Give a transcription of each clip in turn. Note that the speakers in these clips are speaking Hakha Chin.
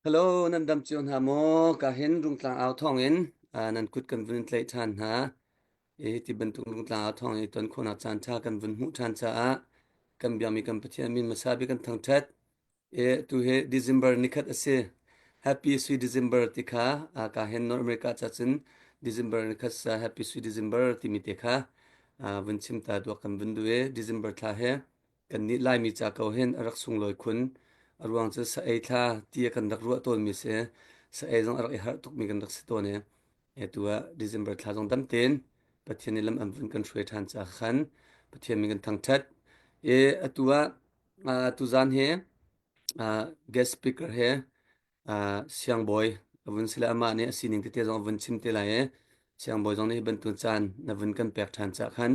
Hello, nan dam cio hna maw? Ka hin Rungtlang au thawngin nan kut kan vun tlaih ṭhan hna. I ti bantuk Rungtlang au thawng i ton khawhnak caan ṭha kan vun hmuh ṭhan caah kan biakmi kan Pathian min hmasa bik kan thangṭhat. I tu hi December nikhat a si. Happy Sweet December ti kha ka hin North America ca cun December nikhat sa Happy Sweet December timi te kha vun chim ta duak kan vun duh i December thla he Kannih Laimi ca ko hin a rak sunglawi khun. A ruang cu sa-ei thla ti a kan rak ruah tawnmi si. Sa-ei zong a rak i harh tukmi kan rak si tawn i atu ah December thla zong dam tein Pathian nih lam an vun kan hruai ṭhan caah khan Pathian min kan thangṭhat. I atu ah tuzaan hi guest speaker he siangbawi a vun si le amah nih a sining tete zong a vun chim te lai i siangbawi zong nih hi bantuk caan na vun kan pek ṭhan caah khan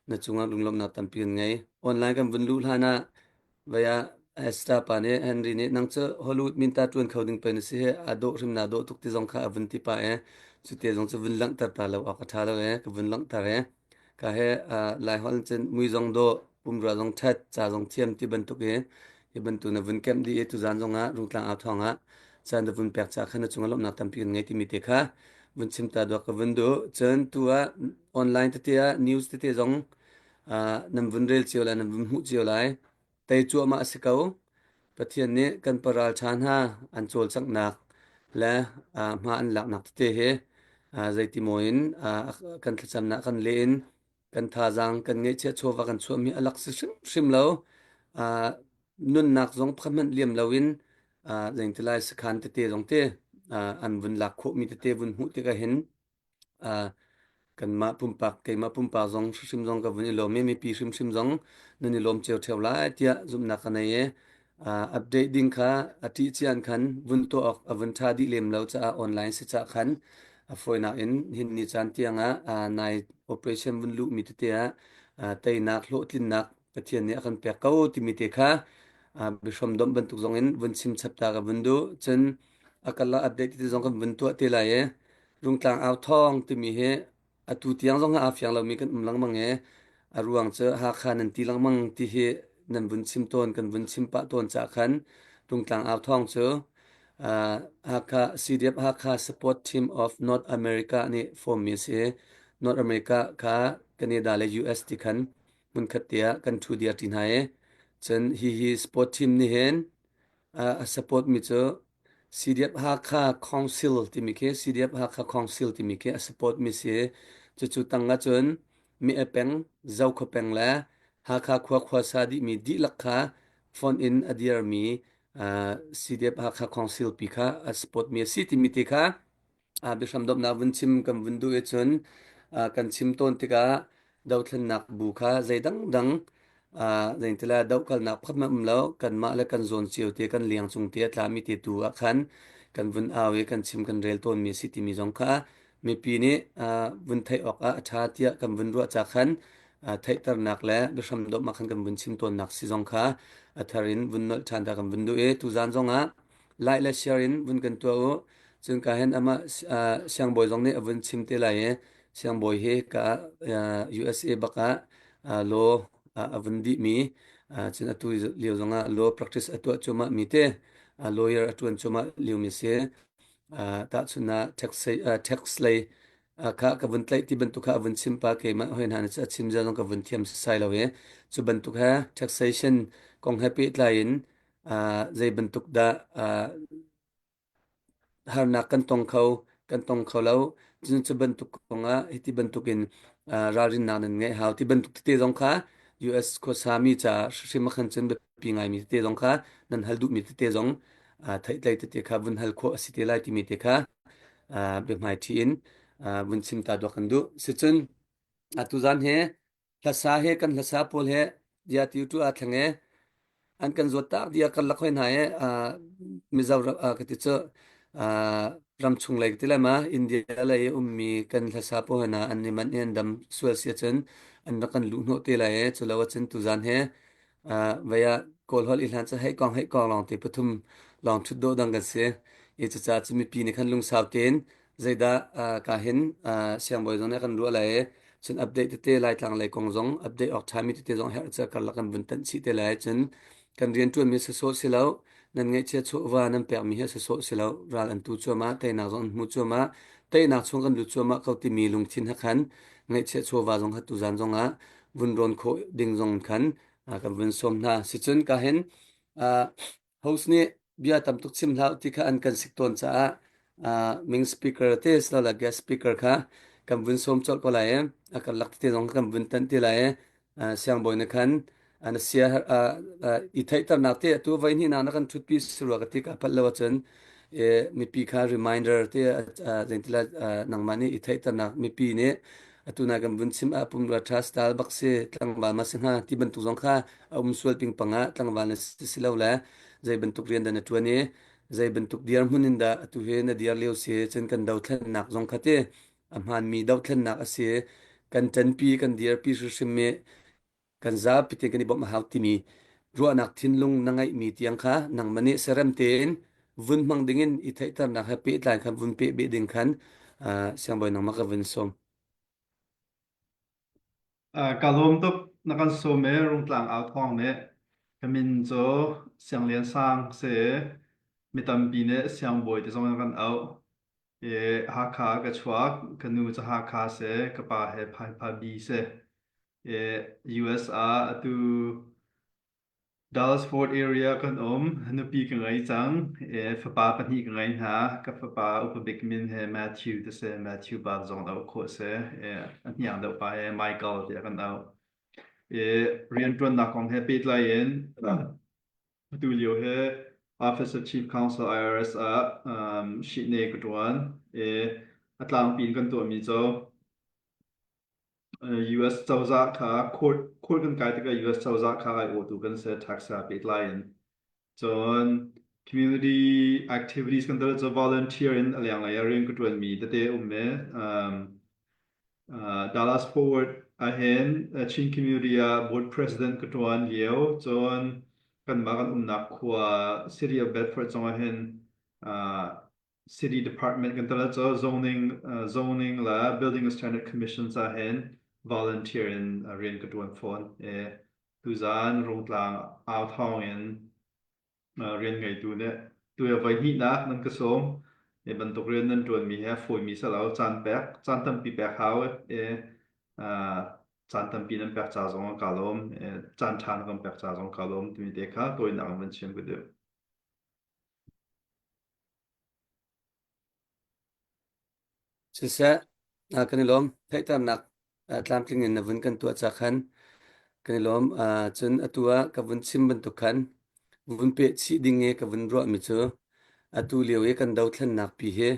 na cungah lunglawmhnak tampi kan ngei. Online kan vun luh hlan ah vei ah Esther pa nih Henry nih nang cu Hollywood minta ṭuan kho ding pei na si hi aa dawh hrim naa dawh tuk ti zong kha a vun ti pah i cu te zong cu vun langhter ta lo awk a ṭha lo i ka vun langhter i Ka he Laiholh in cun mui zong dawh, pumrua zong ṭhat, ca zong thiam ti bantuk i hi bantuk na vun kemh dih i tuzaan zongah Rungtlang au thawng ah caan na vun pek caah khan na cungah lawmhnak tampi kan ngei timi te kha vun chim ta duak ka vun duh. Cun tu ah online tete ah news tete zong nan vun rel cio lai, nan vun hmuh cio lai. Tei cuahmah a si ko. Pathian nih kan paral ṭha hna an cawlcanghnak le hma an laknak tete hi zeiti maw in kan thlacamnak kan leh in kan thazaang kan ngeihchiah chawva kan chuahmi a lak si hrimhrim lo. Nunnak zong pakhat hmanh liam loin zeingtilai sakhan tete zong te an vun lak khawhmi tete vun hmuh tikah hin Kanmah pumpak, keimah pumpak zong hrimhrim zong ka vun i lawm i mipi hrimhrim zong nan i lawm cio ṭheo lai tiah zumhnak ka nei i update ding kha a ṭih cian khan vun tuah awk a vun ṭha dih lem lo caah online si cah khan a fawinak in hin ni caan tiang ah nai operation vun luhmi tete ah teinak hlawhtlinnak Pathian nih a kan pek ko timi te kha biahram domh bantuk zong in vun chim chap ta ka vun duh. Cun a kal ah update ti zong kan vun tuah te lai i Rungtlang au thawng timi hi atu tiang zong ah aa fiang lomi kan um lengmang i a ruang cu Hakha nan ti lengmang ti hi nan vun chim tawn kan vun chim pah tawn caah khan Rungtlang au thawng cu Hakha CDF Hakha Support Team of North America nih form mi a si. North America kha Canada le US ti khan hmunkhat te ah kan ṭhu dir ṭi hna i cun hihi sport team nih hin a support mi cu CDF Hakha Council timi khi CDF Hakha Council timi khi a support mi si. Cucu tang ahcun Mi peng, Zokhua peng le Hakha khua khuasa dihmi dihlak kha phone in a dirmi CDF Hakha Council pi kha a support mi a si timi te kha biahram domhnak vun chim kan vun duh i cun kan chim tawn tikah dothlennak bu kha zei dangdang zeintila dohkalnak pakhat hmanh um lo kanmah le kan zawn cio te kan liang cung te a tlami te tu ah khan kan vun au i kan chim kan rel tawnmi a si timi zong kha mipi nih vun theih awk ah a ṭha tiah kan vun ruah ca khan theihternak le biahram domh ah khan kan vun chim tawnnak si zong kha a thar in vun nolh ṭhan ta kan vun duh i tuzaan zong ah like le share in vun kan tuah u. Cun ka hin amah siangbawi zong nih a vun chim te lai i siangbawi hi ka USA bak ah law a vun dihmi cun atu lio zong ah law practice a tuah cuahmah mi te lawyer a ṭuan cuahmah liomi si. Tahchun ah tax lei kha ka vun tlaih ti bantuk kha a vun chim pa keimah hoi hna nih a chim zia zong ka vun thiam sasai lo i cu bantuk he taxation kong he pehtlai in zei bantuk dah harnak kan tong kho, kan tong kho lo. Cun cu bantuk kongah hiti bantukin ralrinnak nan ngeih hau ti bantuk tete zong kha US khuasami ca hrim khan cun biapi ngaimi tete zong kha nan hal duhmi tete zong theihtlei tete kha vun hal khawh a si te lai timi te kha biahmaiṭhi in vun chim ta duak kan duh. Sicun atu zan he Hlasa he kan hlasa pawl he dia tiu tu aa thleng i an kan zuat tak dia karlak hoi hna i Mizoram ka ti cu ramchung lei ka ti lai ma India lei i ummi kan hlasa pawl hna an i manh i an dam sual si ahcun an rak kan luh hnawh te lai i cu lo ahcun tuzan he vei ah Kawl holh i hlan cu hei kong hei kong lawng te pathum lawng ṭhut dawh dang kan si i cucaah cu mipi nih khan lungsau tein zeidah ka hin siangbawi zong nih kan ruah lai i cun update tete Laitlang lei kong zong update awk ṭhami tete zong herh cu karlak kan vun tanh chih te lai cun kan rianṭuanmi sawsawh si lo. Nan ngaihchia chawva nan pekmi hi a sawsawh si lo. Ral an tu cuahmah, teinak zong an hmu cuahmah. Teinak chung kan lut cuahmah ko timi lungthin ha khan ngaihchia chawva zong kha tuzan zong ah vun rawn khawh ding zong khan kan vun sawm hna. Sicun ka hin host nih bia tam tuk chim hlah ti kha an kan sik tawn caah ming speaker te la guest speaker kha kan vun sawm colh ko lai i a karlak tete zong kan vun tan ti lai i siangbawi na khan na sia i theihternak te atu voi hnih na kan thutpi surua ka ti ka pat lo ahcun mipi kha reminder te zeintila nangmah nih i theihternak mipi nih atu na kan vun chim ah pumrua tha style bak si tlangval ma si hnga ti bantuk zong kha a um sual ping pang ah tlangval na si si lo le zei bantuk rian dah na ṭuan i zei bantuk dirhmun in dah atu hi na dir lio si cun kan dothlennak zong kha ti a hmaanmi dothlennak a si kan ṭanpi kan dirpi hrimhrim i kan zapi te kan i bawmh a hau timi ruahnak thinlung na ngeihmi tiang kha nangmah nih serem tein vun hmang dingin i theihternak he pehtlai khan vun peh beh ding khan siangbawi nangmah ka vun sawm. Ka lawm tuk na kan sawm i Rungtlang au thawng nih ka min cu Siang Lian Sang si i mi tampi nih Siangbawi ti zong in kan auh. I Hakha ah ka chuak. Ka nu cu Hakha si, ka pa he Phaipha B si. I US ah atu Dallas Fort area kan um. Nupi ka ngei cang. I fapa pahnih ka ngei hna. Ka fapa upa bik min he Matthew ti si. Matthew pa zong auh khawh si. I a hniang deuh pa he Michael tiah kan auh. I rianṭuannak kong he pehtlai in atu lio hi Office of Chief Counsel IRS ah um, shihne ka ṭuan. I a tlangpi in kan tuahmi cu US cozah kha court court kan kai tikah US cozah kha aiawhtu kan si tax he pehtlai in. Cun community activities kan tel cu volunteer in a lenglei ah rian ka ṭuanmi tete a um i um, uh, Dallas Forward ahhin Chin community ah board president ka ṭuan lio. Cun kanmah kan umnak khua City of Bedford zong ahhin uh, city department kan tel cu zoning uh, zoning le building standard commission ca hin volunteer in uh, rian ka tuan fawn e tuzan rungtlang au thawng in uh, rian ngeitu nih tu ya voi hnihnak nan ka sawm e bantuk rian nan tuan mi he fawi mi salo caan pek caan tampi pek hau e uh, caan tampi nan pek ca zong ka lawm e caan tha na kan pek ca zong ka lawm timi te kha tawinak in van chim ka duh. Siseh, kan i lawm. Theihternak tlamtling in na vun kan tuah ca khan kan i lawm. Cun atu ah ka vun chim bantuk khan vun peh chih ding i ka vun ruahmi cu atu lio i kan dothlennak pi hi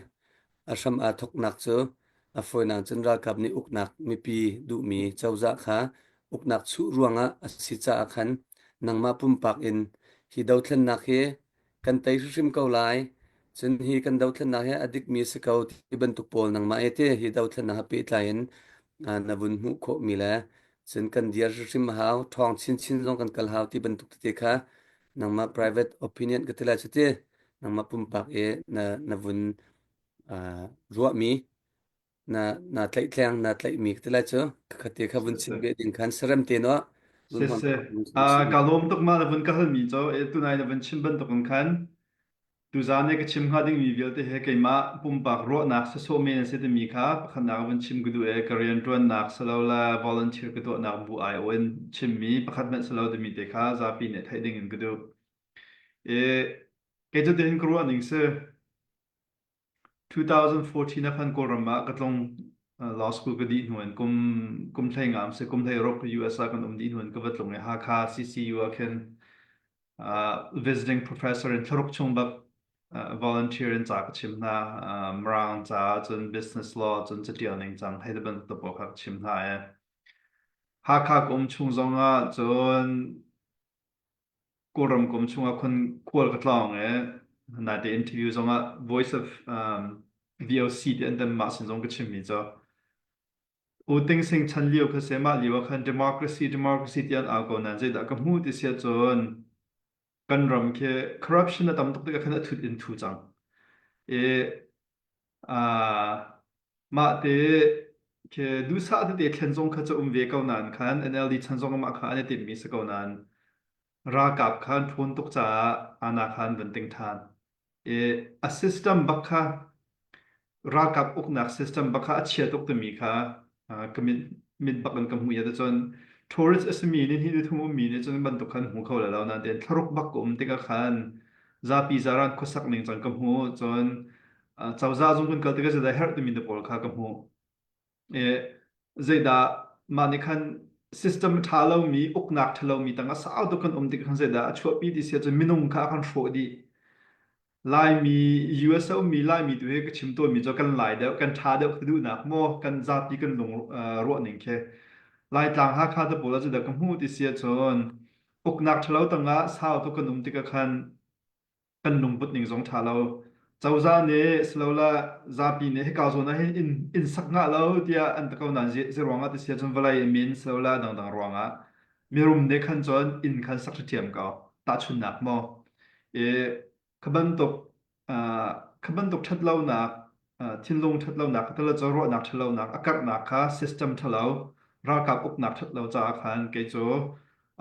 a hram aa thawknak cu a fawinak cun ralkap nih uknak mipi duhmi cozah kha uknak chuh ruangah a si caah khan nangmah pumpak in hi dothlennak hi kan tei hrimhrim ko lai. Cun hi kan dothlennak hi a dikmi a si ko ti bantuk pawl nangmah he te hi dothlennak he pehtlai in na vun hmuh khawhmi le cun kan dir hrimhrim a hau, ṭhawng chinchin zong kan kal hau ti bantuk tete kha nangmah private opinion ka ti lai cu ti nangmah pumpak i na na vun ruahmi na na tlaihtleng na tlaihmi ka ti lai cu khate kha vun chim ve ding khan sarem te no vun Si hman si. Ka lawm tuk ma na vun ka halmi cu tunai na vun chim bantuk in khan tuzaan i ka chim hnga dingmi vialte he keimah pumpak ruahnak sawsawh men a si timi kha pakhatnak vun chim ka duh i ka rianṭuannak silola volunteer ka tuahnak bu aiawh in chimmi pakhat hmanh si lo timi te kha zapi nih theih ding in ka duh. I kei cu tihin ka ruah ning si 2014 ah khan Kawlram ah ka tlung. Law school ka dih hnu in kum kum hlei ngam si kum hlei ruk US ah kan um dih hnu in ka va tlung i Hakha CCU ah khin uh, visiting professor in thlaruk chung bak uh, volunteer in ca ka chim hna. Uh, Mirang ca cun business law cun catial ning cang hei bantuk pawl kha ka chim hna i Hakha ka um chung zong ah cun Kawlram kum chungah khun khual ka tlawng i naite interview zongah Voice of um, VOC ti an mah sin zong ka chimmi cu U Ting Sing chan lio kha se mah lio ah khan democracy democracy ti an au ko nain zeidah ka hmuh ti si ahcun kan ram khi corruption a tam tuk tikah khan a thut in thu cang i uh, mah te khi duhsah tete thlen zong kha cu um ve ko nain khan NLD chan zong mah kha an i timhmi si ko nain. Ralkap kha an ṭhawn tuk caah ana kha an vun ting ṭhan. I a system bak kha ralkap uknak system bak kha a chia tuk timi kha ka mit mit bak in ka hmuh i cun tourist a simi nih hi thum ummi nih cun bantuk khan hmu kho lo nain thlaruk bak ka um tikah khan zapi zaran khuasak ning cang ka hmu cun cozah zung kan kal tikah zeidah herh timi te pawl kha ka hmuh. Zeidah mah nih khan system a ṭha lomi, uknak ṭha lomi tangah sau tuk kan um tik khan zeidah a chuahpi ti si ahcun minung kha a kan hrawh dih. Laimi, US a ummi Laimi tu hi ka chim tawnmi cu kan lai deuh, kan ṭha deuh ka duhnak maw, kan zapi kan lung ruah ning khi. Laitlang Hakha te pawl ah zeidah ka hmuh ti si ahcun uknak ṭhalo tangah sau tuk kan um tikah khan kan lungput ning zong ṭha lo. Cozah nih silola zapi nih hika zawn ah hin inn, inn sak ngah lo tiah an ti ko nain zi ruangah ti si ahcun vawlei min silola dangdang ruangah mirum nih khan cun inn khan sak ṭhiam ko. Tahchunhnak maw? I kha bantuk kha bantuk ṭhatlonak thinlung ṭhatlonak ka cu ruahnak ṭhatlonak a karhnak kha system ṭhalo ralkap uknak ṭhatlo caah khan kei cu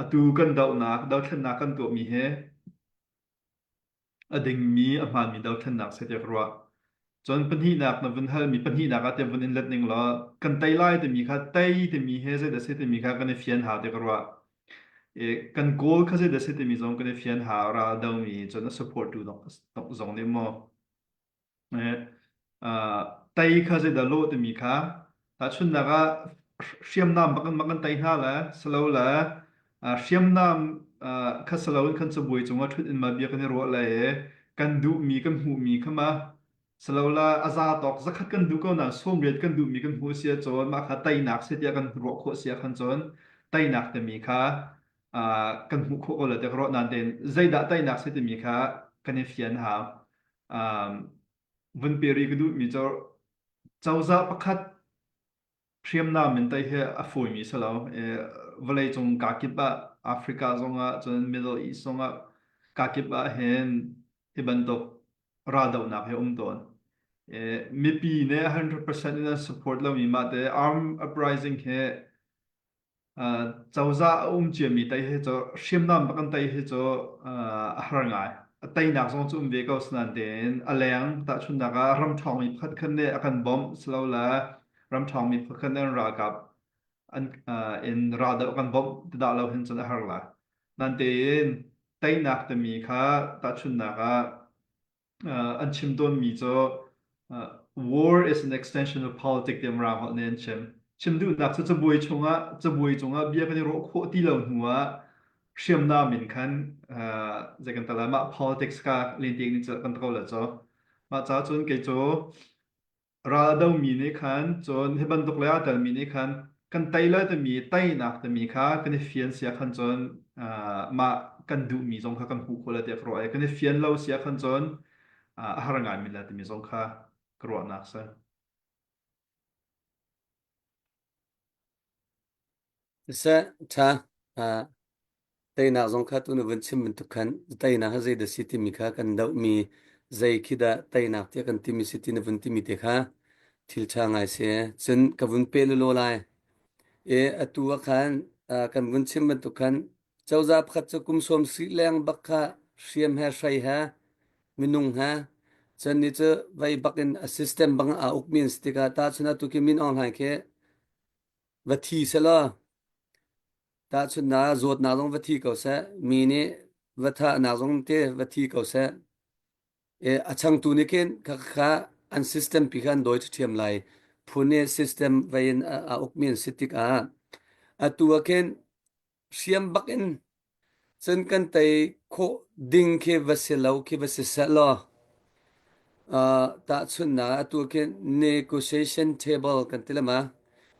atu kan dohnak dothlennak kan tuahmi hi A dingmi, a hmaanmi dothlennak si tiah ka ruah. Cun pahnihnak na vun halmi pahnihnak ah tiah vun in let ning law kan tei lai timi kha tei timi he zeidah a si timi kha kan i fian hau tiah ka ruah. I kan goal kha zeidah a si timi zong kan i fian hau ral domi cun a support tu zong nih maw Tei kha zeidah lawh timi kha tahchunhnak ah hriamnam bak in kan tei hna le silo le hriamnam kha silo in kan cabuai cungah ṭhut in ma bia kan i ruah le kan duhmi kan hmuhmi kha ma silo le a za tawk zakhat kan duh ko nain sawmriat kan duhmi kan hmuh si ahcun mah kha teinak si tiah kan ruah khawh si ahkhan cun teinak timi kha kan hmuh khawh ko le tiah ka ruah nain tein zeidah teinak si timi kha kan i fian hau. Vun pe rih ka duhmi cu cozah pakhat hriamnam in tei hi a fawimi si lo. Vawleicung kakip ah Africa zongah cun Middle East zongah kakip ah hin hi bantuk raldohnak hi um tawn. Mipi nih 100% in an support lomi mah te arm uprising hi Cozah a um ciami tei hi cu hriamnam bak an tei hi cu a har ngai. A teinak zong cu um ve ko asinain tein a leng tahchunhnak ah ram ṭhawngmi pakhat khat nih a kan bawmh silole ram ṭhawngmi pakhat khat nih an ralkap an in raldoh a kan bawmh ti dah lo hin cun a har lai. Nain teinak timi kha tahchunhnak ah an chim tawnmi cu war is an extension of politics tiah Mirang holh nih an chim. Chim duhnak cu cabuai chungah cabuai cungah bia kan i ruah khawh ti lo hnu ah hriamnam in khan zei kan tal mah politics kha lentek nih kan ko la cu mah ca cun kei cu Ral a domi nih khan cun hi bantuk lei aa telmi nih khan kan tei lai timi teinak timi kha kan i fian sia khan cun mah kan duhmi zong kha kan hmuh khawh lai tiah ka ruah i kan i fian lo sia khan cun a har ngaimi lai timi zong kha ka ruahnak si. Siseh, ṭha. Teinak zong kha tu na vun chim bantuk khan teinak hi zeidah si timi kha kan dohmi zei khi dah teinak tiah kan timi si ti na vun timi te kha thil ṭha ngai si. Cun ka vun pe lulaw lai. I atu ah khan kan vun chim bantuk khan cozah pakhat cu kum sawm si leng bak kha hriam he hrei he minung he cun ni cu vei bak in a system bang aa ukmi an si tikah tahchun atu khi Min Aung Hlaing khi va thi selaw Tahchunhnak zawtnak zong va thi ko seh, mi nih va thahnak zong te va thi ko seh. E, a changtu nih khin kha kha an system pi kha an dawi ṭhiam lai. Phun nih system vai in a, a ukmi an si tikah atu ah khin hriam bak in Cun kan tei khawh ding khi va si lo khi va si seh law, tahchunhnak ah atu khi negotiation table kan ti le ma,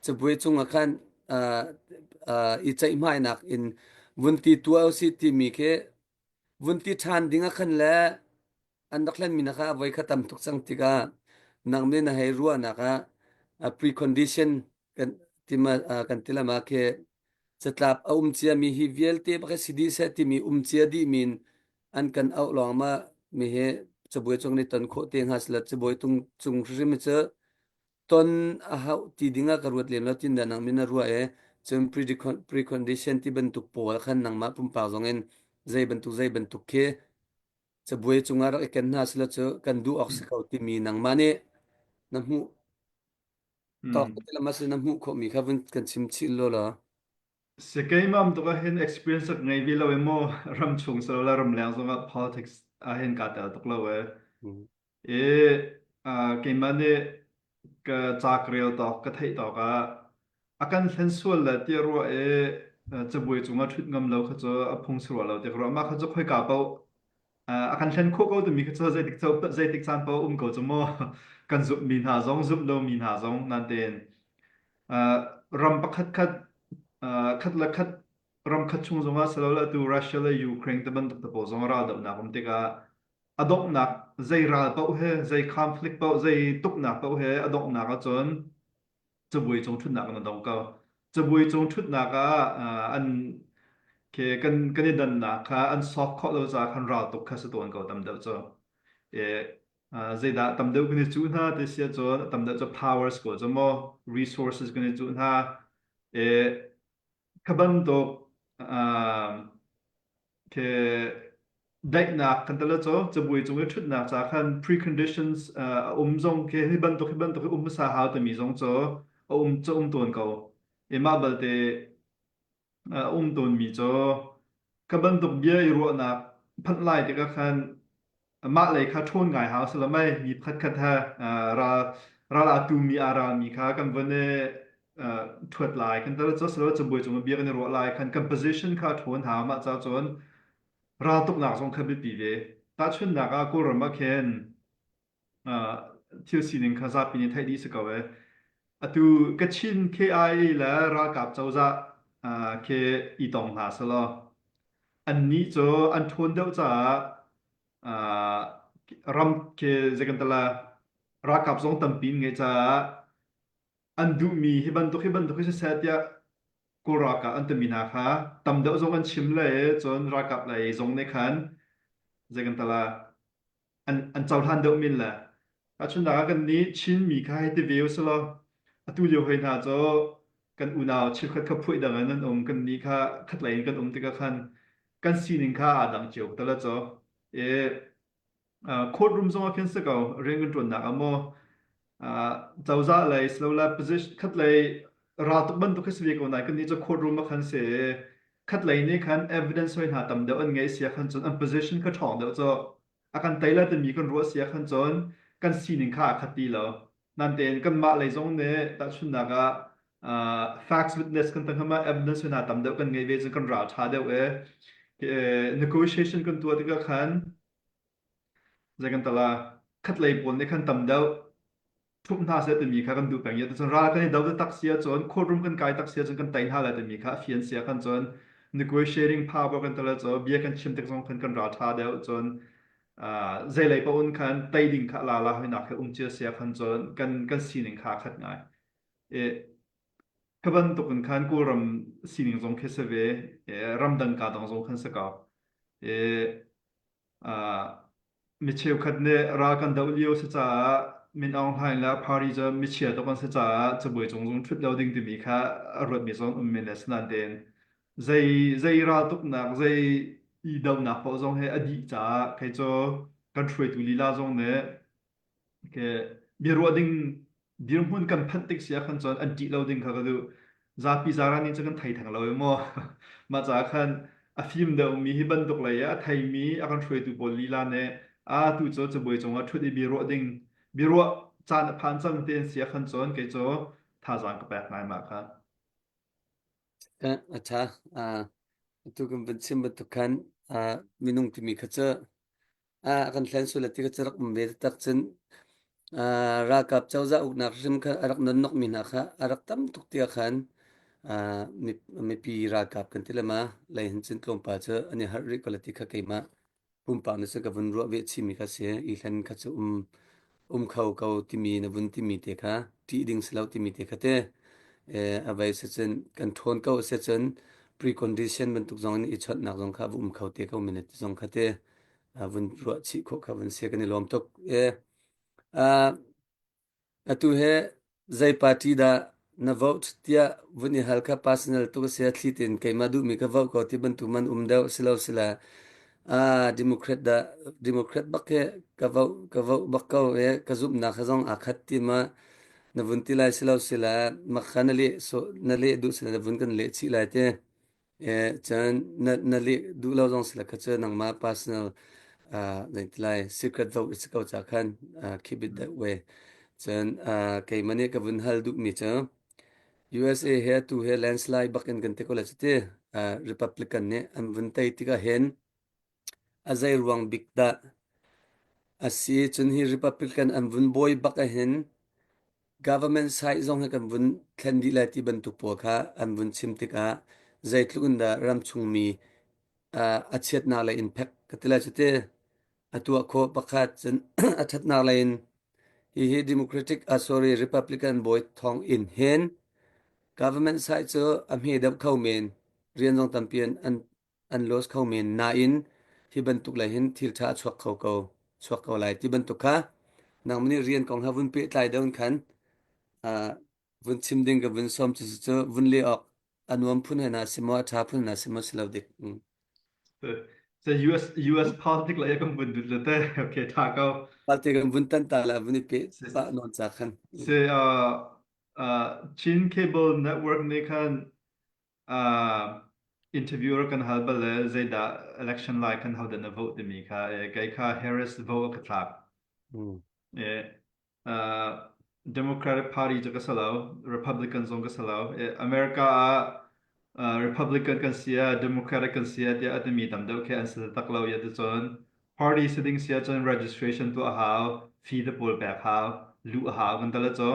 cabuai cungah khan i ceihmainak in vun ti tuah usih timi khi vun ti ṭhan ding ah khan le an rak hlenmi na kha voi kha tam tuk cang tikah nang nih na hei ruahnak ah precondition kan tima kan ti lama khi catlap a um ciami hi vialte bak si dih seh timi um cia dih min an kan auh lawng ma mi hi cabuai cung ni ton khawh te hnga sila cabuai tung cung hrim cu ton a hauh ti ding ah ka ruat lem lo tin da nang min na ruah e cun precondition ti bantuk pawl khan nangmah pumpak zong in. Zei bantuk khi cabuai cungah rak i ken hna sila cu kan duh awk si ko timi nangmah nih na hmuh tawk Hmm. te lam ah na hmuh khawhmi kha vun kan chim chih law law. Si keimah tuk ah hin experience ak ngei ve lo i maw ram chung silo le ram leng zongah politics ah hin kaa tel tuk lo e. I keimah nih ka ca ka rel tawk ka theih tawk ah a kan hlen sual le tiah ruah i cabuai cungah ṭhut ngam lo kha cu a phung si rua lo tiah ka ruah. Mah kha cu khoika paoh a kan hlen khawh ko timi kha cu zeitik zeitik caan paoh um ko cu mu. Kan zumhmi hna zong zumh lomi hna zong nan tein ram pakhat khat khat le khat ram khat chung zongah silole atu Russia le Ukraine te bantuk te pawl zong raldohnak um tikah a donghnak zei ral paoh he zei conflict paoh zei tuknak paoh he a donghnak ahcun cabuai cung ṭhutnak in a dong ko. Cabuai cung ṭhutnak ah an ke kan kan i dannak kha an sawk khawh lo caah khan ral tuk kha si tawn ko tam deuh cu. E, zeidah tam deuh kan i cuh hna ti si ahcun tam deuh cu powers ko cu maw resources kan i cuh hna. E, kha bantuk Khi daihnak kan tel cu cabuai cung i ṭhutnak ca khan preconditions a um zong khi hi bantuk hi um hmasa hau timi zong cu a um cu um tawn ko. I mah balte a um tawnmi cu kha bantuk bia i ruahnak phanh lai tikah khan mah lei kha ṭhawn ngai hau si lo mei mi pakhatkhat he ral ral aa tumi aa ralmi kha kan von i ṭhuat lai kan tel cu silo cabuai cung i bia kan i ruah lai khan kan position kha ṭhawn hau mah ca cun raltuknak zong kha biapi ve tahchunhnak ah Kawlram ah khin thil sining kha zapi nih theih dih si ko e atu Kachin KIA le ralkap cozah khi i tong hna selaw annih cu an ṭhawn deuh caah ram khi zei kan tala ralkap zong tampi in ngeih caah an duhmi hi bantuk hi siseh tiah Kawl ralkap an timi hna kha tam deuh zong an chim le cun ralkap lei zong nih khan zei kan tala an an cohlan deuh min le tahchunhnak ah kan nih Chinmi kha hei ti ve usulaw atu lio hoi hna cu kan unau cheukhat kha phuih dang in an um kan nih kha khatlei in kan um tikah khan kan sining kha aa dang cio tala cu e courtroom zong ah khin si ko rian kan ṭuannak ah maw cozah lei silole position khatlei raltuk bantuk khi si ve ko nain kan nih cu courtroom ah khan si khatlei nih khan evidence hoi hna tam deuh an ngeih sia khan cun an position kha ṭhawng deuh cu a kan tei la timi kan ruah sia khan cun kan sining kha a khat ti lo nantein kanmah lei zong nih tahchunhnak ah facts witness kan tang ma evidence hna tam deuh kan ngeih ve cun kan ral ṭha deuh e negotiation kan tuah tikah khan zei kan tala khatlei pawl nih khan tam deuh ṭhumh hna seh timi kha kan duh peng i cun ral kan i do tak si ahcun courtroom kan kai tak si ahcun kan tei hna lai timi kha a fian si ah khan cun negotiating power kan tala cu bia kan chim tik zong khan kan ral ṭha deuh cun zeilei paoh in khan tei ding kha la la hoinak he um cia sia khan cun kan kan sining kha a khat ngai e kha bantuk in khan Kawlram sining zong khi si ve ramdang ka dang zong khan si ko e mi cheukhat nih ral kan doh lio si caah Min Aung Hlaing le a party cu michia tuk an si caah cabuai cung zong ṭhut lo ding timi kha a ruatmi zong um men le asinain tein zei zei raltuknak zei i dohnak paoh zong hi a dih caah kei cu kan hruaitu lila zong nih ke biaruah ding dirhmun kan phanh tik si ah khan cun an ṭih lo ding kha ka duh. Zapi zaran nih cun kan thei theng lo i maw. Mah caah khan a fim deuhmi hi bantuk lei ah a theimi a kan hruaitu pawl lila nih a tu cu cabuai cungah ṭhut i biaruah ding biaruah caan a phan cang ti an si ah khan cun kei cu thazaang ka pek ngai mah kha. A ṭha. Atu kan van chim bantuk khan minung timi kha cu a kan hlen sual ti ka rak um ve tak cun ralkap cozah uknak hrim kha a rak nonnok mi hna kha a rak tam tuk tiah khan mipi ralkap kan ti lema lei hin cun tlawmpal cu an i harh rih ko la ti kha keimah pumpak nih cun ka vun ruah ve chimi kha si i hlen kha cu um um kho ko timi na vun timi te kha ṭih ding si lo timi te kha te a vei si cun kan ṭhawn ko a si cun precondition bantuk zong in i chawnhnak zong kha va um kho te ko minute zong kha te vun ruah chih khawh kha vun si kan i lawm tuk. E, atu he zei party dah na vote tiah vun i hal kha personal tuk a si a thli tin keimah duhmi ka vote ko ti bantuk man um deuh silo sila. Ah Democrat dah Democrat bak he ka vote ka vote bak ko e ka zumhnak he zong aa khat ti ma na vun ti lai si lo sila makha na leh so na leh duh sila na vun kan leh chih lai te. Eh, cun na na leh duh lo zong sila kha cu nangmah personal uh, lai secret vote si ko ca khan uh, keep it that way. Cun uh, keimah nih ka vun hal duhmi cu USA he tu he landslide bak in kan ti ko lai cu ti uh, Republican nih an vun tei tikah hin a zei ruang bik dah a si cun hi Republican an vun bawi bak ahhin government side zong hi kan vun thlen dih lai ti bantuk pawl kha an vun chim tikah zeitluk in dah ramchungmi uh, a chiatnak lei in phek ka ti lai cu ti a tuah khawh pakhat cun a ṭhatnak lei in hihi Democratic uh, sorry Republican bawi thawng in hin government side cu a hme deuh kho men rian zong tampi an an an los kho men nain hi bantuk lei hin thil ṭha a chuak kho ko chuak ko lai ti bantuk kha nangmah nih rian kong ha vun pehtlai deuh in khan uh, vun chim ding ka vun sawm cu cu vun le awk a nuam phun he na si maw a ṭha phun na si maw si lo dik mm. So US US politics lei kan vun dut le te okay tha ko. Palte kan vun tan ta la vun i pe pa non cha khan. Se uh, uh, Chin Cable Network nih khan uh, interviewer kan hal bal le zeidah election lai kan hodah na vote timi kha e, kei kha Harris vote a ka thlak. Mm. E, uh, Democratic Party cu ka si lo, Republican zong ka si lo. E, America ah uh, Republican kan si ah, Democratic kan si ah tiah a timi tam deuh khi an si tak lo ya cun party si ding si ahcun registration tuah hau, fee te pawl pek hau, luh hau kan tala cu.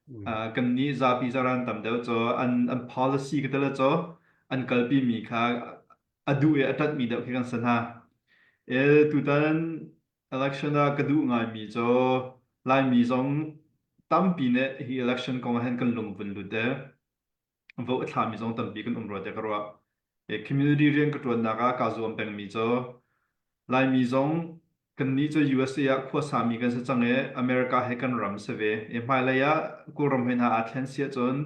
Mm. Kan nih zapi zaran tam deuh cu an an policy ka tala cu an kalpi mi kha a duh i a ṭanh mi deuh khi kan si hna. E, tutan election ah ka duh ngaimi cu Laimi zong tampi nih hi election kong ah hin kan lung vun lut i vote a thlami zong tampi kan um rua tiah ka ruah. E, community rian ka ṭuannak ah kaa zuam pengmi cu Laimi zong kannih cu USA ah khuasami kan si cang i America he kan ram si ve. E, hmailei ah Kawlram hoi hna aa thlen si ahcun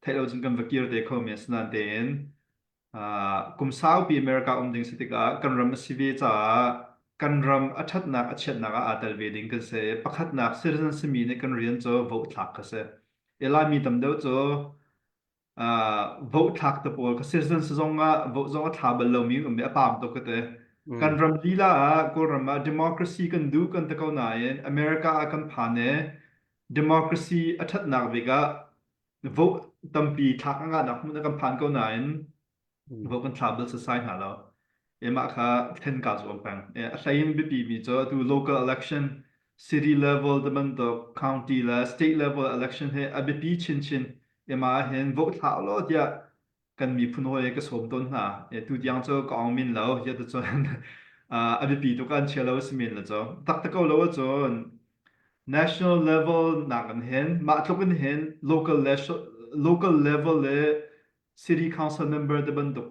theih lo cun kan va kir te kho men asinain tein kum saupi America um ding si tikah kan ram a si ve caah kan ram a ṭhatnak a chiatnak ah aa tel ve ding kan si. Pakhatnak citizen simi nih kan rian cu vote thlak kha si. E Laimi tam deuh cu vote thlak te pawl ka citizen si zong ah vote zong a thla bal lomi um i a paam tuk ka ti. Kan Mm. ram lila ah Kawlram ah democracy kan duh kan ti ko nain America ah kan phan i democracy a ṭhatnak bik ah vote tampi thlak a ngahnak hmun ah kan phan ko nain Mm. vote kan thla bal sasai hna lo. E mah kha thlen kaa zuam peng. E, a hlei in biapi mi cu atu local election, city level te bantuk, county le state level election he a biapi chinchin. E mah ah hin vote thla law tiah kan miphun hawi ka sawm tawn hna. E, tu tiang cu ka ong min lo. Ya te cun a biapi tuk an chia lo si men la cu. Tak te ko lo ahcun national level nak in hin mah tluk in hin local le local level le city council member te bantuk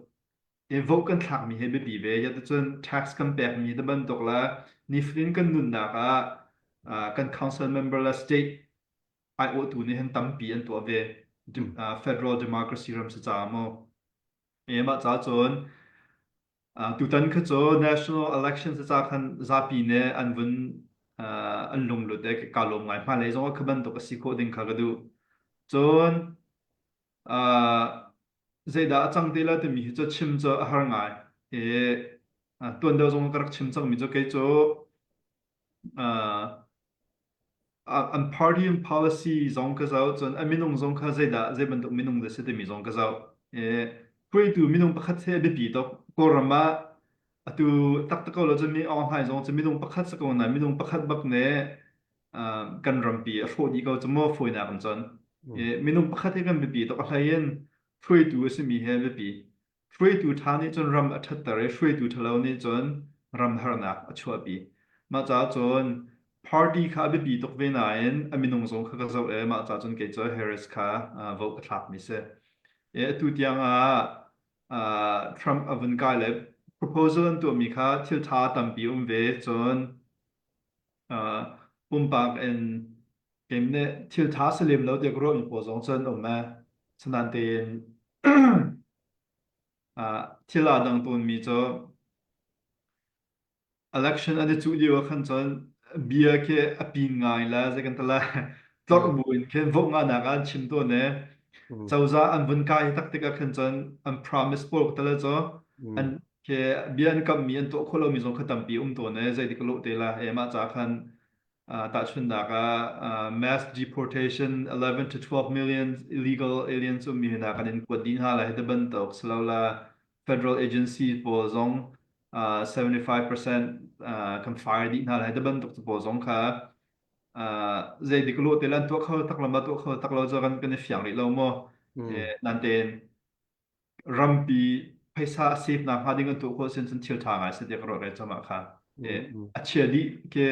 i vote kan thlakmi he biapi ve ya cun tax kan pekmi te bantuk le nifatin kan nunnak ah kan council member le state aiawhtu nih hin tampi an tuah ve Mm. federal democracy ram si caah mu e mah ca cun Tutan kha cu national election ca khan zapi nih an vun an lunglut i kaa lawm ngai. Hmailei zong ah kha bantuk a si khawh ding kha ka duh. Cun zeidah a cang te lai timi hi cu chim cu a har ngai. I tuan deuh zong ka rak chim cangmi cu kei cu an party and policy zong ka zoh cun a minung zong kha zeidah zei bantuk minung dah si timi zong ka zoh. E, hruaitu minung pakhat he a biapi tuk. Kawlram ah atu taktak ko lo cun mi Aung Hlaing zong cu minung pakhat si ko nain minung pakhat bak nih kan rampi a hrawh dih ko cu maw fawinak in cun. Mm. E, minung pakhat hi kan biapi tuk a hlei in hruaitu a simi he biapi. Hruaitu ṭha nih cun ram a ṭhatter i hruaitu ṭhalo nih cun ram harnak a chuahpi. Mah caah cun party kha a biapi tuk ve nain a minung zong kha ka zoh i mah caah cun kei cu Harris kha vote ka thlakmi si. I atu tiang ah Trump a vun kai le proposal an tuahmi kha thil ṭha tampi um ve cun pumpak in keim nih thil ṭha si lem lo tiah ka ruahmi pawl zong cun um e. Sinain tein thil aa dang tawnmi cu. Election an i cuh lio ah khan cun bia khi a pin ngai la zei kan ti lai tlorh Mm, bu in khin vote ngahnak ah an chim tawn i mm, cozah an vun kai tak tik ah khin cun an promise pawl ka tale cu an mm, khi bia an kammi an tuah khawh lomi zong kha tampi um tawn i zeitik ka lawh te la e mah ca khan uh, tahchunhnak ah uh, mass deportation 11 to 12 million illegal aliens ummi hna kan in kuat dih hna lai hi bantuk silola federal agency pawl zong uh, 75% uh, kan fire dih hna lai te bantuk pawl zong kha uh, zei dik lo te lan tuah kho tak lo ma tuah kho tak lo zo kan kan i fiang rih lo mo mm, nan ten rampi phaisa save nak hnga ding an tuah khawh sin cun thil tha ngai se tiah ka ruah re chama kha mm, mm, a chia dih ke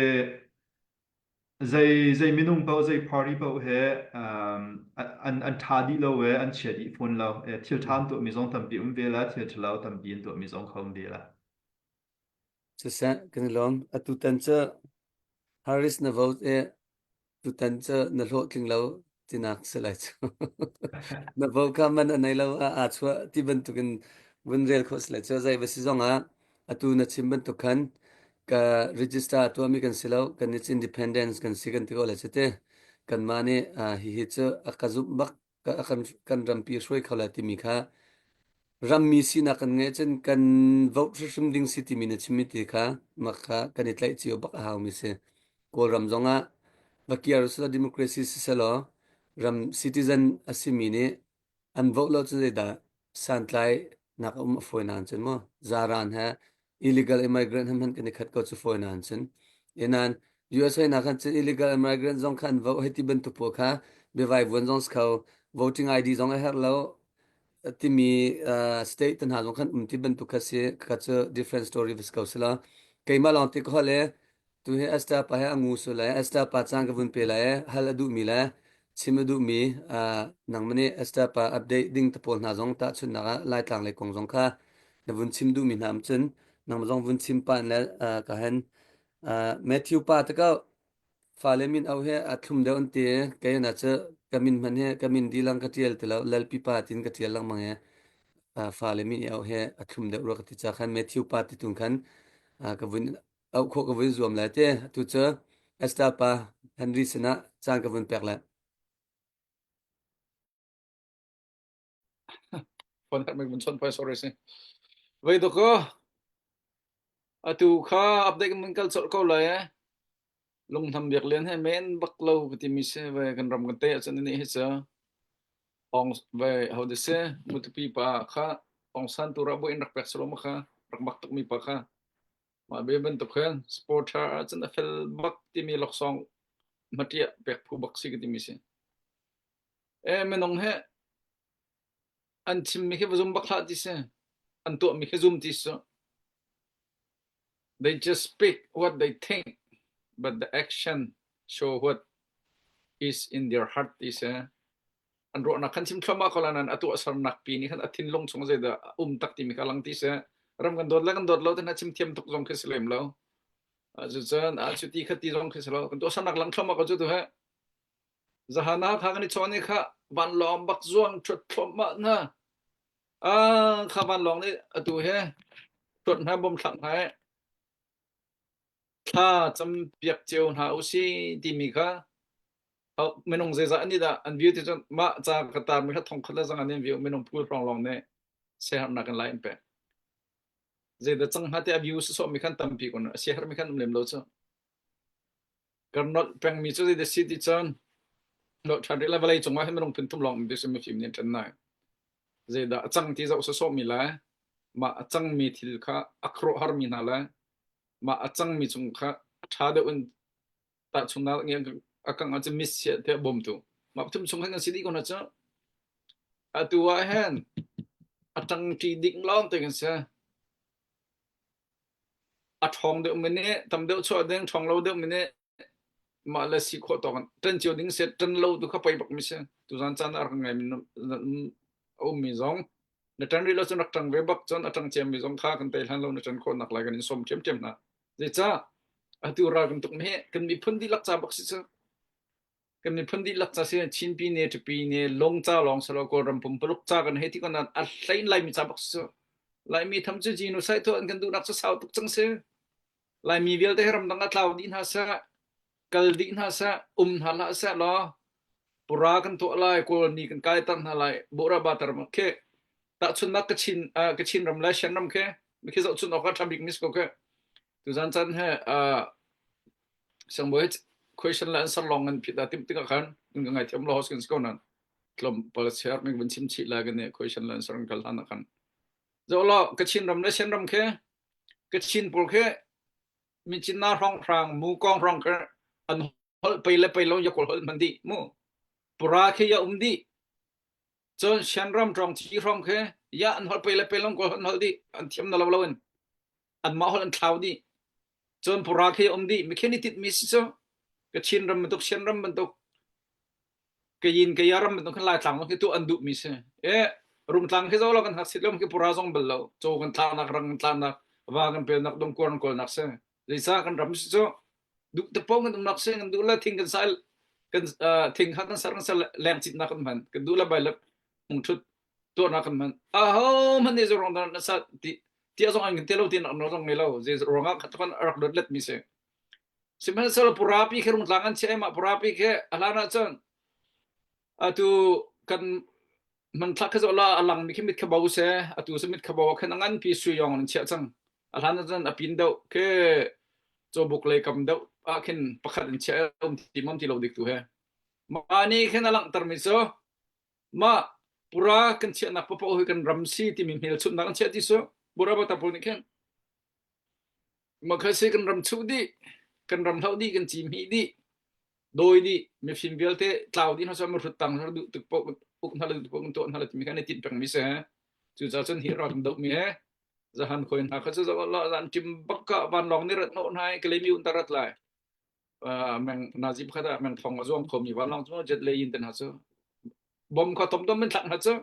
Zei zei minung paoh zei party paoh he um, an an ṭha dih lo e an chia dih fawn lo. E, thil ṭha mm. an tuahmi zong tampi um ve la, thil ṭhalo tampi an tuahmi zong kha um ve la. Siseh, kan i lawm. Atutan cu Harris na vote i tutan cu na hlawhtling lo tinak si lai cu. Na vote kha man a nei lo ah aa chuah ti bantukin vun rel khawh si lai cu. Zei va si zong ah atu na chim bantuk khan ka register tuahmi kan si lo kan it's independence kan si kan ti ko le cu te kanmah nih hihi cu a ka zumh bak kan kan rampi hruai kho lai timi kha rammi sinak kan ngeih cun kan vote hrimhrim ding si timi na chimmi ti kha mak kha kan i tlaih cio bak a haumi si Kawlram zongah vakiar sila democracy siselaw ram citizen a simi nih An vote lo cu zeidah santlai nak a um a fawi nain cun mu zaran he illegal immigrant he hmanh kan i khat ko cu fawi nain cun inan USA nak khan cun illegal immigrant zong kha an vote hei ti bantuk pawl kha biavai vuan zong si kho voting ID zong a herh lo timi uh, state te hna zong khan um ti bantuk kha si kha cu different story va si ko sila keimah lawng ti ko le Tu hi Esther pa he a ngu su le Esther pa caan ka vun pe lai i hal a duhmi le chim a duhmi uh, nangmah nih Esther pa update ding te pawl hna zong tahchunhnak ah Laitlang lei kong zong kha na vun chim duhmi hna um cun nangmah zong vun chim pah le uh, ka hen uh, Matthew pa te ko fale min au he a thlum deuh an ti kei na cu ka min hman he ka min dilang ka tial ti lo lalpi pa tin ka tial lengmang he uh, fale min au he a thlum deuh rua ka ti cha khan Matthew pa ti tung khan uh, ka vun auh khawh ka vun zuam lai te. Atu cu Esther pa Henry sinah caan ka vun pek lai. Phone herh mi vun chon pai sorry si. Vei dok ko atu kha update kan kal chol ko lai eh. Lunghnam biak lian he men bak lo ka ti mi si ve kan ram kan te achan ni hi cha ong ve ho de se mutupi pa kha ong san tu ra bo in rak pek salo ma kha rak bak tuk mi pa kha Mah ve bantuk hin supporter ahcun a fel bak timi laksawng hmatiah pek phu bak si ka timi si. E minung he an chimmi khi va zum bak hlah ti si. An tuahmi khi zum ti si. They just speak what they think, but the action show what is in their heart ti si. An ruahnak khan chim thluahmah ko la nain a tuahsernak pi nih khan a thinlung chung zeidah a um tak timi kha lang ti seh. Ram kan dawt le kan dawt lo te hna chim thiam tuk zong khi si lem lo. Cucun a cuti kha ti zong khi si lo. Kan tuahsernak lang thluahmah ko cu tu he. Zahana kha kan i chawn i kha vanlawng bak zuang ṭhuat thluahmah hna. Ah kha vanlawng nih atu he ṭhuat hna bom thlak hna he thla cam piak cio hna usih timi kha minung zeizah an nih dah an view ti cun mah ca ka tarmi kha thong khat le zang an in view minung phul hrawng lawng nih siaherhnak in lai an pek zeidah cang hnga tiah view sawsawh mi khan tampi kun a siaherh mi khan um lem lo cu kar nolh pengmi cu zeidah si ti cun nolh ṭhan rih le vawlei cungah hin minung phun thum lawng um ti si mifim nih an ṭan nai zeidah a cang ti zoh sawsawh mi le mah a cangmi thil kha a khuaruahhar mi hna le mah a cangmi cung kha a ṭha deuh in tahchunhnak a kang ahcun missiah tiah bawmtu mah pathum chung khan kan si dih ko hna cu atu ah hin a ṭangṭi ding lawng te kan si a ṭhawng deuh mi nih tam deuh chuah ding ṭhawng lo deuh mi nih mah le si khawh tawk ṭan cio ding si ṭan lo tu kha poi bak mi si tuzan caan ah rak ngai mi a um mi zong na ṭan rih lo cun rak ṭang ve bak cun a ṭang ciam mi zong kha kan tei hlan lo na ṭan khawh nak lai kan in sawm ṭhiamṭhiam hna Zeicah atu ral kan tuk mi hi kan miphun dihlak ca bak si cu. Kan miphun dihlak ca si Chin pine, Ṭapi ne, Long ca lawng si lo Kawlram pumpuluk ca kan hei ti ko nain a hlein Laimi ca bak si cu. Laimi tham cu genocide tuah an kan duhnak cu sau tuk cang si. Laimi vialte hi ramdang ah tlau dih hna seh, kal dih hna seh, um hna hlah seh law pura kan tuah lai, Kawl ni kan kaiter hna lai, bora batar ma khi tahchunnak Kachin uh, Kachin ram le Shan ram khi khi zohchun awk ah ṭha bik mi si ko khi. Tuzan caan he uh, siangbawi question le answer lawng ngan phit a timh tikah khan kan ngaithiam lo host kan si ko nan tlawmpal share mi vun chim chih lai kan i question le answer kan kal hlan ah khan zo lo Kachin ram le Shan ram khi Kachin pawl khi Myitkyina hrawnghrang Mukong hrawng khi an holh pei le pei lo ya kawl holh hman dih mu pura khi ya um dih cun Shan ram ṭawng chi hrawng khi ya an holh pei le pei lo kawl holh an holh dih an thiam na lo lo in anmah holh an thlau dih cun pura khi um dih mikhin i tit mi si cu Kachin ram bantuk Shan ram bantuk Kayin Kaya ram bantuk khan Laitlang zong khi tu an duh mi si e Rungtlang khi zo lo kan hak sit lo khi pura zong bal lo chaw kan thlaknak rang kan thlaknak va kan pelnak dongkuar kan kawlnak si zeisa kan ram si cu duh te pong kan umnak si kan duh le thing kan sai kan thing kha kan ser kan ser leng citnak kan hman kan duh le bai le hmung thut tuahnak kan hman aho hman nih zurong na sa ti tia zong an kan te lo ti nak no zong ngei lo zei ruangah khat kan rak dot let mi si Sihmanhsehlaw purapi khi rungtlang an chiah i mah purapi khi a hlan ahcun atu kan hmanthlak khi zoh la a langmi khi mit kha bo seh atu cu mit kha bo ah khin a nganpi sui yong an chiah cang. A hlan ahcun a pin deuh khi cawbuk lei kam deuh ah khin pakhat in chiah um ti mam ti lo dik tu he. Mah nih khin a langhtermi cu mah pura kan chiahnak paoh hi kan ram si timi hmelchunhnak an chiah ti su pura bata pawl nih khin Makhasi kan ram chuh dih, kan ram hloh dih, kan ci hmih dih, dawi dih, mifim vialte tlau dih hna so hrut tang hna duh tuk poh uk hna duh tuk poh kan tuah hna timi kha an i tinh peng mi si. Cucaah cun hi ral kan doh mi he zahan khoi hna kha cu zoh la zan ṭim bak ka vanlawng nih rat hnawh hna i Kalay un ta rat lai. Meng nazi pakhat ah meng thong a zuang khomi vanlawng cu jet lei in te hna cu bom kha tomtom in thlak hna cu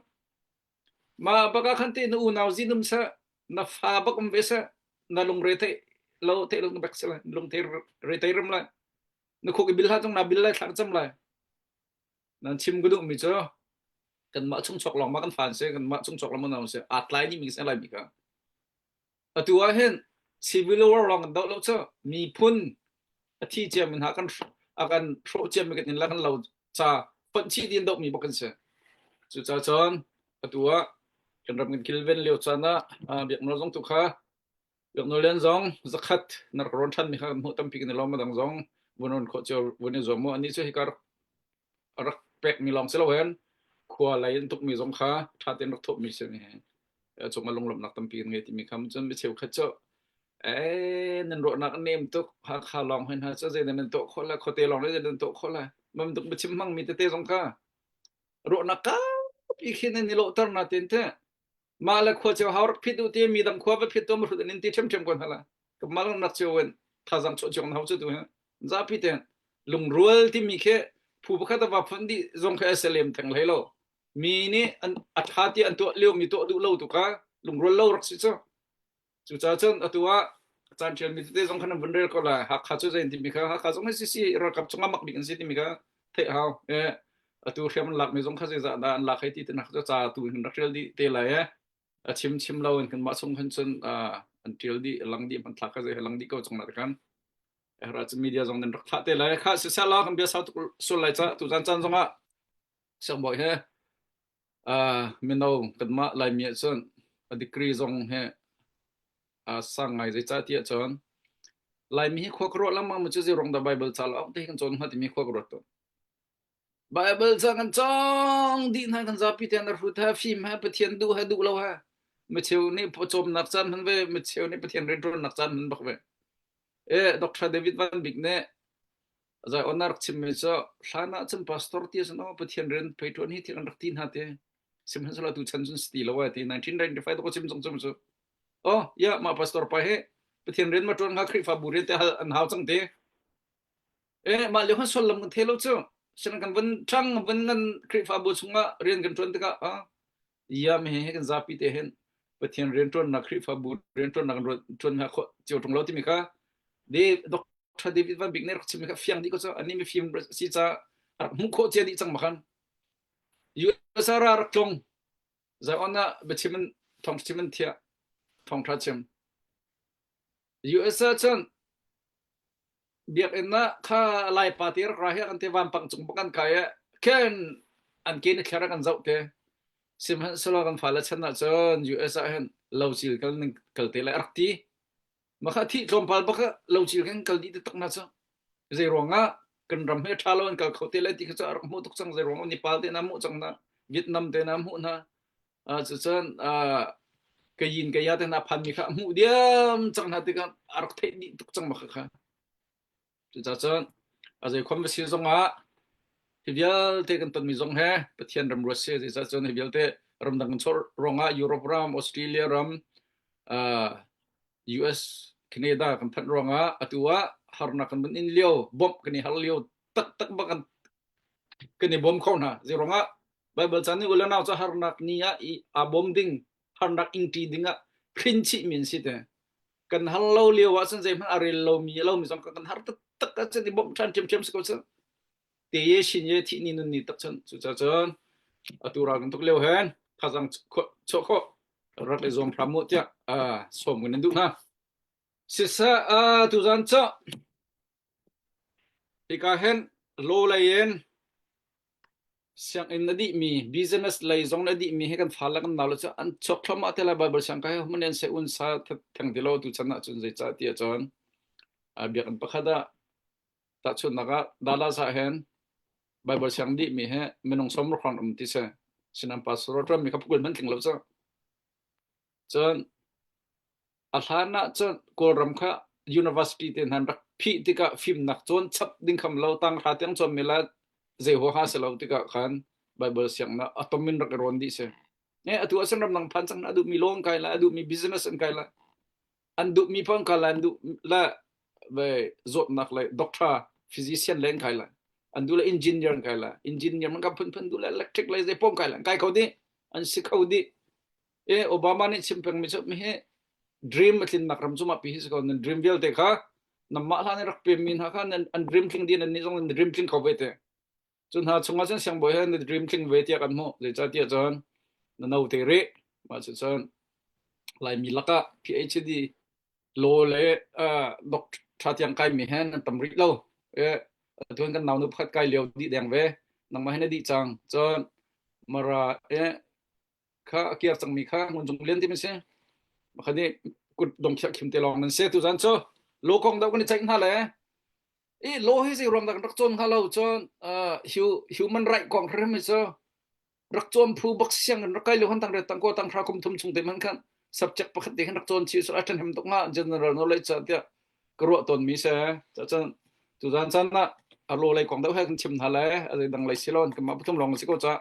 Mah bak ah khan teh na unau zinum seh, na fa bak um ve seh, na lungre theih lo theih lo na bek seh lai, lung thei re thei rim lai. Na khuk i bil hlah cung na bil lai thla cam lai. Nan chim ka duhmi cu kanmah chung chuak lawng ma kan fan si, kanmah chung chuak lawng ma si, aa tlai dihmi si lai mi kha. Atu ah hin civil war lawng kan doh lo cu miphun a thi ciami hna kan a kan hrawh ciami kan inn le kan lo ca fonh chih dih in dohmi bak kan si. Cucaah cun atu ah kan ram kan kilven lio caan ah Biaknawl zong tu kha Biaknawl Lian zong zakhat na rak rawn ṭhanmi kha kan hmuh tampi kan i lawm a dang zong vun rawn khawh cio vun i zuam mu anih cu hika rak rak pekmi lawng si loin khua lei in tukmi zong kha ṭha tein rak thawhmi si mi cung ah lunglawmhnak tampi kan ngei timi kha cun mi cheukhat cu eh nan ruahnak a nem tuk Hakha lawng hoi hna cu zeidah nan tuah khawh lai khuate lawng zeidah nan tuah khawh lai bantuk biachim hmangmi tete zong kha ruahnak kaupi khin an i lawhter na tin te mah le khua cio hau rak phit u ti mi dang khua va phit to ma hrut an in ti ṭhemṭhem ko hna la ka mal nak cio in thazang chuah cio na hau cu tu he zapi te lungrual timi khi phu pakhat a va phun dih zong kha a lem theng hlei lo mi nih an a ṭha ti an tuah lio mi tuah duh lo tu kha lungrual lo rak si cu cucaah cun atu ah caan ṭial mi tete zong khan an vun rel ko lai Hakha cu zei timi kha Hakha zong hi sisi ralkap chungah mak bik an si timi kha theih hau eh atu hriam an lak mi zong kha zeizah dah an lak hei ti te nak cu ca tu in rak ṭial dih te lai eh a chim chim lo in kanmah chung khan cun an ṭial dih lang dih hmanthlak kha zei lang dih ko chung na kan ra cun media zong nan rak thlah te lai kha siseh la kan bia sau tuk sul lai ca tu zan caan zong ah siangbawi he mino kanmah Laimi ah cun a degree zong he a sang ngai zeicah tiah cun Laimi hi khua ka ruah lengmang mi cu zei ruang dah Bible ca lawng te hi kan cawn hnga timi khua ka ruat tawn. Bible ca kan cawng dih hna kan zapi te na hrut he fim he Pathian duh he duh lo he micheu nih pawcawmnak caan hman ve micheu nih Pathian rianṭuannak caan hman bak ve. E Dr. David Van Bik nih zai on rak chimmi cu hlan ah cun pastor ti a si no Pathian rian pei ṭuan hi thil an rak ti hna ti sihmanhsehlaw tu chan cun si ti lo ai ti 1995 to chim zong cum cu oh ya mah pastor pa hi Pathian rian ma ṭuan hnga Khrihfabu rian te hal an hau cang ti eh mah lio khan sullam kan thei lo cu sinan kan vun ṭhang vun ngan Khrihfabu chungah rian kan ṭuan tikah ah ya mi he kan zapi te hin Pathian rian ṭuannak Khrihfabu rian ṭuannak kan ṭuan hnga khawh cio ṭung lo timi kha de Dr. David Van Bik nih rak chimmi kha fiang dih ko cu ani mifim si ca rak hmuh khawh cia dih cang ma khan USA ra rak tlung Zion ah biachim in thawng chim in thiah thawngṭha chim USA cun. Biakinn ah kha Laipa te rak ra hi kan te vampang cung bak an kai i khin an ke ni thler kan zoh te. Sihmanhsehlaw kan fale chan ahcun US ah hin lo cil kal ning kal te lai a rak ti. Mah kha thih tlawmpal bak ah lo cil kan kal dih taktak na cu. Zei ruangah kan ram hi a ṭha lo an kal kho te lai ti kha cu a rak hmuh tuk cang. Zei ruangah Nepal te na hmuh cang na, Vietnam te na hmuh hna. Uh, cucun uh, kayin kaya te hna phanmi kha a hmuh diam cang hna tikah a rak theih dih tuk cang mah kha. Cucacun a zei khom va si zongah hi vialte kan tonmi zong he Pathian ram ruat si zeicah cun hi vialte ramdang kan chawr ruangah Europe ram, Australia ram, uh, US, Canada kan phanh ruangah atu ah harnak kan van in lio, bawmh kan i har lio taktak bak kan kan i bawm kho hna. Zei ruangah Bible caan nih u le nau cu harnak ni ah i aa bawm ding, harnak ingṭi ding ah hrin chihmi an si te. Kan har lo lio ah cun zeihmanh a rel lomi a lomi zong kan har taktak ahcun i bawmh ṭhan ṭhiamṭhiam si ko cu. Te ye shin ye thih ni nun ni tak cun cucaah cun atu ral kan tuk lio hen thazang chuah khawh rak i zuam hram mu tiah sawm kan in duh hna. Siseh tuzan cu hika hin law lei in Sianginn na dihmi, business lei zong na dihmi hi kan fale kan naule cu an chuak thluahmah te lai Bible siang ka hi human an se un sa theng ti lo tu chan ah cun zeicah ti ahcun biakinn pakhat ah tahchunhnak ah Dallas ah hin Bible siang dihmi hi minung som hrawng um ti si sinan pastor ṭuanmi kha phukul hmanh tling lo cu cun A hlan ah cun Kawlram kha university te hna an rak phih tikah fimnak cawn chap ding kham lo tanghra tiang cawnmi le zei huaha si lo tikah khan Bible siangnak a tom in rak i rawn dih si. Eh, atu ah cun ramdang phan cang a duhmi law an kai lai, a duhmi business an kai lai, an duhmi paoh an kai lai, an duh le ve zawtnak le doctor, physician le an kai lai. An duh le engineer an kai lai. Engineer man ka phunphun duh le electric le zei paoh an kai lai. An kai kho dih. An si kho dih. E Obama nih chim pengmi cu mi hi dream a tlinnak ram cu mah pi hi si ko nan dream vialte kha namah hlan i rak pemmi hna kha nan an dream tling dih nan nih zong nan dream tling kho ve te cu hna chungah cun siangbawi he na dream tling ve tiah kan hmuh zeicahtiah cun na no te rih mah cu cun Laimi lakah PhD law le doc tha tiang kaimi he nan tam rih lo e atuan kan naunu pakhat kai lio dih deng ve nangmah he na dih cang cun mara e kha a kiar cangmi kha ngun cung lian ti si makha nih kut dong khiah khim te lawng nan se tu zan cu lo kong deuh kan i ceih hna le i lo hi zei ruang dah kan rak cawn hnga lo cun human right kong hrim hi cu rak cawn phu bak siang kan rak kai lo han tang re tang ko tang hra kum thum chung te man khan subject pakhat te khan rak cawn chi so a ṭhahnem tuk nga general knowledge cha tiah ka ruah tawn mi se cun tu zan chan na a lo lei kong deuh he kan chim hna le a zei dang lei silon kan mah pathum lawng si ko cha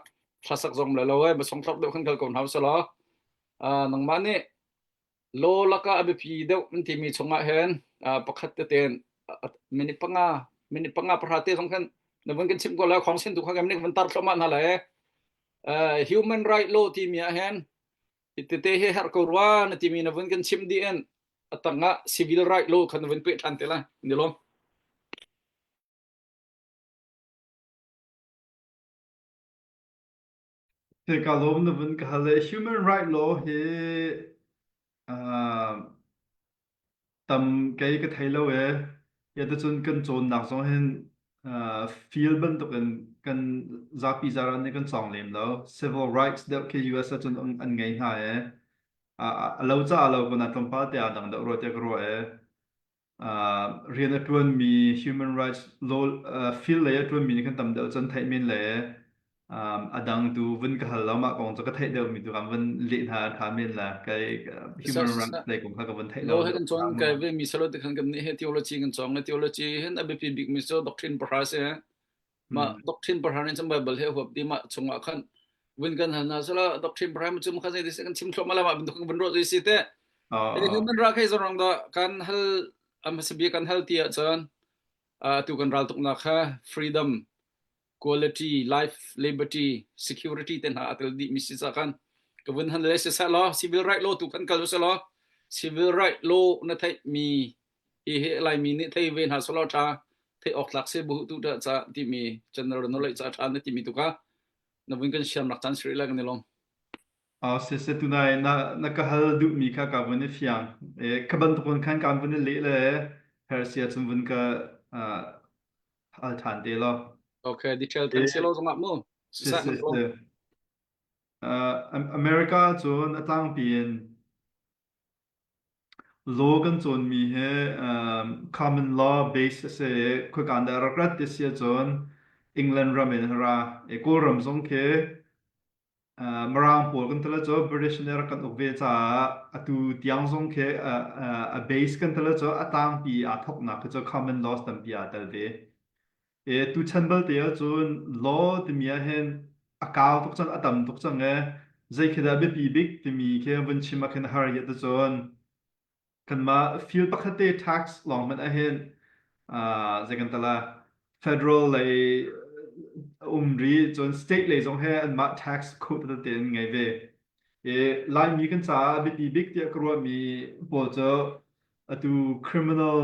hlasak zong le lo e basong thlok deuh khan kal ko hna usalaw nangmah nih law laka a biapi deuh an timi chungah hin pakhat teten minute panga minute panga pahra te zong khan na vun kan chim ko la khong sin tu kha kan vun tar thluahmah hna le human right law timi ah hin tete he har ko rua na timi na vun kan chim dih in atangah civil right law khan na vun pe than te la ni lom Hika lawm na vun ka hal i human right law hi uh, tam kei ka thei lo e. Ya cun kan cawnnak zong hin uh, field bantukin kan zapi zaran nih kan cawng lem lo. Civil rights deuh khi US ah cun an, an ngei hna e. Uh, a lo caah lo ko na tlawmpal te aa dang deuh rua tiah ka ruah e. rian a ṭuanmi human rights law field lei a ṭuanmi nih khan tam deuh cun theih men le a dang tu vun ka hal lo mah kong cu ka theih deuhmi tu kan vun leh hna ṭha men la kai human rights lei kong kha ka vun theih lo Law he kan cawn kai ve mi salo te khan kan nih he theology kan cawng le theology hin a biapi bik mi cu doctrine pahra si mah doctrine pahra nih cun bible he huap di mah chungah khan vun kan hal hna sala doctrine pahra cu kha zei kan chim thluahmah la mah bantuk kan vun ruah zei si te human right hei zorong dah kan hal a hmasa bik kan hal ti ahcun atu kan ral tuknak kha freedom quality life liberty security te hna a tel dih mi si ca kan ka vun han le si seh law civil right law tu kan kal usih law civil right law na theih mi hi hi Laimi nih thei ve hna selaw ṭha theih awk tlak si bu tu dah ca timi general knowledge ca ṭha na timi tu kha na vun kan siam rak caan siri lai kan i lawm. Ah siseh tunai na na ka hal duhmi kha ka vun i fiang. E, ka bantuk in khan kaan vun i leh le Persia cun vun ka Uh, al ṭhan te law. Okay, detail kan si lo zongah mu. Si si si. Uh, America cun a tlangpi in Law kan cawnmi hi um, common law base a si i khoika dah rak rat ti si ahcun England ram in a ra. I Kawlram zong khi uh, Mirang pawl kan tala cu British nih rak kan uk ve caah atu tiang zong khi uh, uh, a base kan tala cu a tlangpi aa thawknak khi cu common laws tampi aa tel ve. E tuchan balte ahcun law timi ahhin a kau tuk cang, a tam tuk cang e zei khi dah biapi bik timi khi vun chim ah khin a har iat ahcun kanmah field pakhat te tax lawng hmanh ahhin uh, zei kan tala federal lei um ri cun state lei zong he anmah tax code tete an ngei ve. E Laimi kan caah biapi bik tiah ka ruahmi pawl cu atu criminal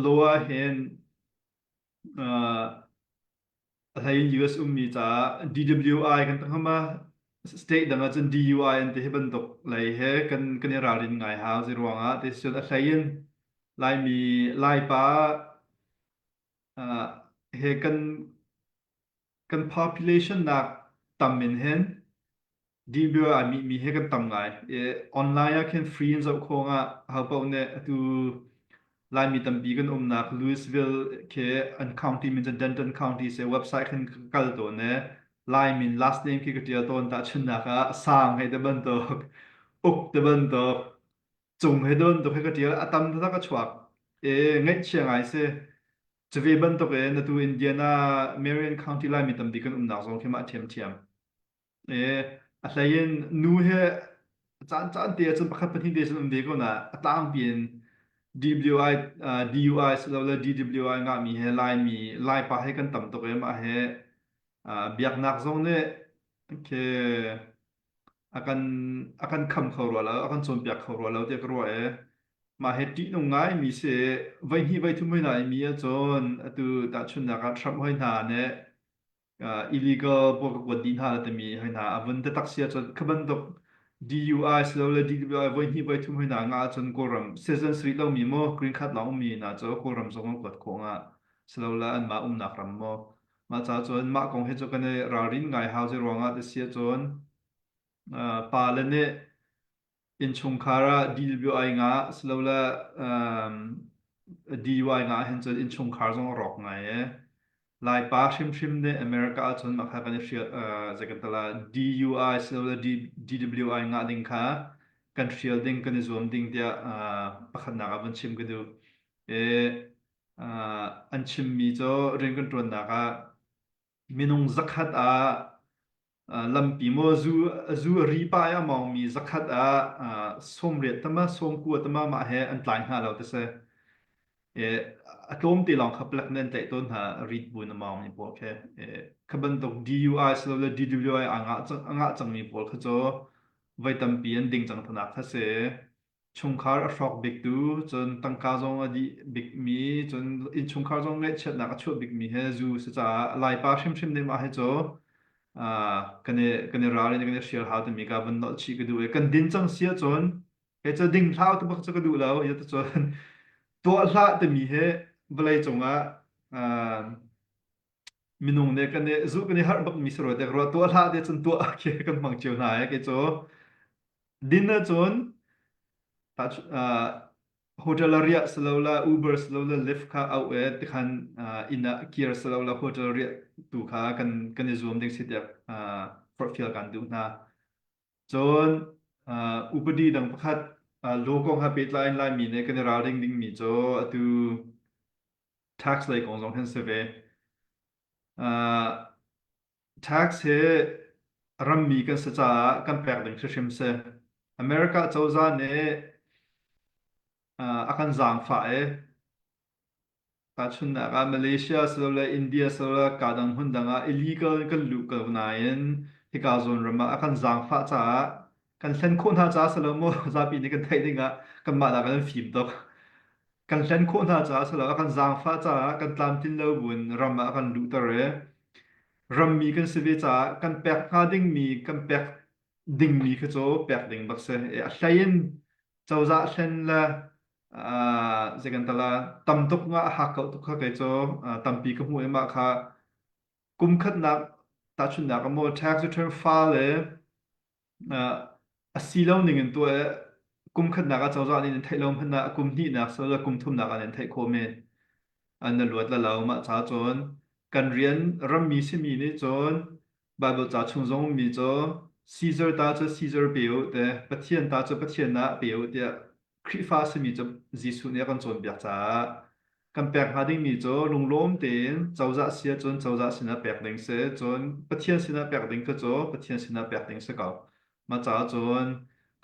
law ahhin Uh, a hlei in US ummi caah DWI kan tangam ah state dang ah cun DUI an ti hi bantuk lei he kan kan i ralrin ngai hau zi ruangah ti cun a hlei in Laimi Laipa uh, he kan kan population nak tam in hin DBI aa mihmi hi kan tam ngai. I online ah khin free in zoh khawh ah ahopaoh nih atu Laimi tampi kan umnak Louisville khi an county min cu Denton County si website khin ka kal tawn i Lai min last name khi ka ṭial tawn tahchunhnak ah Sang hei ti bantuk, Uk ti bantuk, Cung hei ti bantuk hi ka ṭial a tam taktak a chuak. I ngaihchia ngai si. Cuve bantuk in atu Indiana Marion County Laimi tampi kan umnak zong khi mah ṭhiamṭhiam. A hlei in nu hi caan caan te ahcun pakhat pahnih te cun um ve ko na a tlangpi in DWI uh, DUI silole DWI ngahmi he Laimi Laipa he kan tam tuk i mah he uh, biaknak zong nih khi a kan a kan kham kho rua lo a kan cawnpiak kho rua lo tiah ka ruah i mah he ṭihnung ngaimi si voi hnih voi thum hoi hna i mi ahcun atu tahchunhnak ah Trump hoi hna nih uh, illegal pawl ka kuat dih hna la timi hoi hna a vun taktak si ahcun kha bantuk DUI silole DWI voi hnih voi thum hoi hna nga ahcun Kawlram citizen si rih lomi maw green card lawng ummi hna cu Kawlram zong an kuat khawh nga silole anmah umnak ram maw mah ca cun mah kong hi cu kan i ralrin ngai hau zi ruangah ti si ahcun uh, pa le nih Innchungkhar ah DWI ngah silole um, DUI ngah hin cun innchungkhar zong a rawk ngai e. Laipa hrimhrim nih America ahcun mah kha kan i hrial uh, zei kan tala DUI silole DWI ngah ding kha kan hrial ding kan i zuam ding tiah uh, pakhatnak ah van chim ka duh. E, uh, an chimmi cu rian kan ṭuannak ah minung zakhat ah lampi maw zu zu a ri pa i a mawngmi zakhat ah 80 tama 90 tama mah he an tlai hna lo ti si. A tlawm te lawng kha plek nih an tlaih tawn hna rit buin a mawngmi pawl khi. Kha bantuk DUI silole DWI a ngah cangmi pawl kha cu voi tampi an ding cang thanak kha si. Chungkhar a hrawk biktu, cun tangka zong a dih bikmi, cun innchungkhar zong ngaihchiatnak a chuah bikmi he zu si caah Laipa hrimhrim nih mah hi cu kan i kan i ralrin i kan i hrial hau timi ka vun nolh chih ka duh i kan din cang si ahcun kei cu ding hlah tu bak cu ka duh lo ya cun tuah hlah timi hi vawlei cungah minung nih kan i zu kan i harh bakmi si rua te ka ruah tuah hlah te cun tuah khi kan hmang cio hna i kei cu Din ahcun hotel ah riah silole Uber silole Lyft kha auh i tikhan inn ah kir silole hotel riah tu kha kan kan i zuam ding si tiah forhfial kan duh hna. Cun upadi dang pakhat law kong he pehtlai in Laimi nih kan i ralring dingmi cu atu tax lei kong zong hin si ve. Tax hi rammi kan si caah kan pek ding hrimhrim si. America cozah nih a kan zaangfah i tahchunhnak ah Malaysia silole India silole ka dang hmun dang ah illegal in kan luh ko nain hika zawn ram ah a kan zaangfah caah kan hlen khawh hna caah si lo maw zapi nih kan theih ding ah kanmah nakin an fim tuk. Kan hlen khawh hna caah si lo a kan zaangfah caah kan tlamtlin lo buin ram ah a kan luhter i rammi kan si ve caah kan pek hnga dingmi kan pek dingmi kha cu pek ding bak si. A hlei in cozah hlen le Zei kan tala tam tuk nga a hak ko tuk kha kei cu tampi ka hmuh i mah kha kum khatnak tahchunhnak ah maw tax return file a si lo ning in tuah i kum khatnak ah cozah nih an theih lo hmanh ah kum hnihnak silo kum thumnak ah an theih khawh men. An na luat la lo mah ca cun kan rian rammi simi nih cun Bible ca chung zong mi cu Caesar ta cu Caesar pe u te Pathian ta cu Pathian ah pe u tiah Khrihfa simi cu Jesuh nih a kan cawnpiak caah kan pek hnga dingmi cu lunglawm tein cozah si ahcun cozah sinah pek ding si, cun Pathian sinah pek ding kha cu Pathian sinah pek ding si ko. Mah caah cun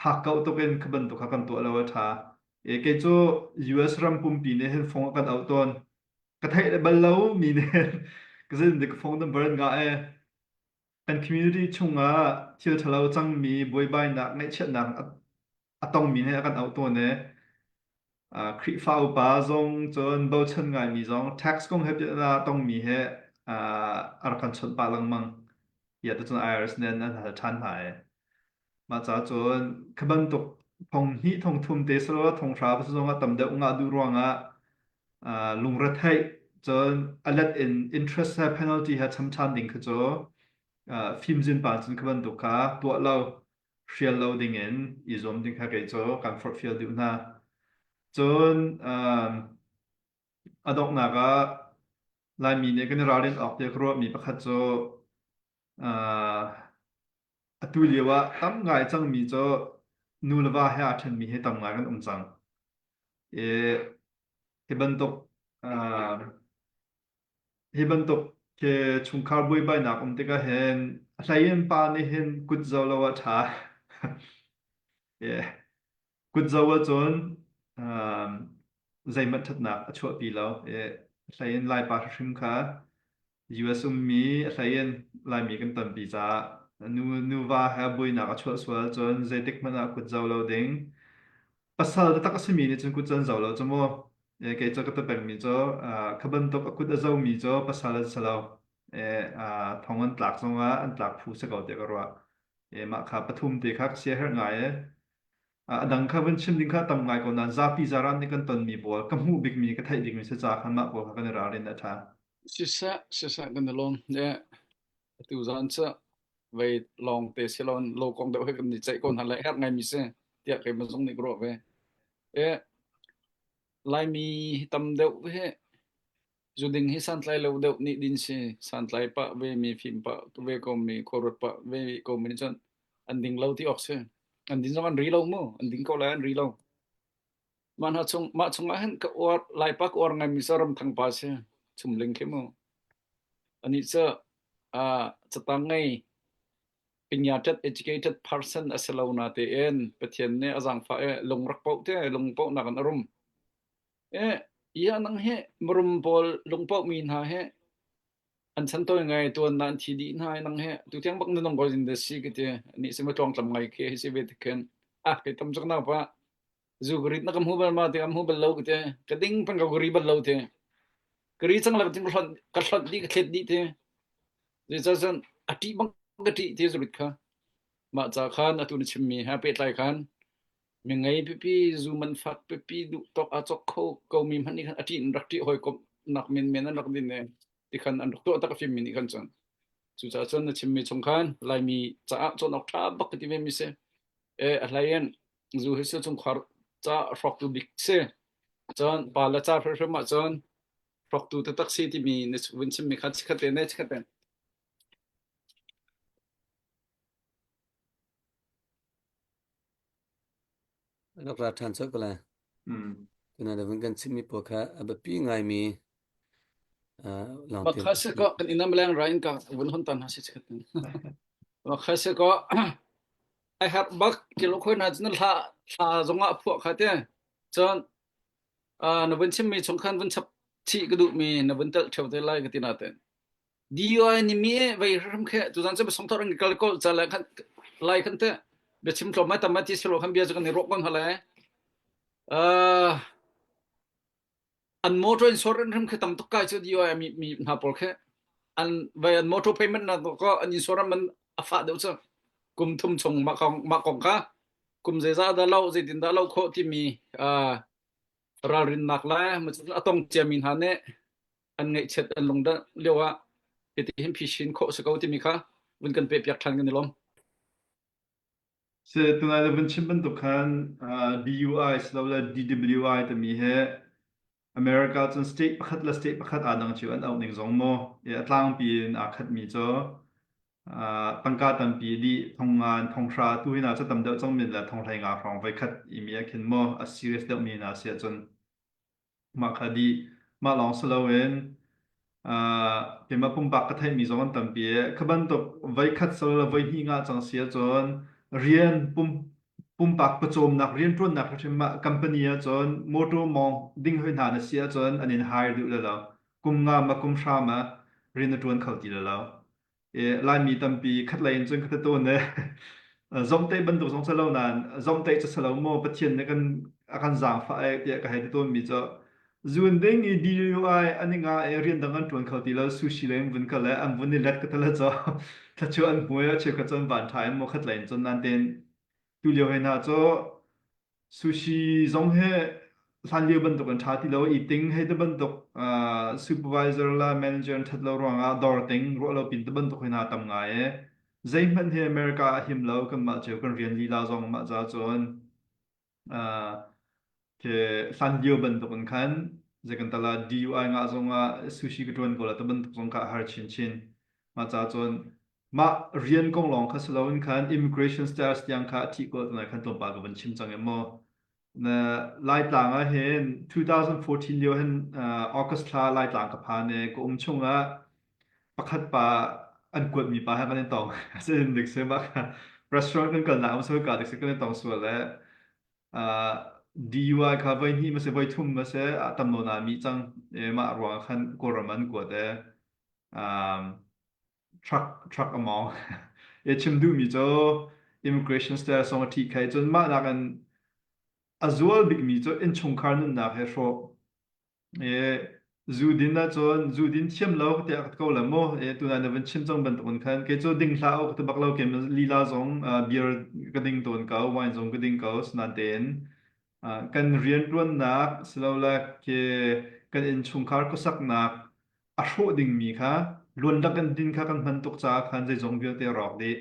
hakkauh tuk in kha bantuk kha kan tuah lo a ṭha. E, kei cu US ram pumpi nih hin fung a kan auh tawn. Ka theih bal lo mi nih ka zin dik phone number an ngah e. Kan community chungah thil ṭhalo cangmi buaibainak ngaihchiatnak a tongmi nih a kan auh tawn i Khrihfa upa zong cun bochan ngaimi zong tax kong he a tongmi he a rak kan chawnh pah lengmang. Ia cun IRS nih an hal ṭhan hna i mah ca cun kha bantuk thong hnih thong thum te silo thong hra zong ah tam deuh ngah duh ruangah lungretheih cun a let in interest he penalty he cham ṭhan ding kha cu fimzin pa cun kha bantuk kha tuah lo hrial lo dingin i zuam ding kha kei cu kan forhfial duh hna. Cun a donghnak ah Laimi nih kan i ralrin awk tiah ka ruahmi pakhat cu atu lio ah tam ngai cangmi cu nu le va he aa ṭhenmi hi tam ngai kan um cang. I hi bantuk Hi bantuk khi chungkhar buaibainak um tikah hin a hleiin pa nih hin kut zo lo ah ṭha. Yeah. Kut zo ahcun um, zeihmanh ṭhatnak a chuahpi lo. Eh, a hleiin Laipa hrim kha US ummi a hleiin Laimi kan tampi caah nu nuva he buainak a chuah sual cun zeitik hmanh ah kut zo lo ding. Pasal taktak a simi nih cun kut cu an zo lo cu mu. E, kei cu ka ti pengmi cu kha bantuk a kut a zomi cu pasal an si lo. E, thong an tlak zongah an tlak phu si ko tiah ka ruah. E, mah kha pathum te kha ka sia herh ngai e. A dang kha vun chim ding kha tam ngai ko nain zapi zaran nih kan tonmi pawl ka hmuh bikmi ka theih bikmi si ca khan mah pawl kha kan i ralrin a ṭha. Siseh, siseh kan i lawm. E, atu zan cu vei lawng te si lo lo kong deuh he kan i ceih ko hna le herh ngaimi si tiah keimah zong nih ka ruah ve. E, Laimi tam deuh hi zuding hi santlai lo deuh nih din si santlai pah ve mi fim pah ve ko mi khuaruat pah ve ko mi nih cun an ding lo ti awk si. An din zong an ri lo mu an ding ko lai an ri lo. Mah hna chung mah chungah hin ka uar Laipa ka uar ngaimi cu Ramthang pa si Chumling khi mu. Anih cu uh, catang ngei pinyatat educated person a si lo na tein Pathian nih a zaangfah i lung rak poh te lung poh nak in a rum. E ia nang hi marum pawl lung poh mi hna hi an chan tawi ngai tuan na an thi dih hna nang hi tu tiang bak nunong ko in da si ka ti ni si ma tluang tlam ngai khi hi si ve tikhin ah kei tam chak na pa zu ka rit na ka hmu bal ma ti ka hmu bal lo ka ti ka ding pan ka ri bal lo ti ka ri cang la ka ka hlonh ka hlonh dih ka thlet dih ti zeicahcun a ṭih bang ka ṭih ti zu rit kha mah ca khan atu na chimmi ha pehtlai khan mi ngei pipi zu man fak pipi duh tawk a chok kho ko mi hmanh nih khan a ṭih in rak ṭih hawi kom nak men men an rak din ne ti khan an rak tuah tak a fim mi nih khan cun cucaah cun na chimmi chung khan laimi caah cawn awk ṭha bak ka ti ve mi si e a hlei in zu hi cu chungkhar ca hrawktu bik si. Cun pa le ca hrimhrim ah cun hrawktu taktak si timi na vun chimmi kha chikkhat te ne chikkhat te. Rak ra ṭhan colh ko lai. Mm. Tuna na vun kan chimmi pawl kha a biapi ngaimi Makha langter. se ko kan inam leng ra in ka vun hon tan ha si chikkhat te. Makha se ko a herh bak kilo khoi na cun hla hla zongah phuah kha te. Cun na vun chimmi chung khan vun chap chih ka duhmi na vun telh ṭheo te lai ka ti natin. DUI ni mi vei hram khe tuzan cu song thor an kal ko cha le khan lai khan te biachim tlawm mai tam mai ti silo khan bia cu kan i ruak kon hale uh, an motor insurance hram khe tam tuk kai cu DUI mi mi hna pawl khe an vai an motor payment na ko an insurance man a fa deuh cu kum thum chung ma kong ma kong kha kum zeizah dah lo zeitin dah lo khawh timi uh, Ralrinnak le a tong ciami hna nih an ngaihchiat an lungdanh lio ah hiti hin phisin khawh si ko timi kha vun kan pehpiak ṭhan kan i lawm. Si tunai na vun chim bantuk khan DUI silole DWI timi hi America cun state pakhat le state pakhat aa dang cio an auh ning zong maw a tlangpi in aa khatmi cu tangka tampi dih thong nga in thong hra tu hi na cu tam deuh cang min le thong hlei nga hrawng voi khat imi ah khin maw a serious deuh mi hna si ahcun mah kha dih mah lawng si loin keimah pumpak ka theihmi zong an tampi i kha bantuk voi khat sal le voi hnih ngah cang si ahcun rian pum pumpak pawcawmnak rianṭuannak hrimhrim ah company ahcun motor mawng ding hoi hna na si ahcun an in hire duh le lo kum nga ma kum hra ma rian na ṭuan kho ti le lo. Laimi tampi khatlei in cun ka ti tawn e zomhtaih bantuk zong si lo nain zomhtaih cu si lo maw Pathian nih kan a kan zaangfah e tiah ka hei ti tawnmi cu zun ding i DUI an i ngah i rian dang an ṭuan kho ti lo sushi lei in vun kal le an vun i let ka ti le cu thluachuah an hmu i cheukhat cu an van ṭha in maw khatlei in cun nain tein tu lio hei hna cu Sushi zong hi hlanlio bantuk an ṭha ti lo. I ting hei ti bantuk supervisor le manager an ṭhat lo ruangah dawr ting ruah lo pin ti bantuk hi hna tam ngai i zeihmanh hi America ah a him lo kanmah cio kan rian lila zong mah ca cun khi hlanlio bantuk in khan zei kan tal ah DUI ngah zong ah sushi ka ṭuan ko la ti bantuk zong kha a har chinchin. Mah ca cun Mah rian kong lawng kha si loin khan immigration status tiang kha a thih ko tunai khan tlawmpal ka van chim cang em maw. Na Laitlang ah hin 2014 lio hin uh, August thla Laitlang ka phan i ka um chung ah pakhat pa an kuatmi pa he kan in tong. Sin dik se mah kha restaurant kan kalnak am so ka dik se kan in tong sual le uh, DUI kha voi hnih ma se voi thum ma se a tam lo na mi cang e mah ruang khan Kawlram an kuat e um, truck truck a mawng. I chim duhmi cu immigration status zong a ṭhi khai cun mah nakin a zual bikmi cu innchungkhar nunnak he hrawh. E, zu din ahcun zu din thiam lo tiah ka ti ko le mu. E, tunai na van chim cang bantukin khan kei cu ding hlah u ka ti bak lo. Kei lila zong beer ka ding tawn ko, wine zong ka ding ko. Sinain tein kan rianṭuannak silole ke kan innchungkhar khuasaknak a hrawh dingmi kha luanlak in din kha kan hman tuk caah khan zeizong vialte a rawk dih.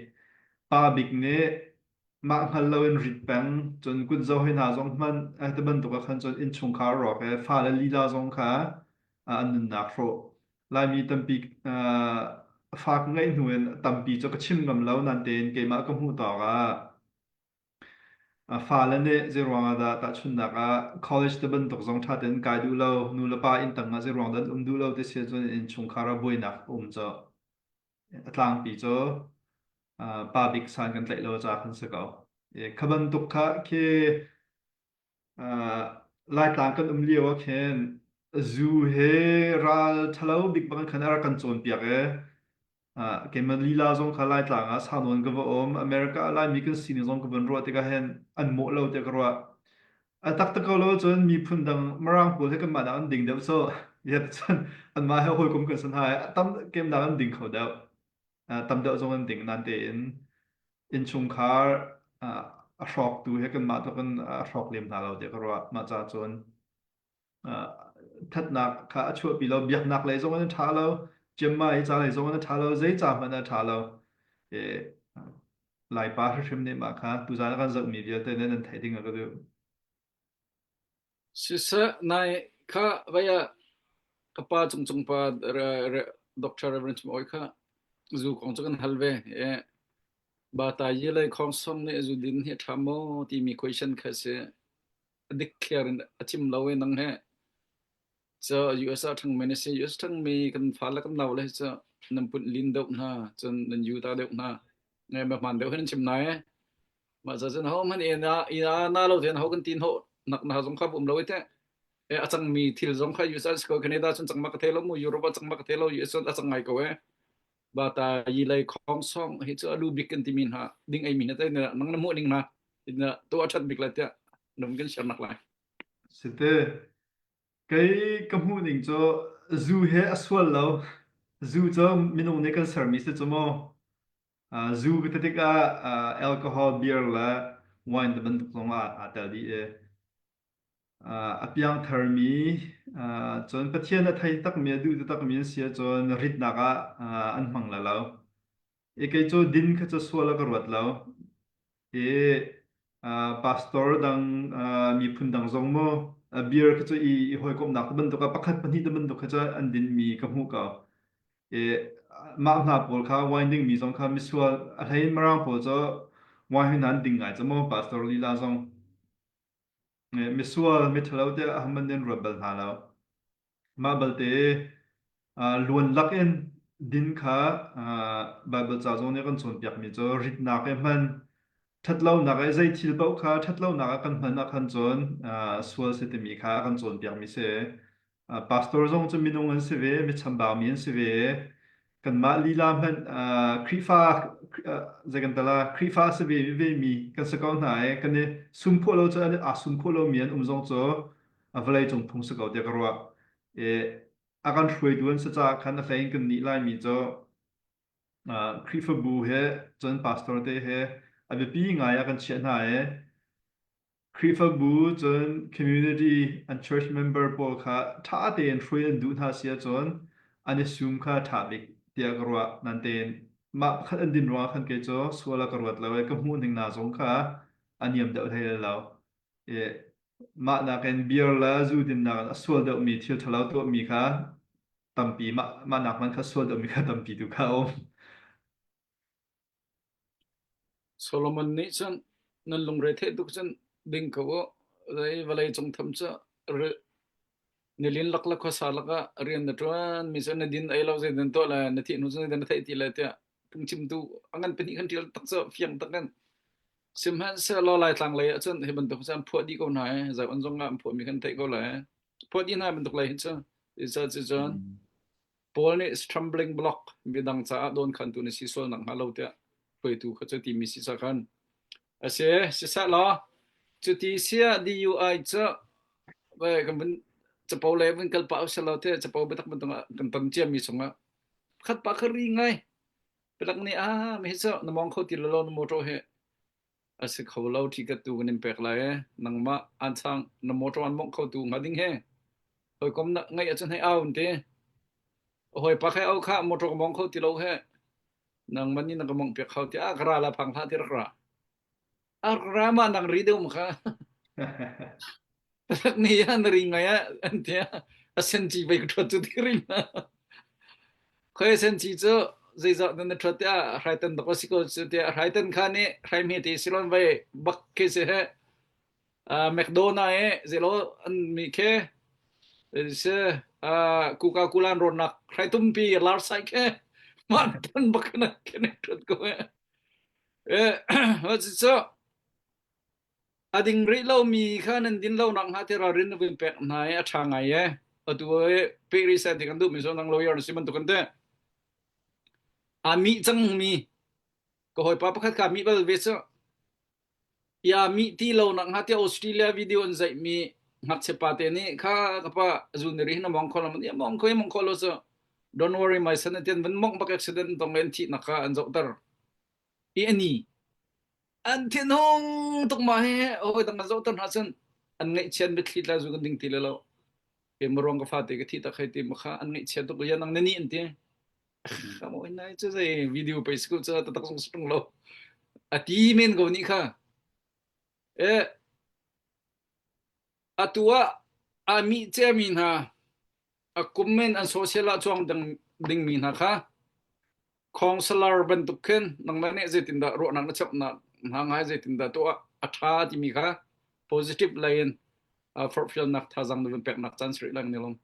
Pa bik nih mah hngal loin rit peng, cun kutzo hoi hna zong hmanh ti bantuk ah khan cun innchungkhar a rawk i fale lila zong kha an nunnak hrawh. Laimi tampi fa ka ngeih hnu in tampi cu ka chim ngam lo nain tein keimah ka hmuh tawk ah Fale nih zeiruang ah dah tahchunhnak ah college te bantuk zong ṭha tein kai duh lo, nu le pa inn tang ah zeiruang dah an um duh lo ti si ahcun innchungkhar ah buainak a um colh. A tlangpi cu pa bik san kan tlaih lo caah khan si ko. Kha bantuk kha khi Laitlang kan um lio ah khin zu he ral ṭhalo bik bang khan a rak kan cawnpiak i keimah lila zong kha Laitlang ah sau nawn ka va um. America ah Laimi kan sining zong ka van ruah tikah hin an mawh lo tiah ka ruah. A taktak ko lo cun miphun dang Mirang pawl he kanmah nak an ding deuh so ya cun anmah he hawikom kan si hna i a tam kemnak an ding kho deuh. Tam deuh zong an ding nain tein innchungkhar a hrawktu he kanmah tluk in a hrawk lem hna lo tiah ka ruah. Mah ca cun thatnak kha a chuahpi lo biaknak lei zong in a ṭha lo ciammai ca lei zong in a ṭha lo zei ca hmanh ah a ṭha lo e Laipa hrimhrim nih mah kha tuzaan ah kan zohmi vialte nih nan theih ding a ka duh. Siseh nai kha vai ah ka pa cungcung pa Dr. Reverend Chim Awi kha zu kong cu kan hal ve. E, Bata yi lei khong song nih zu din hi a ṭha maw timi question kha si. A dik clear in a chim lo i nang he cu US ah ṭhangmi na si. US ṭhangmi kan fale kan nau le hi cu nan punh lin deuh hna, cun nan yuta deuh hna. Ngai ma hmaan deuh hin an chim nai. Mah ca cun ho hmanh ina ina na lo ten ho kan tin ho nak na zong kha um lo i teh. E a cangmi thil zong kha US an si ko Canada cun cang ma ka thei lo mu Europe ah cang ma ka thei lo US cun a cang ngai ko e. Bata yi lei khong song hi cu alu bik kan timi hna ding ei mi hna te nang na hmuh ning hna na to a that bik lai tiah num kan share nak lai. Site kei ka hmuh ning cu zu he a sual lo zu cu minung nih kan sermi si cu mu zu ka ti tikah alcohol beer le wine te bantuk zong ah aa tel dih i. A piangtharmi cun Pathian a thei takmi a duh takmi an si ahcun ritnak ah an hmang la lo. I kei cu din kha cu sual ah ka ruat lo. I pastor dang miphun dang zong mu beer kha cu i hawikomhnak te bantuk ah pakhat pahnih te bantuk kha cu an dinmi ka hmuh ko. I mah hna pawl kha wine dingmi zong kha misual a hlei in Mirang pawl cu wine hi hna an ding ngai cu mu pastor lila zong. Misual miṭhalo tiah ahohmanh nih an ruat bal hna lo. Mah balte luan lakin din kha Baibal ca zong nih a kan cawnpiakmi cu ritnak i hman, ṭhatlonak i zei thil paoh kha ṭhatlonak ah kan hman ahkhan cun sual si timi kha a kan cawnpiakmi si. Pastor zong cu minung an si ve, mi chambaumi an si ve. Kanmah lila hmanh Khrihfa zei kan tala Khrihfa a si ve vemi kan si ko hna i kan i sum khawh lo cu aa sum khawh lomi an um zong cu a vawlei cung phung si ko tiah ka ruah. I a kan hruaitu an si caah khan a hlei in kan nih laimi cu Khrihfabu he cun pastor te he a biapi ngai ah kan chiah hna i Khrihfabu cun community an church member pawl kha ṭha tein hruai an duh hna si ahcun an i sum kha ṭha bik tiah ka ruah. Nain mah pakhat an din ruangah khan kei cu sual ah ka ruat lo i ka hmuh ning hna zong kha a niam deuh hlei lo. I mah nakin beer le zu dinnak in a sual deuhmi thil ṭhalo tuahmi kha tampi mah mah nak hmanh kha sual deuhmi kha tampi tu kha a um. Solomon nih cun nan lungre theih tuk cun ding ko u. Zei vawlei cung tham cu nilin lak le khuasa lakah rian na ṭuan mi cu na din ei lo zei nan tuah le na thih hnu cun zei na theih ti le tiah phungchimtu a ngan pahnih kan ṭial tak cu fiang tak in sihmanhsehlaw Laitlang lei ah cun hi bantuk cu an phuah dih ko hna i zei on zong ah an phuahmi kan theih ko lai. Phuah dih hna bantuk lei hi cu cucun Paul nih stumbling block midang caah dawnkhantu na si sual nakhnga lo tiah hruaitu kha cu timi si ca khan a si. Siseh law cuti siah DUI cu kan vun capo le vun kal pah usih law tiah capo biatak bantuk ah kan ton ciami chungah pakhat pa kha ri ngai palak nih ah mi hi cu na mawng kho ti lo na motor hi a si kho lo ṭhi tu kan in pek lai e nangmah an chang na motor an mawngh kho tu hnga ding he hawikom na ngeih ahcun hei au ti hawipa khai au kha motor ka mawng kho ti lo he nangman nih na ka mawngh piak kho ti ah ka ra la phang hlah ti rak ra a ra ma nang ri deuh ma kha rak ni ya na ri ngai ah an tia a sen chi bai ka thot chu ti ring khoi sen chi cu zeizah na thot tiah hrai tan dok si ko chu tiah hrai tan kha nih hrai hme ti silon vai bak khi si he McDonald e zelo an mi khe se Coca-Cola an ronnak hrai tumpi lar sai khe man tan bak na kene thot ko e eh cu a ding rih lomi kha nan din lo nakhnga ti ralrin na vun pek hna i a ṭha ngai e. Atu i pek rih seh ti kan duhmi cu nang lawyer na si bantuk kan ti. Aa mih cangmi ka hawipa pakhat kha mih bal ve cu. Ia mih ti lo nakhnga tiah Australia video an zaihmi ngakchia pa te nih kha ka pa zun ri hin a mong kho lo man mong kho mong kho lo cu don't worry my son atian van mong bak accident tong le an thihnak kha an zohter i ani An thinhung tuk ma hi hawi dang an zohter hna cun an ngaihchiat mitthli tla zu kan ding ti le lo. Ke maruang ka fate ka thi tak hei ti ma kha an ngaihchiat tuk ya nang na ni an ti. Kamo in nai cu zei video pe sku cu tatak zong stung lo. A ti men ko ni kha. E atu ah a mi che mi hna a kum men an social ah chuang ding ding mi hna kha Counselor bantuk khin nangmah nih zeitindah ruahnak na cheuhnak hna ngai zeitindah tuah a ṭha timi kha positive lei in forhfialnak thazaang na vun peknak caan si rih lang ni lom.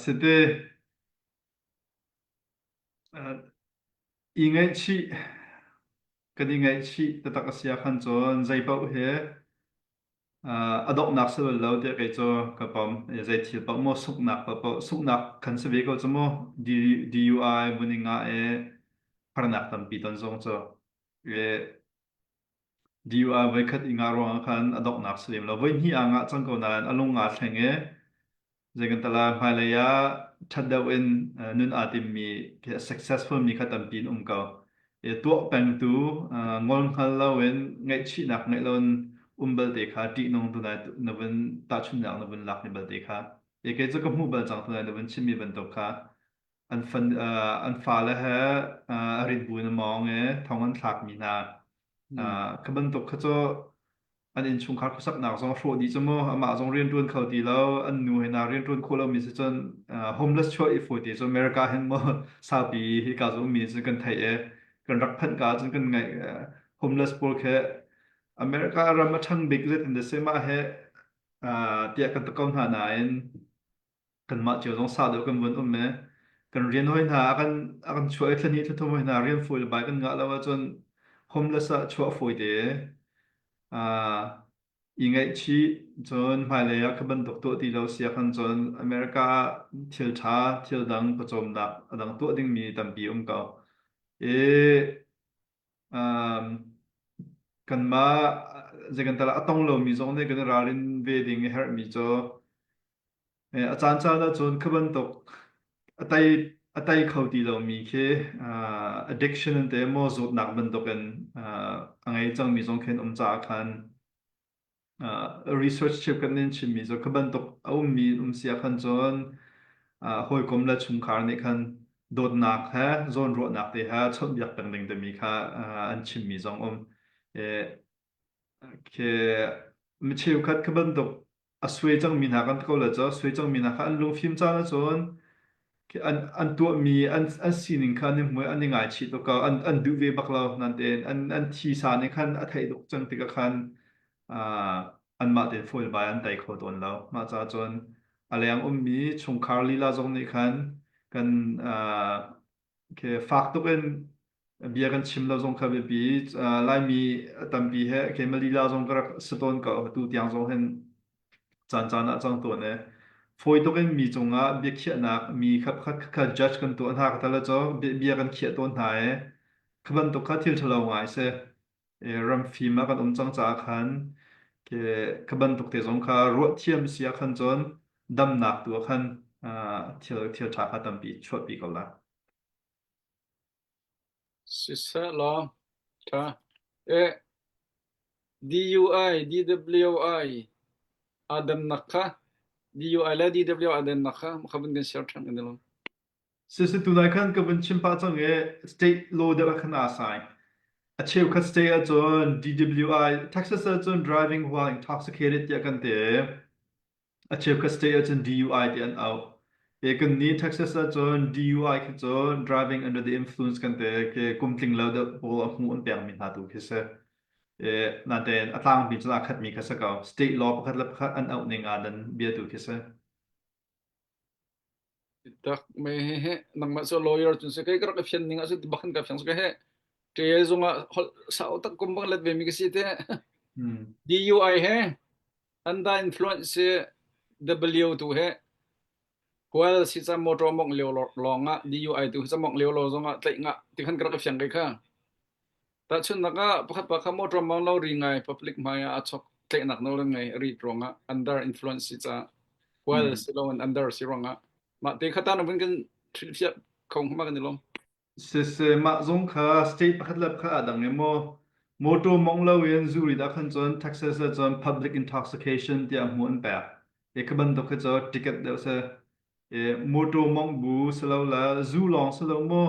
Site i ngaihchih kan i ngaihchih taktak a si ah khan cun zei paoh hi A donghnak si bal lo tiah kei cu ka pom. Zei thil paoh maw sunghnak paohpaoh sunghnak khan si ve ko cu mu. DUI vun i ngah i harnak tampi ton zong cu. DUI voikhat i ngah ruangah khan a donghnak si lem lo. Voihnih aa ngah cang ko nain a lung aa thleng i Zei kan tala hmailei ah ṭhat deuh in nun aa timmi successful mi kha tampi in um ko. Tuah pengtu ngol hngal loin ngaihchihnak ngeih loin um balte kha ṭihnung tunai na vun tahchunhnak na vun lak mi balte kha e kei cu ka hmuh bal cang tunai na vun chimmi bantuk kha an fan an fale he a rit bu in a mawng i thong an thlakmi hna kha bantuk kha cu an innchungkhar khuasaknak zong a hrawh dih cu mu amah zong rian ṭuan kho ti lo an nu he na rian ṭuan khawh lomi si cun homeless chuah i fawi te cu America hin mu saupi hika cu ummi cu kan theih i kan rak phanh ka cun kan ngaih homeless pawl khi America ram a ṭhang bik zeitin dah si mah he tiah kan ti ko hna nain kanmah cio zong sa deuh kan vun um i kan rian hoi hna a kan a kan chuah i thlahnih thlathum hoi hna rian fawi le bai kan ngah lo ahcun homeless ah chuah fawi te uh, i ngaihchih cun hmailei ah kha bantuk tuah ti lo sia khan cun America ah thil ṭha thil dang pawcawmnak a dang tuah dingmi tampi um ko i um, kanmah zei kan tal a tong lomi zong nih kan i ralrin ve ding a herhmi cu A caancaan ahcun kha bantuk a tei a tei kho ti lomi khi addiction an ti maw zawtnak bantukin a ngei cangmi zong khi an um caah khan research cheukhat nih an chimmi cu kha bantuk a ummi an um si ahkhan cun hawikom le chungkhar nih khan dawtnak he zawnruahnak te he chawnhbiak peng ding timi kha an chimmi zong um. Khi mi cheukhat kha bantuk a suai cangmi hna kan ko le cu suai cangmi hna kha an lungfim caan ahcun an an tuahmi an an sining kha an i hmu an i ngaichih tuk ko an an duh ve bak lo nan tein an an thisa nih khan a theih tuk cang tikah khan uh, anmah tein fawi bai an tei kho tawn lo mah caah cun a leng ummi chungkhar lila zong nih khan kan uh, Okay, fak tuk in bia kan chim lo zong kha biapi. Laimi tampi he keimah lila zong ka rak si tawn ko. Tu tiang zong hin caan caan ah cang tawn e. Fawi tuk in mi cungah biakhiahnak mi kha pakhat kha judge kan tuah hna ka tal cu bia kan khiah tawn hna e. Kha bantuk kha thil ṭhalo ngai si. Ram fim ah kan um cang caah khan ke kha bantuk te zong kha ruah thiam si ah khan cun damnak tu ah khan thil thil ṭha kha tampi chuahpi ko la. Siseh law ṭha. E DUI, DWI aa dannak kha DUI le DWI aa dannak kha kha vun kan share ṭhan kan i lawm. Sisi tunai khan ka vun chim pah cang i state law deuh ah khan aa sai. A cheukhat state ahcun DWI, Texas ahcun driving while intoxicated tiah kan ti. A cheukhat state ahcun DUI ti an auh. E kan ni Texas ahcun DUI khi cu driving under the influence kan ti. Khi kum tling lo deuh pawl a hmu an pekmi hna tu khi si. E, natein a tlangpi cun aa khatmi kha si ko. State law pakhat le pakhat an auh ning aa dan bia tu khi si. Tak me he he nangmah cu lawyer cun si kei ka rak i fian ning ah cun bakhan ka fiang ka he ṭe zungah holh sau tak kum bang let ve mi ka si te DUI he under influence si W tu he well si ca motor mong lio lawng ah DUI tu ca mong lio lo zong ah tlaih nga ti khan ka rak i fiang kai kha Tahchunhnak ah, pakhat pa kha motor mawng lo ri ngai public hmai ah a chok tlaihnak nawl an ngei rit ruangah under influence si caah well si loin under si ruangah mah te kha tan vun kan hrilhfiah kho hma kan i lawm. Siseh mah zong kha state pakhat le pakhat aa dang i maw motor mong loin zu rit ah khan cun Texas ah cun public intoxication tiah hmuh an pek. E kha bantuk khi cu ticket deuh si. Motor mawngh bu silole zu lawng si lo maw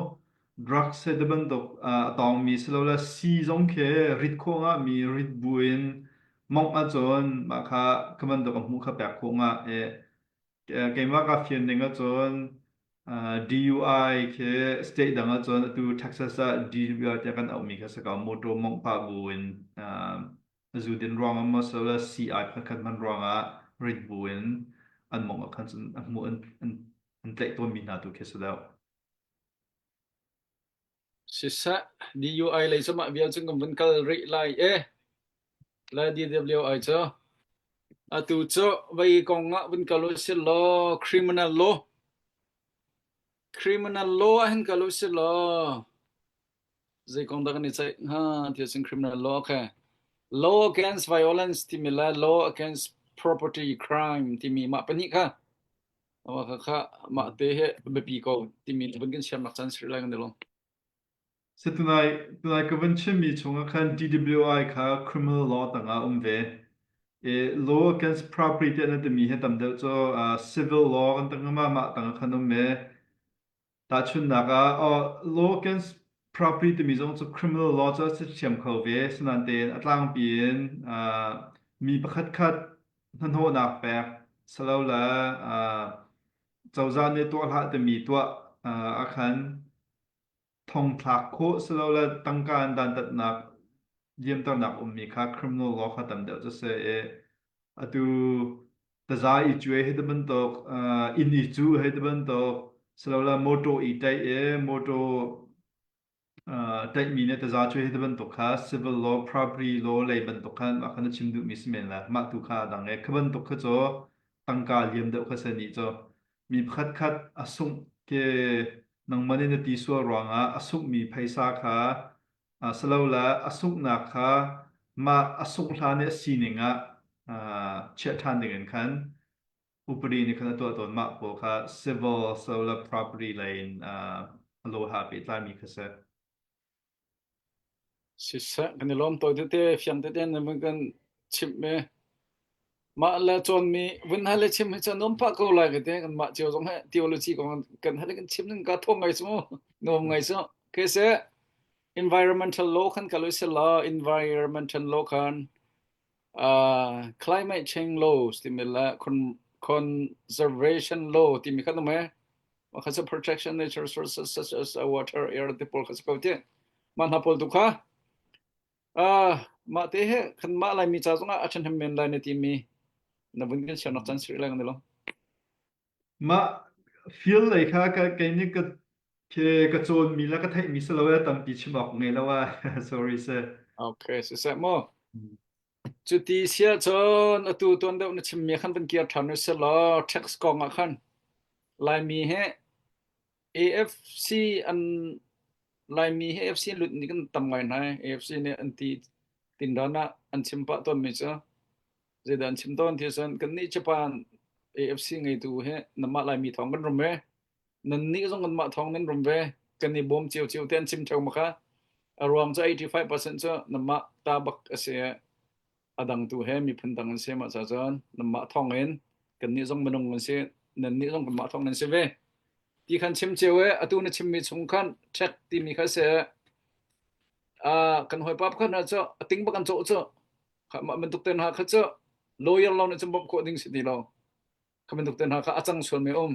drugs he ti bantuk a tawngmi silole sii zong khi rit khawh ngahmi rit bu in mawngh ahcun mah kha kha bantuk a hmuh kha pek khawh ngah. Keimah ka fian ning ahcun DUI khi state dang ahcun atu Texas ah DUI tiah kan auhmi kha si ko. Motor mawngh pah bu in Zu din ruangah maw sila sii-ai pakhatkhat hman ruangah rit bu in an mawngh ah khan cun a hmuh an, an, an tlaih tawnmi hna tu khi a si deuh. Siseh, DUI lei cu mah vial cun kan vun kal rih lai e. Le DWI cu atu cu vei kong ah vun kal u si law criminal law criminal law ah hin kal u si law Zei kong dah kan i ceih hnga ti ahcun criminal law kha law against violence timi le law against property crime timi mah pahnih kha mah kha kha mah te he biapi ko timi vun kan siamnak caan si rih lai kan i lawm. Si tunai tunai ka van chimmi chungah khan DWI kha criminal law tangah um ve. I law against property tiah na timi hi tam deuh cu uh, civil law kan tang ma mah tangah khan um ve. Tahchunhnak ah, oh, law against property timi zong cu criminal law cu a si thiam kho ve. Sinain tein a tlangpi in uh, mi pakhat khat hnahnawhnak pek silole uh, cozah nih tuah hlah timi tuah uh, ah khan thongthlak khawh silole tangka in dantatnak liamternak ummi kha criminal law kha tam deuh cu si i atu taza i cuai hi ti bantuk uh, inn i cu hei ti bantuk silole motor i taih i motor uh, taihmi nih taza cuai hi ti bantuk kha civil law property law lei bantuk khan mah kha na chim duhmi si men la mah tu kha a dang e kha bantuk kha cu tangka liam deuh kha se ni cu Mi pakhatkhat a sungh ke nangmah nih na ti sual ruangah a sunghmi phaisa kha silole a sunghnak kha mah a sungh hlan i a sining ah chiah ṭhan dingin khan upadi nih khan a tuah tawn. Mah pawl kha civil silole property lei in a law he aa pehtlaimi kha si. Siseh, kan i lawm tawi tete, fiang tete na vun kan chimh i mah le cawnmi vun hal le chim hi cu a nuam pah ko lai ka ti. Kanmah cio zong hi theology kong kan hal i kan chim ning ka thawng ngai cu mu, nuam ngai cu. Okay, seh, environmental law khan kal usih law, environmental law khan uh, climate change laws timi le conservation law timi khan um e. Mah kha cu protection nature resources such as water, air ti pawl kha si ko ti. Mah hna pawl tu kha uh, mah te he kan mah Laimi ca zongah a ṭhahnem men lai na timi na vun kan share nak caan siri lai lo. Mah field lei kha ka kei nih ka ke ka cawnmi le ka theihmi si lo e tampi chim awk ngei lo a sorry sir. Okay, siseh mu. Cuti sia cun atu tuan deuh na chimmi khan van kir ṭhan u sih law tax kong ah khan Laimi hi AFC an Laimi hi AFC an lut ni kan tam ngai hna. AFC nih an ti tindan ah an chim pah tawnmi cu zeidah an chim tawn ti cun kannih Japan AFC ngeitu hi namah Laimi thawng kan rum e. Nannih zong kanmah thawng nan rum ve. Kan i bawm ciocio te an chim ṭheo ma kha. A ruang cu 85% cu namah ta bak a si i a dang tu he miphun dang an si mah ca cun namah thawng in kannih zong minung an si nannih zong kanmah thawng nan si ve. Ti khan chim cio i atu na chimmi chung khan check timi kha si uh, kan hawipa pakhat hna cu a ting bak an cawh cu mah bantuk te hna kha cu lawyer lo nih cun bawmh khawh ding si ti lo. Kha bantuk te hna kha a cang sual mi um.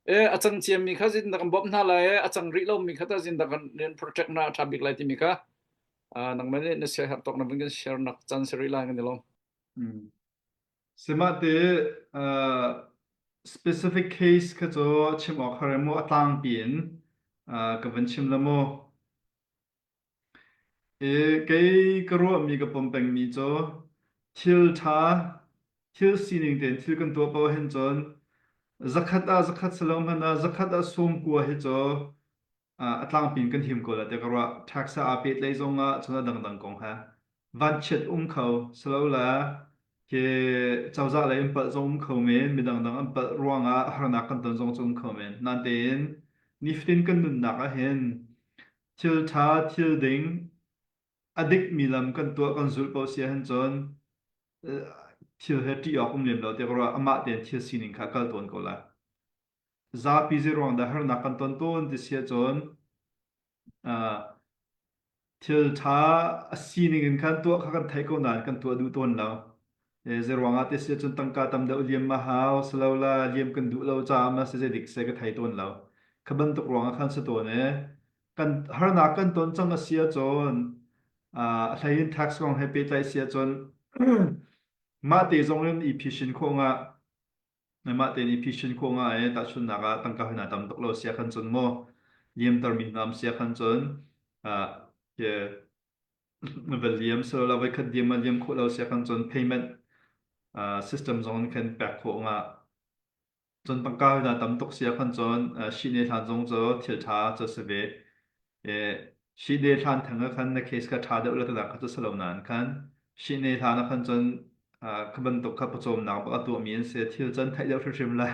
E a cang ciammi kha zindak kan bawmh hna lai e a cang rih lomi kha ta zindak kan rian protect na a ṭha bik lai timi kha nangmah nih na share tawk na vun kan share nak caan si rih lai kan i lawm. Mm. Sihmahte uh, specific case kha cu chim awk har mu a tlangpi in uh, ka van chim la mu. I kei ka ruahmi ka pom pengmi cu thil ṭha, thil sining tein thil kan tuah paoh hin cun zakhat ah zakhat si lo hmanh ah zakhat ah sawmkua hi cu a tlangpi in kan him ko lai tiah ka ruah. Tax aa pehtlaih zong ah cun a dangdang kong he vanchiat um kho silole khi cozah lei in palh zong um kho men, midang dang an palh ruangah harnak kan ton zong cu um kho men. Nain nifatin kan nunnak ah hin Thil ṭha, thil ding, a dikmi lam kan tuah kan zulh paoh si ahhin cun thil he ṭih awk um lem lo tiah ka ruah. Amah tein thil sining kha a kal tawn ko lai. Zapi zeiruang dah harnak kan ton tawn ti si ahcun thil ṭha a sining in khan tuah kha kan theih ko nain kan tuah duh tawn lo. Zeiruang ah ti si ahcun tangka tam deuh liam a hau, silola liam kan duh lo caah ma si zeidik seh ka thei tawn lo. Kha bantuk ruang ah khan si tawn i kan harnak kan ton cang a si ahcun a hlei in tax kong he pehtlaih si ahcun mah te zong in i phisin khawh nga mah tein i phisin khawh nga e tahchunhnak ah tangka hna tam tuk lo sia khan cun maw liamter mi hna sia khan cun va liam silo la voikhat liam a liam khawh lo sia khan cun payment system zong in khan pek khawh nga Cun tangka hna tam tuk si ahkhan cun shine hlan zong cu thil ṭha cu a si ve. Shine hlan theng ah khan na case kha ṭha deuh le tadak kha cu si lo nain khan shine hlan ah khan cun kha bantuk kha pawcawmnak bak a tuahmi an si. Thil can theih deuh hrimhrim le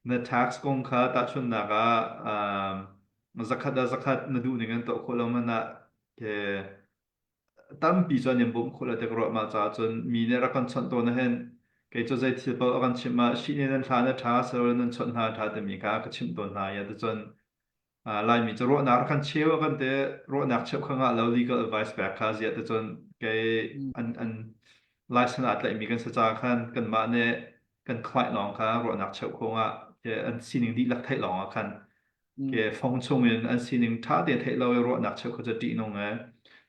na tax kong kha tahchunhnak ah. Zakhat ah zakhat na duh ning an tuah khawh lo hmanh ah ke tampi cu an in bawmh khawh lo tiah ka ruah. Mah caah cun mi nih rak kan chawnh tawn ahhin kei cu zei thil paoh a kan chimh ah shihni nan hlan a ṭha, silo nan chawnh hna a ṭha timi kha ka chimh tawn hna i atucun Laimi cu ruahnak rak kan cheu a kan ti. Ruahnak cheuh kha ngah lo legal advice pek kha ziah ticun kei an an license aa tlaihmi kan si caah khan kanmah nih kan client lawng kha ruahnak cheuh khawh ah an sining dihlak theih lawng ah khan ke fong chung in an sining ṭha tein theih lo i ruahnak cheuh kha cu ṭihnung e.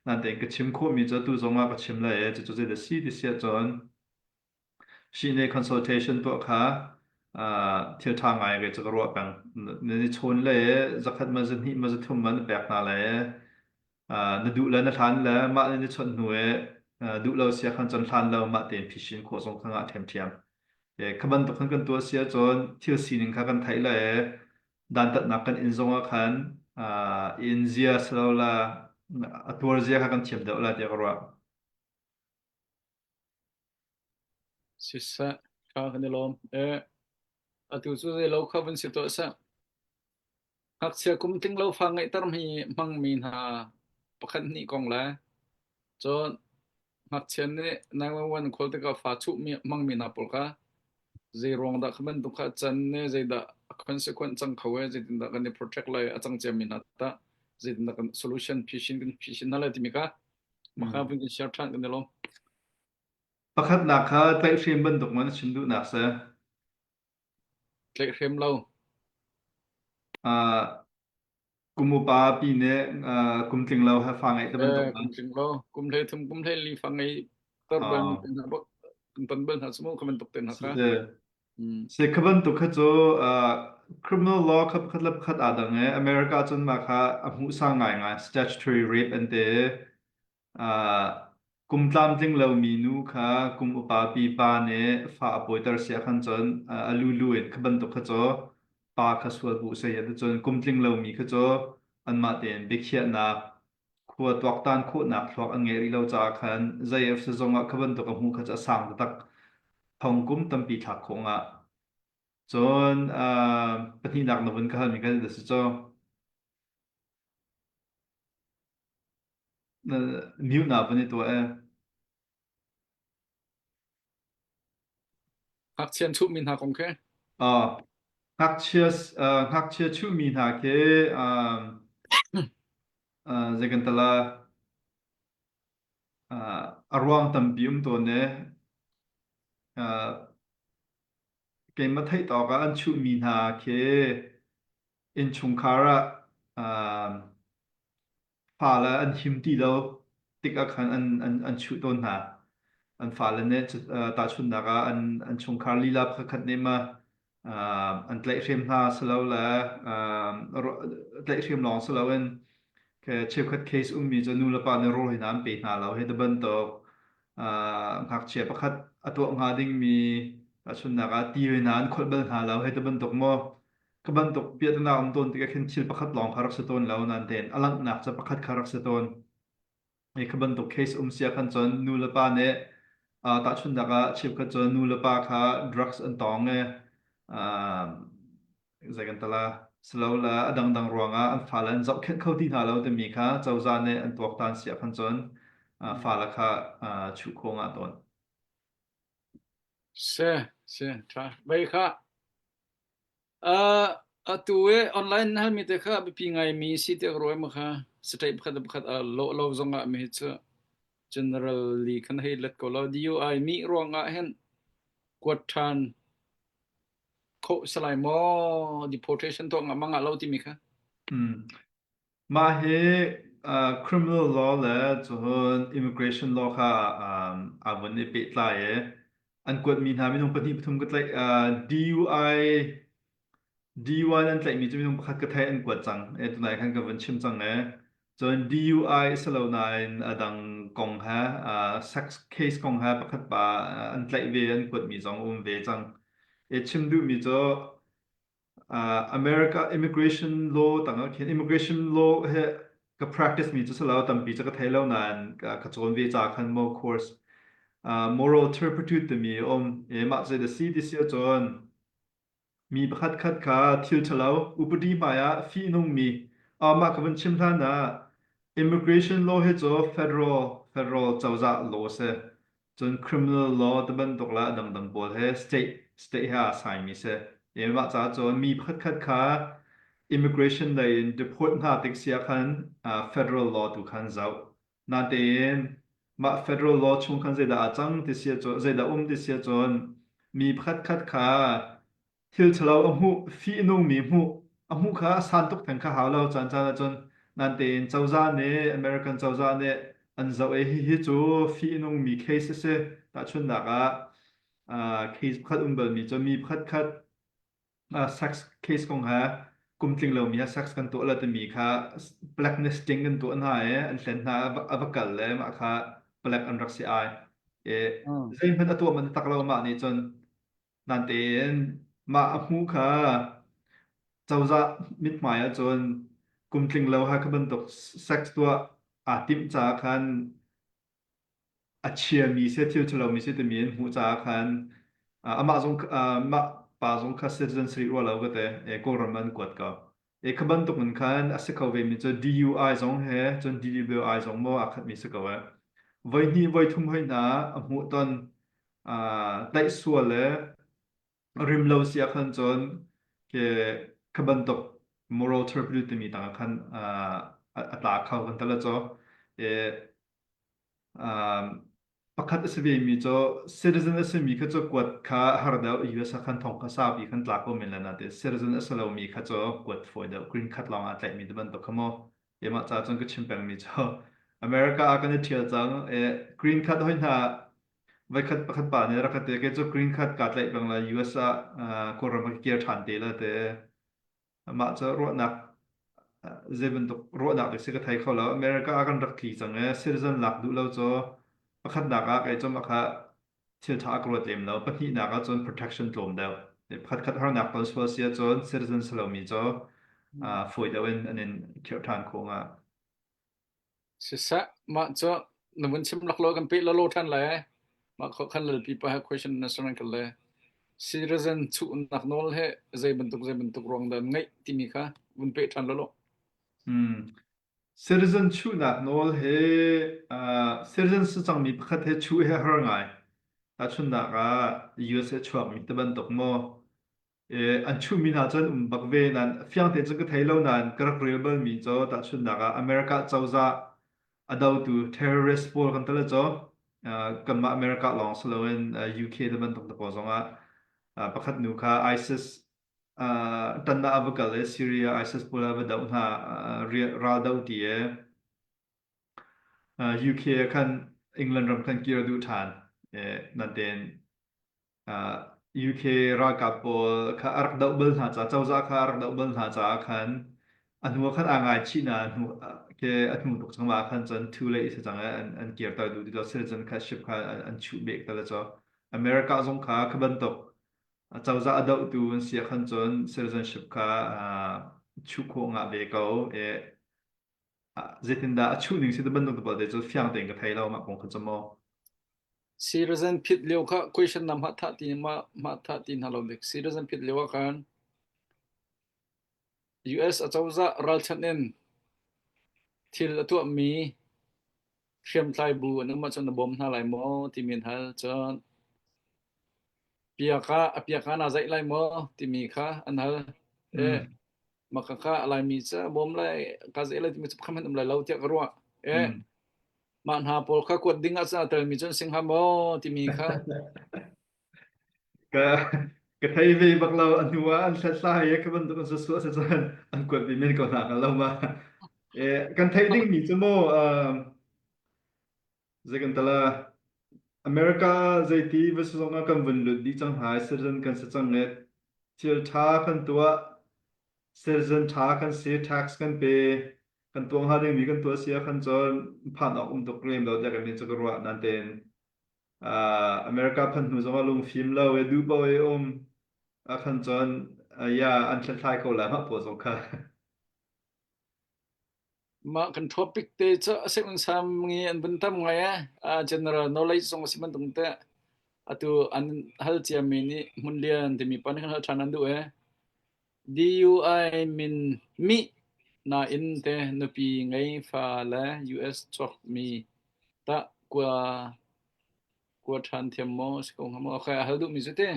Nain ka chim khawhmi cu tu zong ah ka chim lai e cucu zeidah si ti si ahcun Sihni consultation tuah kha thil ṭha ngai ve cu ka ruah peng. Nan i chawn le zakhat ma zahnih ma zathum ma na pek hna le na duh le na hlan le mah nan i chawnh hnu i duh lo sia khan cun hlan lo mah tein phisin khawh zong kha ngah ṭhiamṭhiam. Kha bantuk khan kan tuah si ahcun thil sining kha kan theih le dantatnak kan inn zong ah khan inn zia silola a tuar zia kha kan thiam deuh la tiah ka ruah. Siseh, ṭha kan i lawm. Atu cu zeilo kha vun si tuah seh. Ngakchia kum tling lo fa ngeihter mi hmangmi hna pakhat hnih kong le cun ngakchia nih 911 call tikah fa chuhmi hmangmi hna pawl kha zei ruang dah kha bantuk kha a can ne zeidah a consequence cang kho e zeitindah kan i protect lai a cang ciami hna tah zeitindah kan solution phishin kan phishin hna lai timi kha maka vun kan share ṭhan kan i lawm. Pakhatnak kha tlaihhrem bantuk maw na chim duhnak si? Tlaihhrem lo. Uh, kum upa pi nih uh, kum tling lo he fa ngeih te bantuk Eh, kum tling lo. Kum hlei thum, kum hlei li fa ngei tar bal Uh, ten hna bak kan ton bal hna sumu ka bantuk ten hna si kha. te. Mm. Si kha bantuk kha cu uh, criminal law kha pakhat le pakhat aa dang i America cun mah kha a hmuh sang ngaingai statutory rape an ti. Uh, kum tlamtling lomi nu kha kum upa pipa nih fa a pawiter si ahkhan cun uh, a lulu in kha bantuk kha cu pa kha sual bu seh cun kum tling lomi kha cu anmah tein biakhiahnak khua tuaktan khawhnak thluak an ngeih rih lo caah khan zei a si zongah kha bantuk a hmuh kha cu a sang taktak thong kum tampi thlak khawh ngah cun uh, pahnihnak na vun ka halmi kha si cu mute na van i tuah e. Ngakchia an chuhmi hna kong khi. Uh, ngakchia uh, ngakchia chuhmi hna khi um, uh, zei kan tala uh, a ruang tampi um tawn e. Uh, keimah theih tawk ah an chuhmi hna khi innchungkhar ah um, fale an him ti lo tik ah khan an, an, an chuh tawn hna. An fale nih tahchunhnak ah an, an chungkhar lila pakhat nih ma an tlaihhrem hna silole tlaihhrem lawng si loin cheukhat case ummi cu nu le pa nih rawl hin an pe hna lo hi ti bantuk ngakchia pakhat a tuah hnga dingmi tahchunhnak ah ti hna an kholh bal hna lo hi ti bantuk maw Ka bantuk piahtana um tawn tikah khin thil pakhat lawng kha rak si tawn lo nain tein a langhnak cu pakhat kha rak si tawn. I kha bantuk case um sia khan cun nu le pa nih uh, tahchunhnak ah cheukhat cun nu le pa kha drugs an tawng i uh, zei kan tala silo la a dangdang ruangah an fale an zohkhenh kho ti hna lo timi kha cozah nih an tuaktan sia khan cun uh, fale kha uh, chuh khawh ngah tawn. Se, se, tha. Bai kha Uh, atu i online na halmi te kha biapi ngaimi si tiah ka ruah ma kha state pakhat le pakhat a lawh lo zong ah mi hi cu generally kan hei let ko lo DUI mi ruangah hin kuat ṭhan khawh salai maw deportation tuah ngah mangah lo timi kha Mm. Mah hi uh, criminal law le cun immigration law kha um, aa vun i pehtlai i an kuatmi hna minung pahnih pathum ka tlaih uh, DUI DUI an tlaihmi cu minung pakhat ka theih an kuat cang e tunai khan ka vun chim cang e cun DUI si lo nain a dang kong he uh, sex case kong he pakhat pa an tlaih ve an kuatmi zong um ve cang e chim duhmi cu Uh, America immigration law tangah khin immigration law he ka practice mi cu salo tampi cu ka thei lo nain ka, ka cawn ve ca khan mo course uh, moral turpitude timi um e mah cu da si ti si ahcun mi pakhat khat kha thil ṭhalo upadi hmai ah fihnung mi Mah ka vun chim hlan ah immigration law hi cu federal cozah law si. Cun criminal law ti bantuk le a dangdang pawl he state he aa saimi si. Mah caah cun mi pakhatkhat kha immigration lei in deport hna tik si ah khan federal law tu khan zoh. Natein mah federal law chung khan zeidah aa cang ti si ahcun zeidah um ti si ahcun mi pakhatkhat kha Thil ṭhalo a hmuh, fih a nungmi hmuh, a hmuh kha a san tuk theng kha hau lo caan caan ahcun natein cozah nih American cozah nih an zoh i hihi cu fih a nungmi case a si. Tahchunhnak ah uh, case pakhat um balmi cu mi pakhat khat uh, sex case kong he kum tling lomi he sex kan tuah la timi kha blacklisting kan tuah hna i an hlen hna a va kal le mah kha black an rak si ai. E, zeihmanh a tuah man tak lo mah nih cun Natein mah a hmu kha cozah mithmai ahcun kum tling lo ha kha bantuk sex tuah aa timh caah khan a chiami si thil ṭhalomi si timi an hmuh caah khan amah zong mah pa zong kha citizen si rih rua lo ka te Kawlram an kuat ko. E kha bantuk in khan a si kho ve mi cu DUI zong he cun DWI zong maw aa khatmi si ko eh. Voi hnih voi thum hoi hna a hmuh ton tlaih sual le rim lo si ah khan cun ke kha bantuk moral turpitude timi tangah khan a tla kho kan tala cho e pakhat a si ve mi cu citizen a simi kha cu kuat kha har deuh US ah khan thong kha saupi khan tla ko men le na te citizen a si lomi kha cu kuat fawi deuh green card lawng ah tlaihmi te bantuk kha mu Keimah ca cun ka chim pengmi cu America ah kan i ṭhial cang. E, green card hoi hna voikhat pakhat pa nih rak ka te kei cu green card kaa tlaih peng la US ah Kawlram ah ka kir ṭhan te la te. Mah cu ruahnak zei bantuk ruahnak dek si ka thei kho lo. America ah kan rak tli cang e citizen lak duh lo cu pakhatnak ah kei cu mah kha thil ṭha ka ruat lem lo. Pahnihnak ah cun protection tlawm deuh. Pakhatkhat harnak ton sual si ahcun citizen si lomi cu fawi deuh in an in khirh ṭhan khawh hnga. Siseh, mah cu na vun chim lak lo kan peh lalo ṭhan lai. Mah kho khan lalpi pa he question na saran kal le citizen chuhnak nawl he zei bantuk zei bantuk ruang dah ngeih timi kha vun peh ṭhan lalo. Hmm. Citizen chuhnak nawl he uh, citizen si cangmi pakhat he chuh he har ngai. Tahchunhnak ah USA chuakmi te bantuk maw eh, an chuhmi hna cun um bak ve nan fiang tein cun ka thei lo nain ka rak rel balmi cu tahchunhnak ah America cozah a dotu terrorist pawl kan tala cu uh, kanmah America lawng si loin uh, UK te bantuk te pawl zongah uh, pakhat nu kha ISIS ṭan ah a va kal i Syria ISIS pawl a va doh hna ral doh ti i UK ah khan England ram khan kir a duh ṭhan. Natein UK ralkap pawl kha a rak doh bal hna caah cozah kha a rak doh bal hna caah khan a hnu ah khan aa ngaichih hna hnu ke a hnu tuk cang ah khan cun too late si cang i an an kirter duh ti lo citizen kha ship kha an chuh bek te le cu America zong kha kha bantuk Acozah a dohtu an si ahkhan cun citizenship kha chuh khawh ngah ve ko. I zeitindah a chuh ning si ti bantuk te pawl te cu fiang tein ka thei lo mah kong kha cu maw. Citizen phit lio kha question na mah thah ti ma mah thah ti hna lo dik. Citizen phit lio ah khan US acozah ralchanh in thil a tuahmi hriamtlai bu an um ahcun na bawm hna lai maw timi an hal. Cun Piak ah a piak ah naa zaih lai maw timi kha an hal. Eh, Mm. maka kha Laimi cu bawm lai ka zaih lai timi cu pakhat hmanh um lai lo tiah ka ruah. Eh, Mm. mah hna pawl kha kuat ding ah cun a telmi cu an si hnga maw timi kha Ka ka thei ve bak lo a hnu ah an hlathlai i ka bantuk an suah si cun an kuat ve men ko hna hngal lo ma. Eh, kan theih dingmi cu mu Zei kan tal ah America zeiti va si zong ah kan vun lut dih cang hna i citizen kan si cang i thil ṭha kan tuah, citizen ṭha kan si, tax kan pe, kan tuah hnga dingmi kan tuah si ahkhan cun phan awk um tuk lem lo tiah ka min cu ka ruah. Nain uh, America phanh hnu zong ah lungfim lo i duh paoh i um ahkhan cun uh, yeah, an hlathlai ko lai mah pawl zong kha. Mah kan topic te cu a sem sam ngi an vun tam ngai eh. Uh, general knowledge zong a si bantuk te atu an hal ciami nih hmunlian timi pa nih kan hal ṭhan an duh eh. DUI min mi. Nain te nupi ngei fa le US chuakmi tah kua kua ṭhan thiam maw si ko hnga maw? Okay, a hal duhmi cu ti.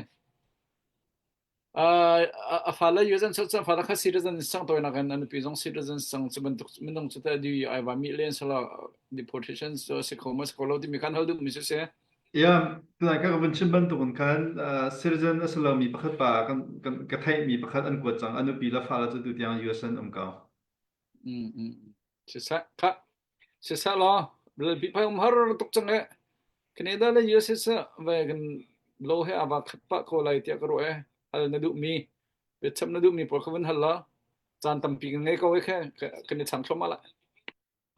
A fale US an chuah cang fale kha citizen sang tawinak in a nupi zong citizen sang cu bantuk minung cu teh DUI va mi len sala deportation cu si kho ma si kho lo timi khan hal duhmi cu si. Yeah, tunai ka vun chim bantukin khan citizen a si lomi pakhat pa kan kan ka theihmi pakhat an kuat cang. A nupi le fale cu tutiang US an um ko. Mm, mm. Siseh kha siseh law lalpi phai um har tuk cang e. Canada le US hi ve kan lo he ava khat pah ko lai tiah ka ruah e. Hal na duhmi biachap na duhmi pawl kha vun hal law caan tampi kan ngei ko e khe kan i chang thluahmah lai.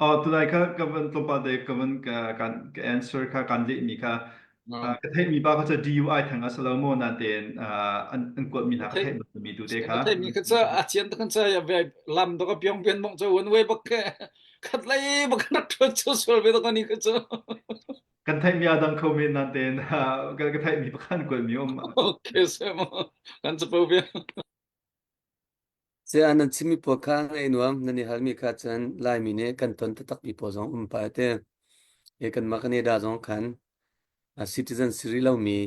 Oh, tunai kha ka van tlawmpal te ka van ka kan ka answer kha kan lehmi kha ka theihmi pa kha cu DUI thang a si lo maw natein an an kuatmi hna ka theih mi tu te kha. Na theihmi kha cu a cian tak kan ya ve lam do ka pyong pian mong cu one way bak ke khat lei bak nak thua chu sual ve do kan ni kha cu. Kan theihmi a dang kho men natein ka ka theihmi pakhan kuatmi um. Okay, se mo kan chu po ve. Saya nan chimmi pawl kha ngaih nuam nan i halmi kha cun Laimi nih kan ton taktakmi pawl zong um pah te. E kanmah Canada zong khan citizen si rih lomi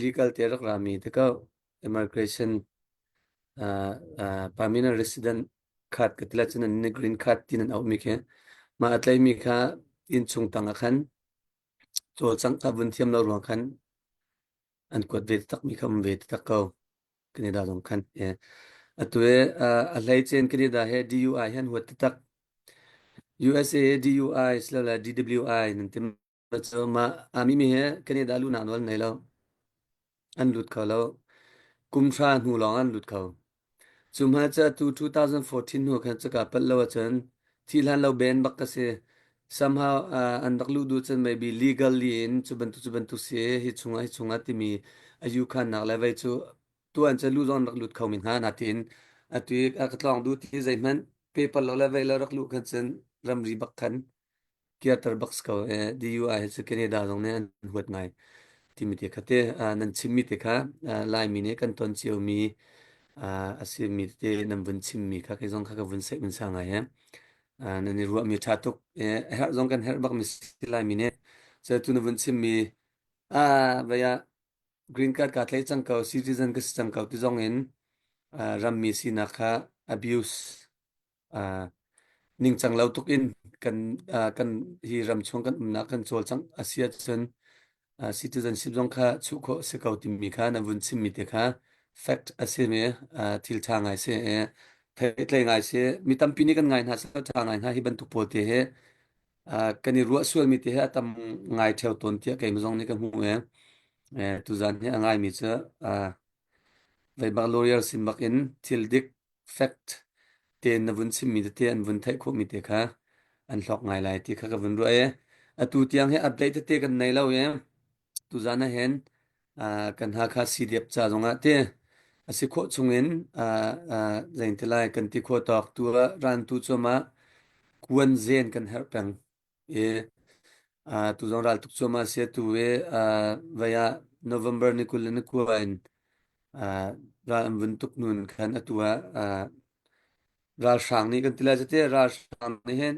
legal te rak rami te ko immigration permanent resident card ka tila cun an green card ti nan auhmi khi mah a tlaimi kha inn chung tang ah khan cawlcangh kha vun thiam lo ruang khan an kuat ve takmi kha um ve taktak ko. Canada zong khan. Atu i a hleicen Canada he DUI he an huat taktak. USA DUI silole DWI nan ti cu mah ami mi he Canada luhnak nawl nei lo. An lut kho lo. Kum hra hnu lawng an lut kho. Cu hma cu atu 2014 hnu khan cuka palh lo ahcun thi hlan lo ben bak ka si. Somehow an rak luh duh cun maybe legally in cu bantuk cu bantuk si hi chungah hi chungah timi a yu khannak le vei cu tuan cu lu zong an rak lut kho mi hna natin atu i a ka tlawng duh ti zeihmanh paper lo le vei lo rak luh khan cun ramri bak khan kirter bak si ko. DUI hi cu Canada zong nih an huat ngai timi te kha te nan chimmi te kha Laimi nih kan ton ciomi a simi te nan vun chimmi kha kei zong kha ka vun seih vun sa ngai he nan i ruahmi ṭha tuk a herh zong kan herh bakmi si Laimi nih cu tu na vun chimmi vei ah green card kaa tlaih cang ko citizen ka si cang ko ti zong in rammi sinak kha abuse ningcang lo tuk in kan kan hi ram chung kan umnak kan cawlcangh a si ahcun citizenship zong kha chuh khawh a si ko timi kha na vun chimmi te kha fact a simi thil ṭha ngai si i theihtlei ngai si mi tampi nih kan ngai hna seh ṭha ngai hna hi bantuk pawl te hi kan i ruah sualmi te hi a tam ngai ṭheo tawn tiah keimah zong nih ka hmuh i tuzan hi a ngaimi cu Veibak lawyer sin bak in thil dik fact tein na vun chimmi tete an vun theih khawhmi te kha an hlawk ngai lai ti kha ka vun ruah i atu tiang hi update tete kan nei lo i tuzan ah hin kan Hakha CDF ca zongah te a si khawh chungin zein ti lai kan ti khawh tawk tu ah ran tu cuahmah kuan zen kan herh peng i tu zong ral tuk cuahmah si atu i vai ah November ni 29 in ral an vun tuk nun khan atu ah ralhrang nih kan ti lai cate ralhrang nih hin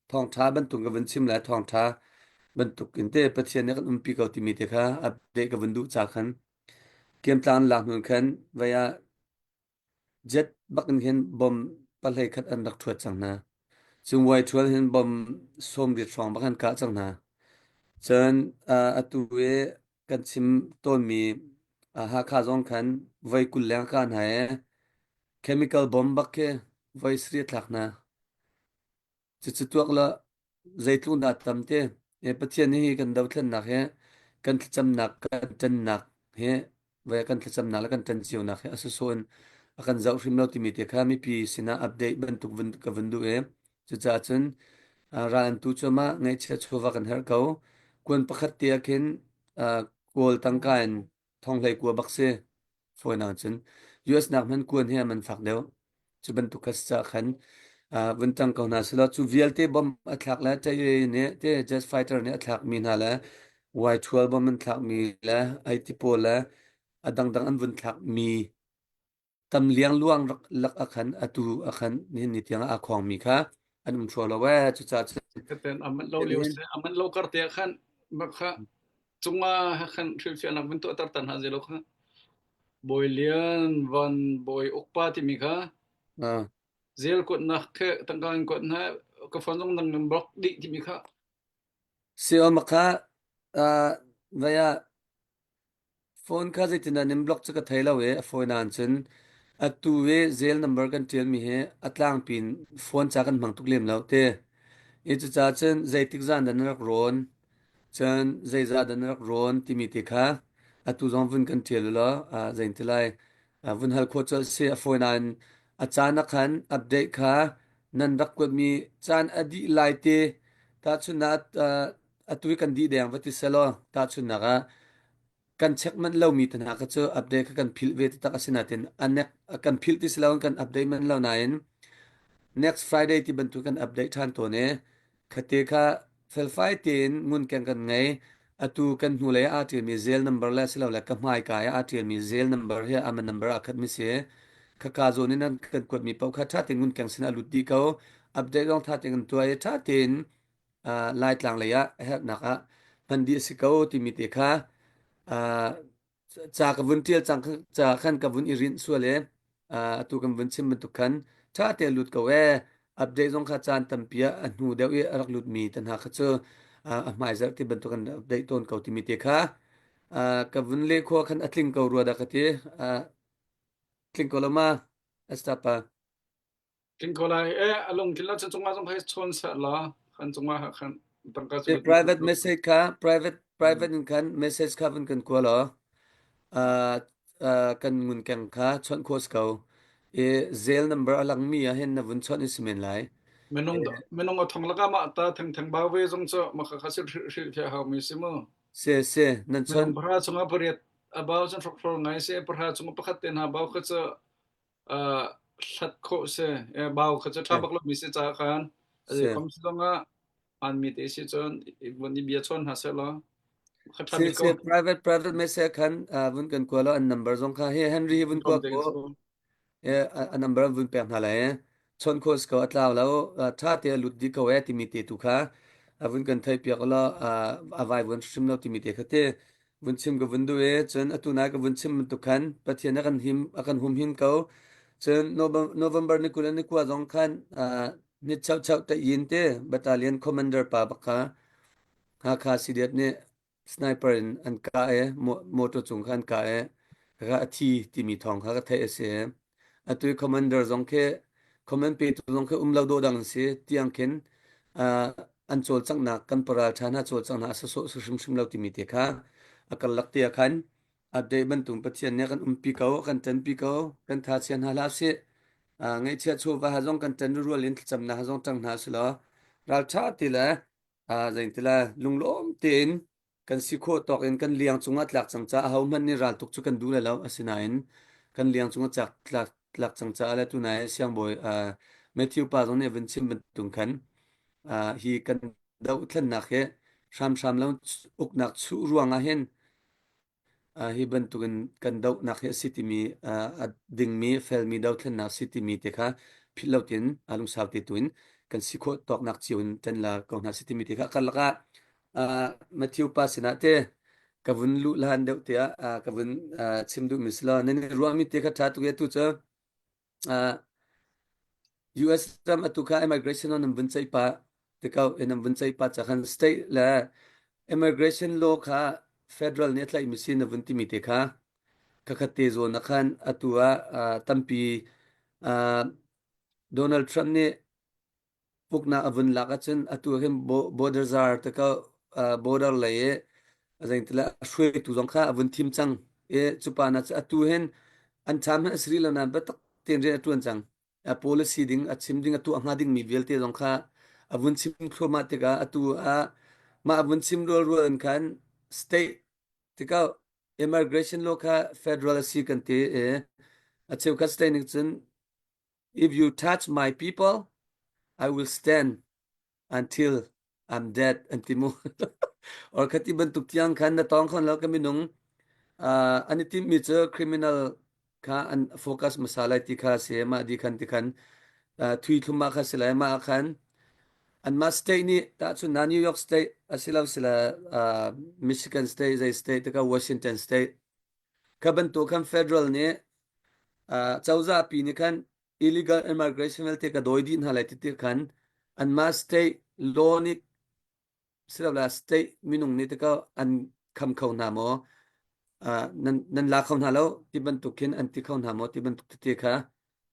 thawngṭha bantuk ka vun chim lai thawngṭha bantuk in te Pathian nih kan umpi ko timi te kha update ka vun duh ca khan kiamtlang lak nun khan vai ah Jet bak in hin bomb pahlei khat an rak ṭhuat cang hna. Cun Waiṭhual hin bomb 80 hrawng bak an kah cang hna. Cun atu i kan chim tawnmi Hakha zong khan voi 20 leng a kah hna i chemical bomb bak khi voi sarih a thlak hna. Cucu tuak law zeitluk dah tam ti. Pathian hi kan dothlennak hi kan thlacamnak kan ṭannak hi ve kan thlacamnak le kan ṭan cionak hi a sawsawh in a kan zoh hrim lo timi te kha mipi sinah update bantuk vun ka vun duh i cucaah cun ral an tu cuahmah ngaihchia chawva kan herh ko. Kuan pakhat te ah khin Kawl tangka in thonghlei kua bak si. Fawinak cun US nak hman kuan hi a man fak deuh. Cu bantuk kha si caah khan vun tang ko hna selaw cu vialte bomb a thlak le TA nih te jet fighter nih a thlakmi hna le Y12 bomb an thlakmi le ai ti pawl le a dangdang an vun thlakmi. Tam liangluang rak lak ah khan atu ah khan nihin ni tiang ah aa khawngmi kha an um hraw lo ee. Cucaah cun Katen aman lo lio se aman lo kar te khan kha cunga khan hrilhfiahnak vun tuahter tan hna zelo kha Bawi Lian Van Bawi Ukpa timi kha zel kuatnak khe tangka in kuat hna ka phone zong dang nan block dih timi kha Siom kha vai ah Phone kha zeitindah nan block cu ka thei lo i a fawi nain cun atu i zel number kan ṭialmi hi a tlangpi in phone ca kan hmang tuk lem lo ti. I cucaah cun zeitik zan dah na rak rawn, cun zeizah dah na rak rawn timi te kha atu zong vun kan ṭial u law zei ti lai vun hal khawh colh si. A fawi nain a caan ah khan update kha nan rak kuatmi caan a dih lai te tahchunhnak atu i kan dih deng va ti selaw tahchunhnak ah kan check manh lomi te hna kha cu update kha kan philh ve taktak asinain anek kan philh ti si loin kan update manh lo nain next Friday ti bantuk kan update ṭhan tawn i khate kha felfai tein ngunkeng kan ngei. Atu kan hnulei ah aa ṭialmi zel number le silole ka hmaika ah aa ṭialmi zel number hi ama number aa khatmi si. Khaka zawn in an kan kuatmi paoh kha ṭha tein ngunkeng sin ah lut dih ko. Update zong ṭha tein kan tuah i ṭha tein Laitlang lei ah a herhnak ah hman dih a si ko timi te kha ca ka vun ṭial cang ca khan ka vun i rinh sual i atu kan vun chim bantuk khan ṭha te lut ko ee. Update zong kha caan tampi ah a hnu deuh i a rak lutmi te hna kha cu a hmaizarh ti bantuk an update tawn ko timi te kha ka vun leh khua khan a tling ko rua dah ka ti. Tling ko lo ma Esther pa? Tling ko lai. E a lungthin lo cun cungah zong kha chawn seh law kan cungah khan tangka cu Private message kha private private in khan message kha vun kan kua law kan ngun keng kha chawnh khawh si ko. I zel number a langmi ah hin na vun chawnh in si men lai. Minung minung a thong laka ma ta theng theng ba ve zong cu ma kha kha sil hril hria hau mi si mu. Se se nan chawnh Minung pahra chungah pariat a bau cun hrokhrol ngai si pahra chungah pakhat te hna bau kha cu hlat khawh si. Bau kha cu ṭha bak lomi si caah khan a Se kom si zongah hmaanmi te si cun vun i bia chawn hna seh law kha ṭha Se bik ko. se private private message khan vun kan kua law an number zong kha hi Henry hi vun kua ko. A number an vun pek hna lai. Chawnh khawh si ko a tlau lo ṭha te a lut dih ko e timi te tu kha a vun kan theih piak law a vai vun hrim lo timi te kha te vun chim ka vun duh i cun atu nai ka vun chim bantuk khan Pathian a kan him a kan humhim ko. Cun November ni 20 ni 29 zong khan ni chau chau te yin te battalion commander pa bak kha Hakha CDF nih sniper in an kah i motor cung kha an kah i kha a thi timi thawng kha ka theih a si. Atu i commander zong khi comment petu zong khi um lo dawh dang an si tiang khin an cawlcanghnak kan paral ṭha hna cawlcanghnak a sawsawh si hrimhrim lo timi te kha a karlak te ah khan update bantuk Pathian nih a kan umpi ko a kan ṭanpi ko kan tha chia hna hlah sih. Ngaihchia chawva ha zong kan ṭan rual in thlacamnak ha zong ṭang hna selaw ralṭha ti le zeintila lunglawm tein kan si khawh tawk in kan liang cungah tlak cang caah ahohmanh nih raltuk cu kan duh lai lo. Asinain kan liang cungah cak tlak tlak cang caah le tunai siangbawi Matthew pa zong nih a vun chim bantuk khan hi kan dohthlennak hi hramhram lo uknak chuh ruangah hin Hi bantukin kan dohnak hi a si timi a dingmi felmi dothlennak si timi te kha philh lo tein lungsau te tu in kan si khawh tawknak cio in ṭan la ko hna si timi te kha karlak ah Matthew pa sinah te ka vun luh lan deuh te ah ka vun chim duhmi si law nan i ruahmi te kha ṭha tuk i atu cu US ram atu kha immigration nan vun ceih pah ti ko in nan vun ceih pah ca khan state le immigration law kha federal nih a tlaihmi si na vun timi te kha khakhat te zawn ah khan atu ah tampi Donald Trump nih uknak a vun lak ahcun atu hin border zar te ko border lei i zeintile a hruaitu zong kha a vun thim cang i cupa na cu atu hin an cham hmanh a si rih lo nain biatak tein rian a ṭuan cang. A policy ding a chim ding a tuah hnga dingmi vialte zong kha a vun chim thluahmah tikah atu ah mah a vun chim rualrual in khan state tikah immigration law kha federal a si kan ti i a cheukhat state nih cun If you touch my people, I will stand until I'm dead an ti mu. Or khati bantuk tiang khan na tong khon lo ka minung an i timmi cu criminal kha an focus hmasa lai ti kha si mah di khan ti khan thui thlum kha si lai mah khan anmah state nih tahchun na New York state asilo sila Michigan state zei state taka Washington state kha bantuk khan federal nih cozah pi nih khan illegal immigration vialte ka dawi dih hna lai ti ti khan anmah state law nih silole state minung nih tikah an kham kho hna maw nan nan la kho hna lo ti bantuk khin an ti kho hna maw ti bantuk tete kha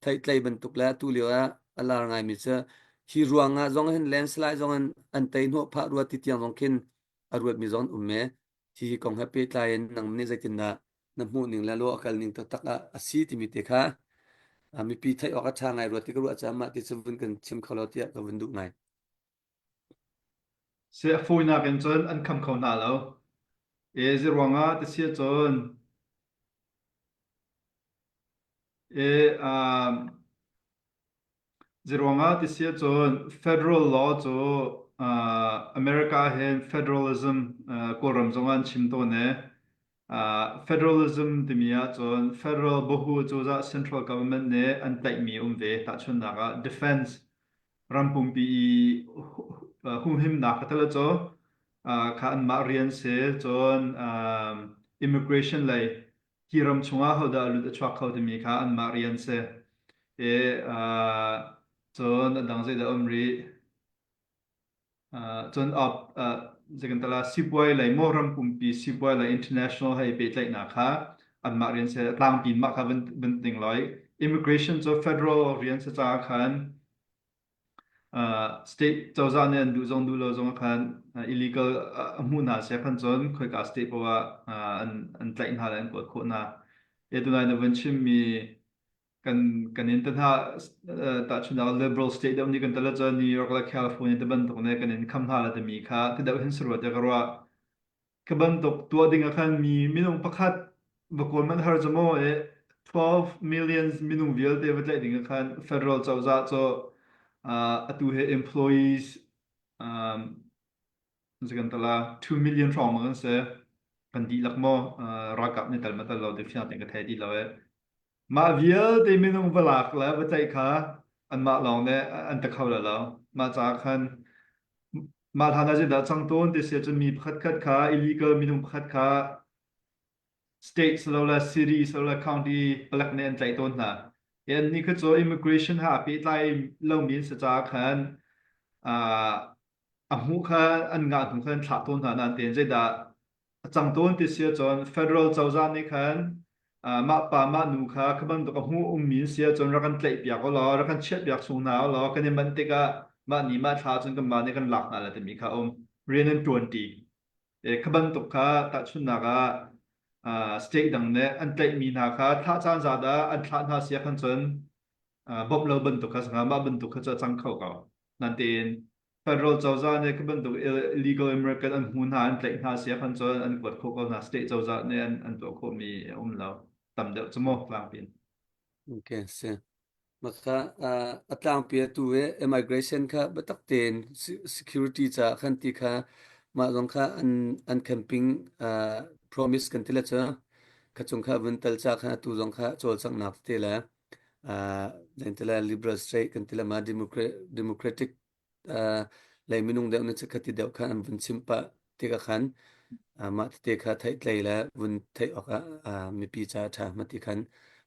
theihtlei bantuk le atu lio ah a lar ngaimi cu hi ruang ah zong hin landslide zong in an tei hnawh phah rua ti tiang zong khin a ruatmi zong an um me hi hi kong he pehtlai in nang nih zeitindah na hmuh ning le law a kal ning taktak ah a si timi te kha mipi theih awk a ṭha ngai rua ti ka ruah caah mah ti cu vun kan chim kho lo tiah ka vun duh ngai. Si a fawinak in cun an kham kho hna lo. E zeiruangah ti si ahcun e um, zeiruangah ti si ahcun federal law cu uh, America hin federalism uh, Kawlram zongah an chim tawn i uh, federalism timi ahcun federal bahu cozah central government nih an tlaihmi um ve tahchunhnak ah defense ram pumpi i humhimnak ka tel cu kha anmah rian si cun immigration lei hi ram chungah hodah lut a chuak kho timi kha anmah rian si e cun a dang zeidah um rih cun zeikan tala sipuai lei maw ram pumpi sipuai lei international hei pehtlaihnak kha anmah rian si tlangpi mah kha van van ting loi immigration cu federal rian si caah khan state cozah nih an duh zong duh lo zong ah khan illegal a hmuh hna sia khan cun khoika state poah ah an an tlaih hna le an kuat khawh hna. E tunai na van chimmi kan kan in te hna tahchunhnak liberal state deuh nih kan tel cun New York le California te bantuk nih kan in kham hna la timi kha ti deuh hin saruat ka ruah. Ka bantuk tuah ding ah khan mi minung pakhat va kawl manh har cu maw i 12 million minung vialte va tlaih ding ah khan federal cozah cu atu he employees um, kan tala 2 million hrawng ma kan si kan dihlak maw ralkap nih tal ma tal lo ti fiang tein ka thei ti lo e Mah vialte minung va lak le va tlaih kha anmah lawng nih an ti kho lo. Mah caah khan mah hlan ah zeidah cang tawn ti si ahcun mi pakhatkhat kha illegal minung pakhat kha state silole city silole county palek nih an tlaih tawn hna. I annih kha cu immigration ha aa pehtlai lomi an si caah khan a hmuh kha an ngah hnu khan an thlah tawn hna nain tein zeidah a cang tawn ti si ahcun federal cozah nih khan mah pa mah nu kha kha bantuk a hmuh ummi an si ahcun rak kan tlaih piak law rak kan chiah piak chung hna law kan i manh tikah mah ni mah thla cun kanmah nih kan lak hna la timi kha um rian an ṭuan ṭi kha bantuk kha tahchunhnak ah state dang nih an tlaihmi hna kha thlah caan zat ah an thlah hna si ahkhan cun bawmh lo bantuk kha sangah mah bantuk kha cu a cang kho ko nain federal cozah nih khi bantuk illegal American an hmu hna an tlaih hna si ahkhan cun an kuat khawh ko hna state cozah nih an an tuah khawhmi a um lo tam deuh cu maw tlangpi in Okay, si. Maka a tlangpi atu i immigration kha biatak tein security ca khan ti kha mah zong kha an an camping promise kan ti le cu kha chung kha vun tal ca khan atu zong kha cawlcanghnak te le uh, le liberal state kan ti le ma democratic uh, lei minung deuh na chikkhat ti deuh khan an vun chim pah tikah khan mah tete kha theih tlei le vun theih awk ah mipi ca ṭha ma ti khan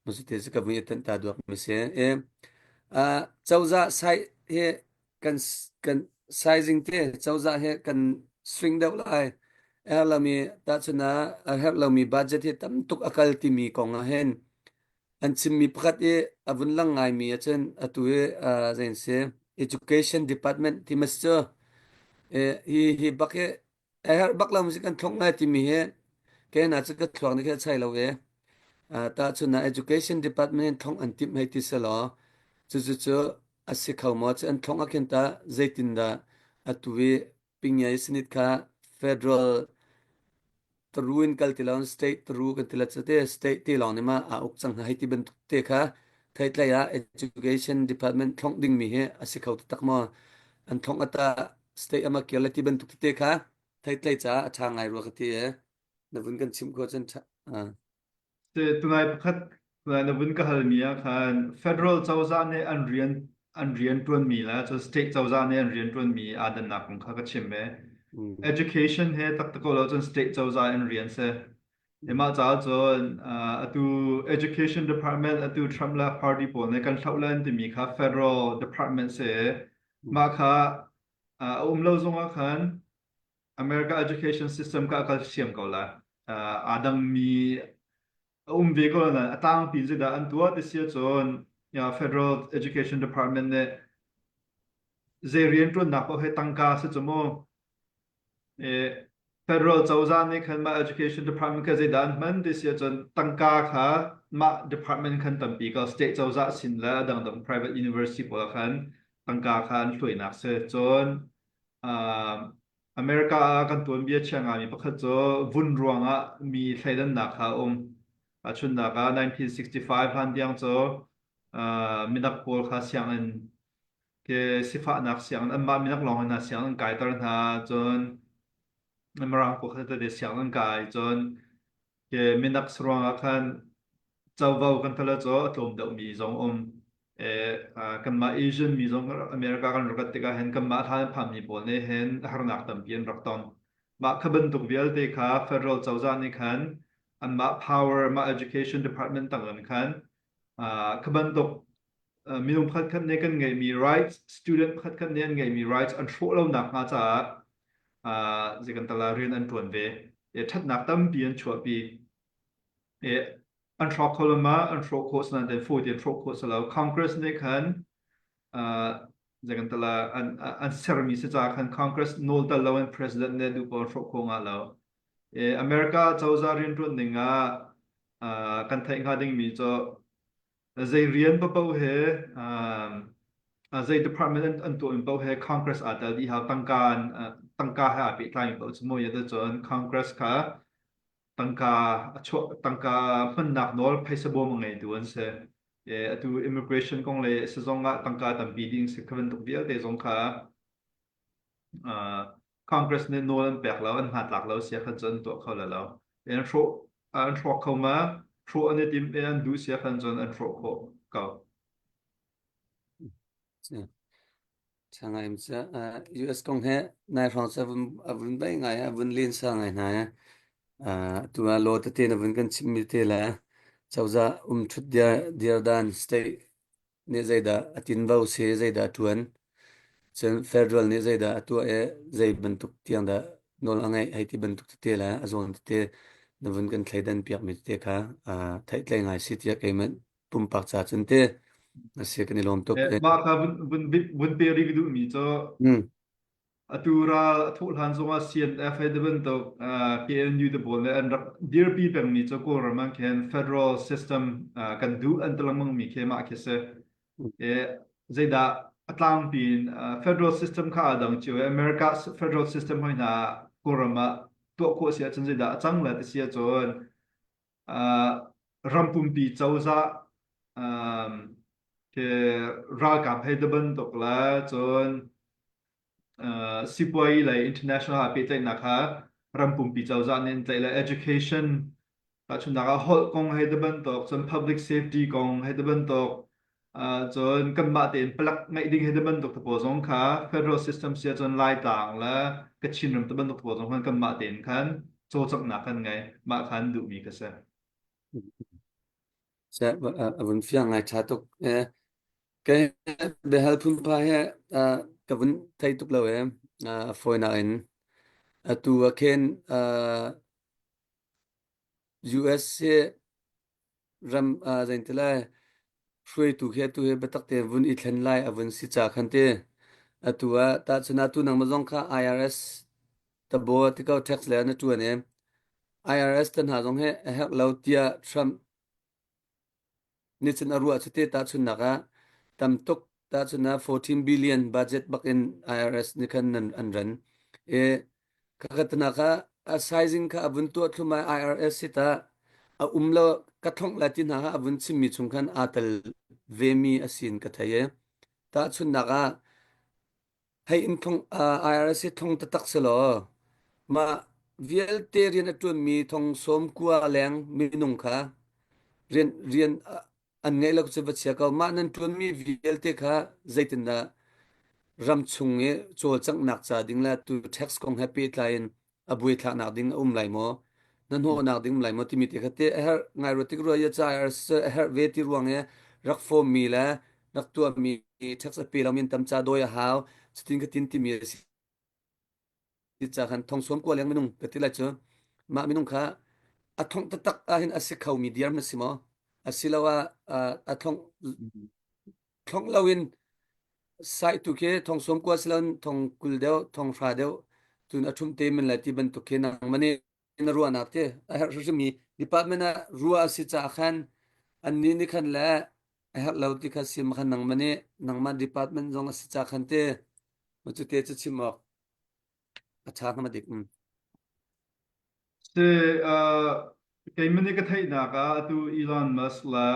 musite cu ka vun i tanh ta duak mi si e cozah sai he kan kan sizing te cozah he kan swing deuh lai er lomi tahchun ah a herh lomi budget hi tam tuk a kal timi kong ah hin An chimmi pakhat i a vun lang ngaimi ahcun atu hi uh, zei an si education department ti mas cu hi hi bak hi a herh bak lo si kan thlong ngai timi hi ke na cu ka thluak nih khin a chai lo ve ta chun na education department in thlong an timh hei ti selaw cu cu cu a si kho maw cu an thlong ah khin ta zeitin dah atu i pingyai sinit kha federal taru in kal ti lo state taru kan ti la te state te lawng nih ma a uk cang hna hei ti bantuk te kha theitlei ah education department thlong ding mi hi a si kho taktak maw an thlong ata state ama kir le ti bantuk te kha theitlei caah a tha ngai rua ka ti e na vun kan chim ko cun tunai pakhat. Na vun ka halmi ah khan federal cozah nih an rian an rian ṭuanmi le cun state cozah nih an rian ṭuanmi aa dannak kong kha ka chim i education he taktak ko lo cun state cozah in rian si. Mah caah cun atu education department atu Trump le party pawl nih kan hloh le an timi kha federal department si. Mah kha a um lo zongah khan America education system kha a kal siam ko lai. Aa dangmi a um ve ko nain a tlangpi in zeidah an tuah ti si ahcun Federal Education Department nih zei rianṭuannak paoh hi tangka si cu mu. Federal cozah nih khan mah Education Department kha zeidah an hman ti si ahcun tangka kha mah department khan tampi ko state cozah sin le a dangdang private university pawl ah khan tangka kha an hluainak si. Cun America ah kan tuanbia chia ngaimi pakhat cu vun ruangah mi thleidannak kha a um. Tahchunhnak ah 1965 hlan tiang cu minak pawl kha sianginn ke sifahnak sianginn anmah minak lawng in hna sianginn an kaiter hna cun Mirang pawl kha tete sianginn an kai cun ke minak ruangah khan covo kan thalo cu a tlawm deuhmi zong um. Kanmah Asian mi zong America kan rak rat tikah hin kanmah hlan phanmi pawl nih hin harnak tampi an rak tong. Mah kha bantuk vialte kha federal cozah nih khan anmah power, mah education department tang in khan kha bantuk minung pakhat khat nih kan ngeihmi rights, student pakhat khat nih an ngeihmi rights an hrawh lo nakhnga caah zei kan tala rian an ṭuan ve. Ṭhatnak tampi an chuahpi. An hrawk kho lo ma an hrawh khawh sinain then fawi tein hrawh khawh si lo Congress nih khan zei kan tala an an sermi si ca khan Congress nawl tal lo in president nih duh paoh hrawh khawh nga lo. America cozah rianṭuan ning ah kan theih hnga dingmi cu zei rian paoh he zei department an, an tuah in paoh he Congress aa tel dih hau tangka tangka he aa pehtlai mi paoh cu maw cun Congress kha tangka a chuah tangka hmannak nawl phaisa bawm a ngeitu an si. Atu immigration kong le sizong ah tangka tampi ding si kha bantuk vialte zong kha Congress nih nawl an pek lo an hnatlak lo sia khan cun tuah kho le lo. An hrawh an hrawk kho ma hrawh an i tim i an duh sia khan cun an hrawh khawh ko. Sangai cu US kong he nai hrawng cu a vun bei ngai a vun len sa ngai hna. Atu ah law tete na vun kan chimmi te le cozah um ṭhut dir dan state nih zeidah a tinvo si zeidah a ṭuan cun federal nih zeidah a tuah i zei bantuk tiang dah nawl a ngeih hei ti bantuk tete le a zawn tete na vun kan thleidan piakmi tete kha theihtlei ngai si tiah keimah pumpak ca cun te a si kan i lawm tuk. Mah kha vun vun vun pe rih ka duhmi cu atu ral a thawh hlan zongah CNF hei ti bantuk KNU te pawl nih an rak dirpi pengmi cu Kawlram ah khin federal system kan duh an ti lengmangmi khi mah khi si. Zeidah a tlangpi in federal system kha aa dang cio i America federal system hoi hna Kawlram ah tuah khawh si ahcun zeidah a cang le ti si ahcun ram pumpi cozah ralkap hei ti bantuk le cun sipuai lei international ah pehtlaihnak kha ram pumpi cozah nih an tlaih le education tahchunhnak ah holh kong hei ti bantuk cun public safety kong hei ti bantuk cun kanmah tein palek ngeih ding hei ti bantuk te pawl zong kha federal system si ahcun Laitlang le Kachin ram ti bantuk pawl zong khan kanmah tein khan cawlcanghnak kan ngei. Mah khan duhmi ka si. A vun fiang ngai ṭha tuk. Kei biahal phunpha he ka vun thei tuk lo e. A fawinak in atu ah khin US hi ram zeitilai hruaitu khi atu hi biatak tein vun i thlen lai a vun si ca khan ti. Atu ah tahchun atu nangmah zong kha IRS tabo ti ko tax le na ṭuan i IRS te hna zong hi a herh lo tiah Trump nih cun a ruah cu te tahchunhnak ah tam tuk tahchun ah 14 billion budget bak in IRS nih khan an, an ran. I kakatnak kha a sizing kha a vun tuah thlum ai IRS si ta a um lo ka thongh la ti hna kha a vun chimmi chung khan aa tel vemi a sin ka thei i tahchunhnak ah Hei in thong IRS hi thong taktak si law mah vialte rian a ṭuanmi thong sawm kua leng minung kha. Rian rian an ngeih lo cu va chia ko. Mah nan ṭuanmi vialte kha zeitindah ram chung i cawlcanghnak ca ding le tu tax kong he pehtlai in a buaithlaknak ding a um lai maw? Na hnawhnak ding um lai maw timi te kha te a herh ngai rua tik rua ya ca a herh ve ti ruang i rak form mi le rak tuahmi tax a pe lomi an tam ca dawi a hau. Cutin ka tin timi a si. Ca khan thong suam kua leng minung ka ti lai cu mah minung kha a thongh taktak ahhin a si khomi diar na si maw? Asiloah a thongh thlongh loin sai tu khi thong sawm kua siloin thong 20 deuh thong 30 deuh cun a ṭhumh te men lai ti bantuk khi nangmah nih na ruahnak te a herh hrimhrim department ah ruah a si caah khan annih nih khan le a herh lo ti kha sim khan nangmah nih nangmah department zong a si caah khan te cu te cu chim awk a ṭha hnga dik. Si, keimah nih ka theihnak ah atu Elon Musk le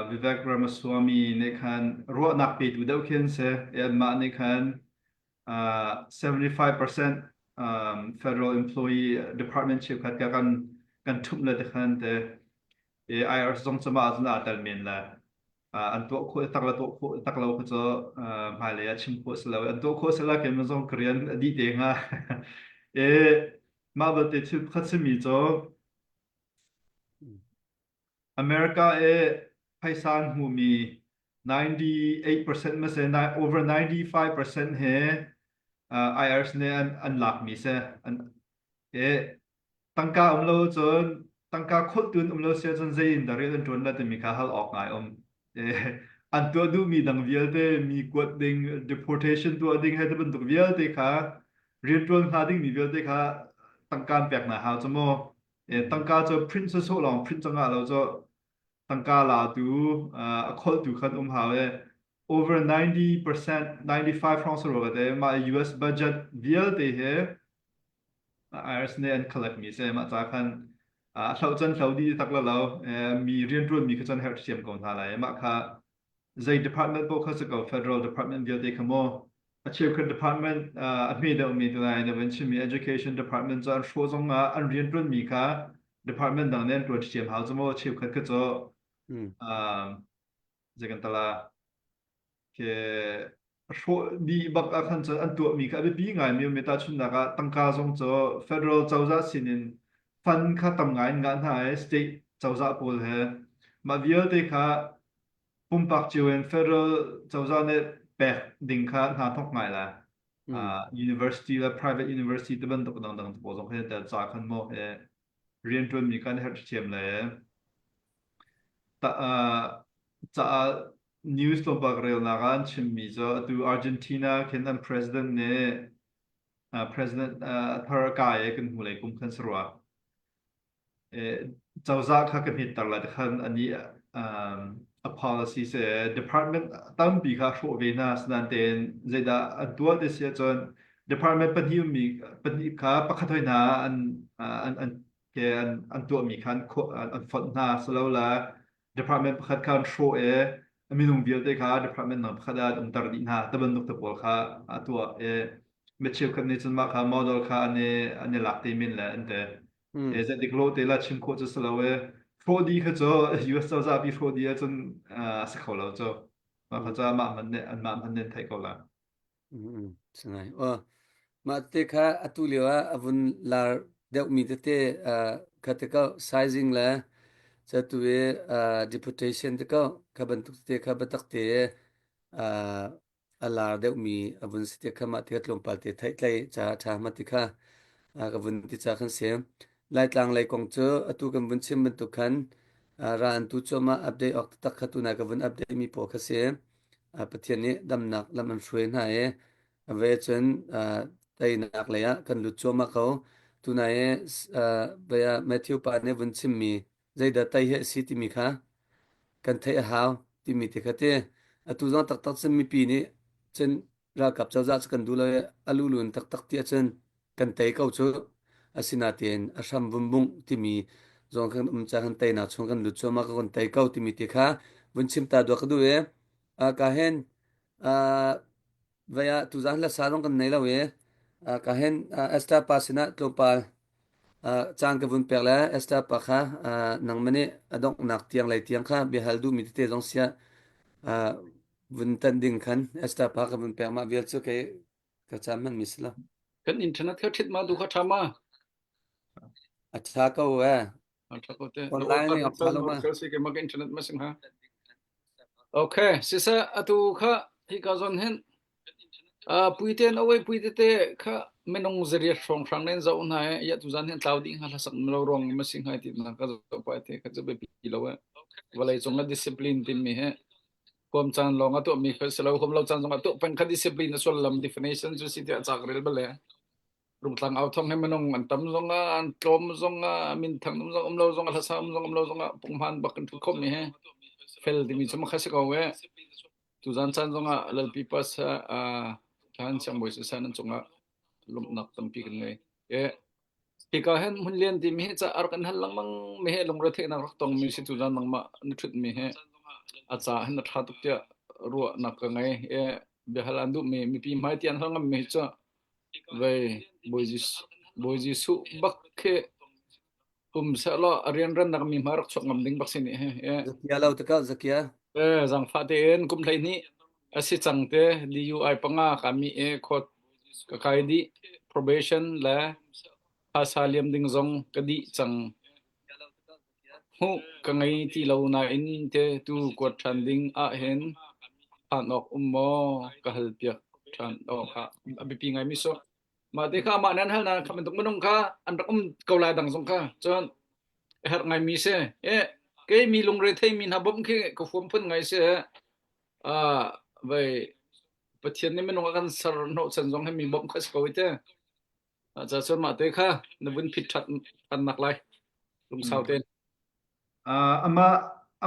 Vivek Ramaswamy nih khan ruahnak petu deuh khi an si. Anmah nih khan 75% federal employee department cheukhat ka kan kan ṭhumh le ti khan te IRS zong cu mah ahcun aa tel men le an tuah khawh tak le tuah khawh tak lo kha cu hmailei ah chim khawh si lo. An tuah khawh si la keimah zong ka rian a dih te hnga. E, mah belte thil pakhat simi cu America i phaisa an hmuhmi 98% ma se over 95% he IRS nih an an lakmi si. An e tangka um lo cun tangka kholhtu in um lo si ahcun zei in dah rian an ṭuan la timi kha hal awk ngai um. An tuah duhmi dang vialte mi kuat ding, deportation tuah ding he ti bantuk vialte kha rianṭuan hnga dingmi vialte kha tangka an pek hna hau cu mu. Tangka cu print sawsawh lawng print cangah lo cu tangka latu a kholhtu khan um hau i over 90%, 95 hrawng saruak te mah US budget vialte he IRS nih an collect mi si mah ca khan a hloh can hlo dih tak la lo mi rianṭuan mi kha cun herh thiam ko hna lai mah kha zei department paoh kha si ko federal department vialte kha maw a cheukhat department a hme deuh mi tunai na van chimmi education department cu an hrawh zong ah an rianṭuan mi kha department dang nih an ṭuan thiam hau cu maw cheukhat kha cu zei kan tala Ke hrawh dih bak ah khan cun an tuahmi kha a biapi ngaimi um i tahchunhnak ah tangka zong cu federal cozah sinin fund kha tam ngai in ngah hna i state cozah pawl he mah vialte kha pumpak cio in federal cozah nih pek ding kha hna thawk ngai la. University le private university te bantuk dangdang pawl zong khi tel ca khan maw he rianṭuanmi kan herh ṭhiam le ta caah news tlawmpal relnak ah an chimmi cu atu Argentina khin an president nih president thar a kai i kan hnulei kum khan si rua. Cozah kha ka hmetter lai ti khan anih a policy si department tampi kha hrawh ve hna asinain tein zeidah an tuah ti si ahcun department pahnih ummi pahnih kha pakhat hoi hna an an an ke an an tuahmi kha an an fonh hna silo department pakhat kha an hrawh i a minung vialte kha department dang pakhat ah an umter dih hna ti bantuk te pawl kha a tuah i mi cheukhat nih cun mah kha model kha an i an i lak te men le an ti e zeitik lo te la chim khawh cu si lo e hrawh dih kha cu US cozah pi hrawh dih ahcun a si kho lo cu mah kha cu amah hmanh nih anmah hmanh nih an theih ko la Sinai. Aw, mah te kha atu lio ah a vun lar deuhmi tete kha te ko sizing le catu i deputation te ko kha bantuk tete kha biatak te a lar deuhmi a vun si te kha mah te kha tlawmpal te theihtlei caah ṭha ma ti kha ka vun ti ca khan si. Laitlang lei kong cu atu kan vun chim bantuk khan ra an tu cuahmah update awk taktak kha tunai ka vun update mi pawl kha si. Pathian nih damnak lam an hruai hna i a ve cun teinak lei ah kan lut cuahmah ko. Tunai i bia Matthew pa nih vun chimmi zeidah tei hi a si timi kha kan theih a hau timi te kha ti. Atu zong taktak cun mipi nih cun ralkap cozah cu kan duh lo i a lulun taktak ti ahcun kan tei ko cu. Asinain a hram vun bungh timi zong kan um cang kan teinak chung kan lut cuahmah ka kan tei ko timi ti kha vun chim ta dua ka duh i ka hen vei ah tuzaan hlasa zong kan nei lo i ka hen Esther pa sinah tlawmpal. Caan ka vun pek le Esther pa kha nangmah nih a donghnak tiang lei tiang kha biahal duhmi tete zong siah vun tan ding khan Esther pa ka vun pek mah vial cu kei ka caan hmanmi si lo. Kan internet kha ṭhit ma du kha ṭha ma? A ṭha ko eh. A ṭha ko te. Online nih a ṭha lo ma? Si ke ma ka internet ma sing ha. Okay, siseh atu kha hika zawn hin puite na oi puite te kha minung zariat hrawnghrang nen zoh hna i ya tu zan hin tlau dih hnga hlasak lo ruang ma si hnga ti na ka zoh pa te kha chu biapi lo e vawlei cung a discipline timi he huam caan lawng a tuah mi kha si lo huam lo caan zong a tuah peng kha discipline a sullam definition cu si tiah cak rel bale Rungtlang au thawng he minung an tam zong ah an tlawm zong ah minthang um zong um lo zong ah hlasa um zong um lo zong ah punghman bak kan ṭhut khawh mi he fel timi cu makha si ko e tuzan caan zong ah lalpi pas khan siangbawi siseh nan cungah lawmhnak tampi kan ngei e hika hen hmunlian timi hi ca ar kan hal lengmang mi he lungre theihnak rak tong mi si tuzan nangmah na ṭhut mi he a ca hin na ṭha tuk tiah ruahnak ka ngei e biahal an duh mi mipi hmai tian hal ngam mi hi cu Vei Bawi Jesuh bak khi um sehlaw a rianrannak mi hma rak chuak ngam ding bak si nih hi. Zakia lo tikah Zakia. Eh zangfah tein kum 12 a si cang te DUI panga ka mi e court ka kai dih probation le phasa liam ding zong ka dih cang. Hmuh ka ngei ti lo nain te tu kuat ṭhan ding ahhin phan awk um maw ka halpiak ṭhan awk ah a biapi ngaimi si. Mah te kha amah nih an hal nain kha bantuk minung kha an rak um ko lai dang zong kha. Cun a herh ngaimi si. Eh, kei mi lungre theimi hna bawmh khi ka huam phun ngai si. Ah, vei Pathian nih minung a kan ser hnawhchan zong hi mi bawmh kha si ko i te. Ca cun mah te kha na vun phit ṭhat ṭhannak lai lungsau tein. Uh, amah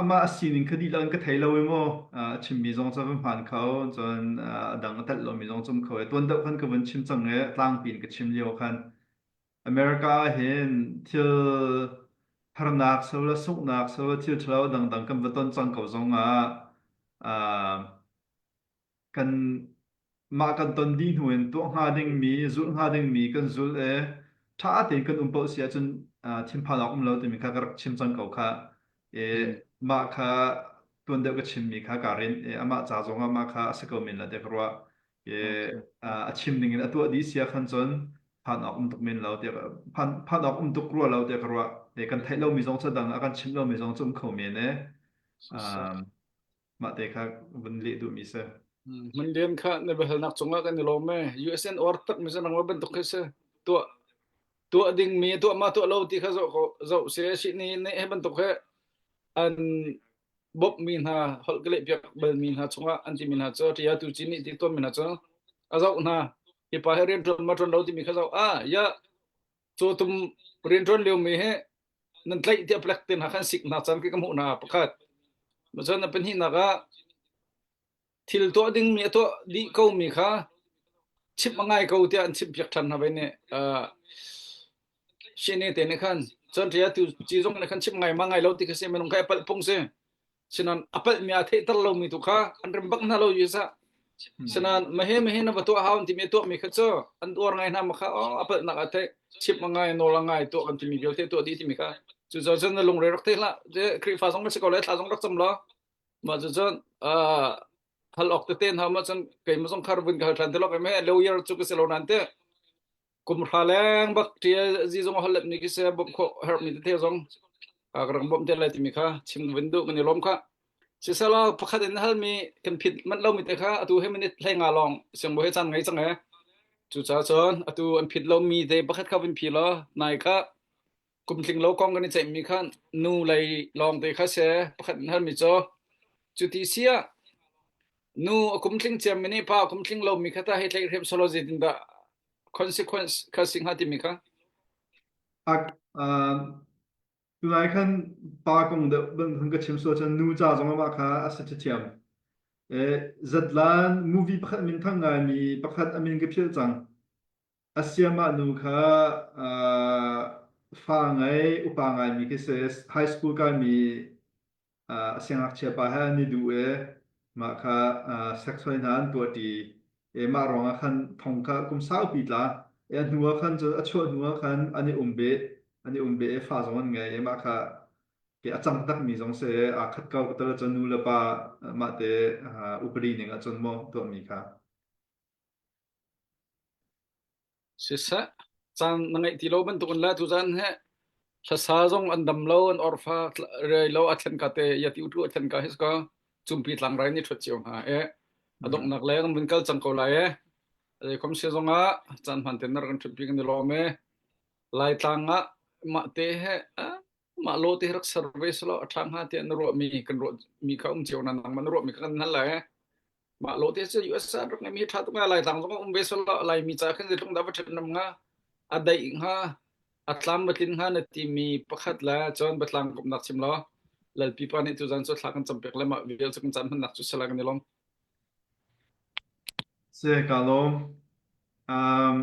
amah a sining kha dihlak in ka thei lo i mu. Uh, a chimmi zong cu va hmaan kho, cun uh, a dang a telh lomi zong cu um kho i tuan deuh khan ka vun chim cang i tlangpi in ka chim lio khan America ah hin thil harnak solo sunghnak solo thil ṭhalo dangdang kan va ton cang ko zong ah uh, kan mah kan ton dih hnu in tuah hnga dingmi zulh hnga dingmi kan zulh i ṭha tein kan um paoh si ahcun thinphan awk um lo timi kha ka rak chim cang ko kha. I mah kha tuan deuh ka chimmi kha kaa rinh i amah ca zong ah mah kha a si ko men la tiah ka ruah. I a chim ning in a tuah dih si ah khan cun phan awk um tuk men lo tiah phan phan awk um tuk rua lo tiah ka ruah. I kan theih lomi zong cu dang a kan chimh lomi zong cu um kho men i Mah te kha vun leh duhmi si. Hmunlian kha na biahalnak cungah kan i lawm e. USN or tak mi nang bantuk khi si. Tuah tuah ding mi tuah ma tuah lo ti kha zoh ko zoh si si ni ne he bantuk he an bawmh mi hna holh ka leh piak bal mi hna chungah an ti mi hna cu tia tu chi nih ti tuan mi hna cu a zoh hna hi pa he rian ṭuan ma ṭuan lo ti mi kha zoh ah ya cawtum rian ṭuan lio mi he nan tlaih tiah plek te hna khan sik hna caan khi ka hmuh hna pakhat cun a pahnihnak ah thil tuah ding mi a tuah dih ko mi kha chimh a ngai ko tiah an chimh piak ṭhan hna vai nih shine te nih khan cun ṭia tu ci zong nih khan chimh ngai ma ngai lo ti kha si minung kha i palh phung si Sinan a palhmi a theihter lomi tu kha an rem bak hna lo usa. Sinan mahe mahe na va tuah hau timi tuahmi kha cu an uar ngai hna ma kha oh a palhnak a theih chimh a ngai nawl a ngai tuah kan timi vialte tuah dih timi kha cu cun na lungre rak thei hlah Khrihfa zong na si ko lai thla zong rak cam law mah cu cun hal awk tete hna ma cun keimah zong khar vun ka hal ṭhan te lok me lawyer cu ka si lo nan te Kum hra leng bak ṭial zi zong a holh mi khi si bawmh khawh herhmi tete zong ka rak bawmh te lai timi kha chim vun duh kan i lawm kha. Siselaw pakhat in halmi kan phit manh lomi te kha atu he minute 15 lawng siangbawi he caan ngei cang e. Cucaah cun atu an phit lomi te pakhat kha vun phi law nai kha kum tling lo kong kan i ceihmi khan nu lei lawng te kha se pakhat in halmi cu cuti si ah nu a kum tling ciammi nih pa a kum tling lomi kha ta hei tlaihhrem selaw zeitindah consequence kha si hnga timi kha? Tunai khan pa kong deuh ban ka chim sual cun nu ca zong amah kha a si ṭhiam. Zatlan movie pakhat min thang ngaimi pakhat a min ka philh cang. A siamah nu kha fa ngei upa ngaimi khi si high school kaimi a siangngakchia pa he an i duh i mah kha sex hoi hna an tuahṭi i mah ruangah khan thong kha kum saupi tla i a hnu ah khan cun a chuah hnu ah khan an i um beh. An i um ve i fa zong an ngei i mah kha ke a cang takmi zong si aa khat ko ka tal cun nu le pa mah te upadi ning ahcun maw tuahmi kha. Siseh, caan na ngeih ti lo bantukin le tuzan hi hlasa zong an dam lo, an orfa rei lo a thlen ka te ya ti utu a thlen ka hi ka cumpi tlangrai ni ṭhut cio hna e. A donghnak le kan vun kal cang ko lai e. Zeikhom si zongah caan hman ten nar kan ṭhut pi kan i lawm e. Laitlang ah mah te he mah law te rak ser ve selaw a ṭha hnga tiah na ruahmi kan ruahmi kha um cio na nangmah na ruahmi kha kan hal lai. Mah law te cu US ah rak ngeimi ṭha tuk nga Laitlang zong um ve selaw Laimi ca khin zeitluk dah va ṭhatnam hnga a daih hnga a tlam va tlin hnga na timi pakhat le cun biatlang komhnak chim law Lalpi pa nih tuzan cu thla kan campiak le mah vial cu kan caan hmannak cu sala kan i lawm. Si ka lawm. Um,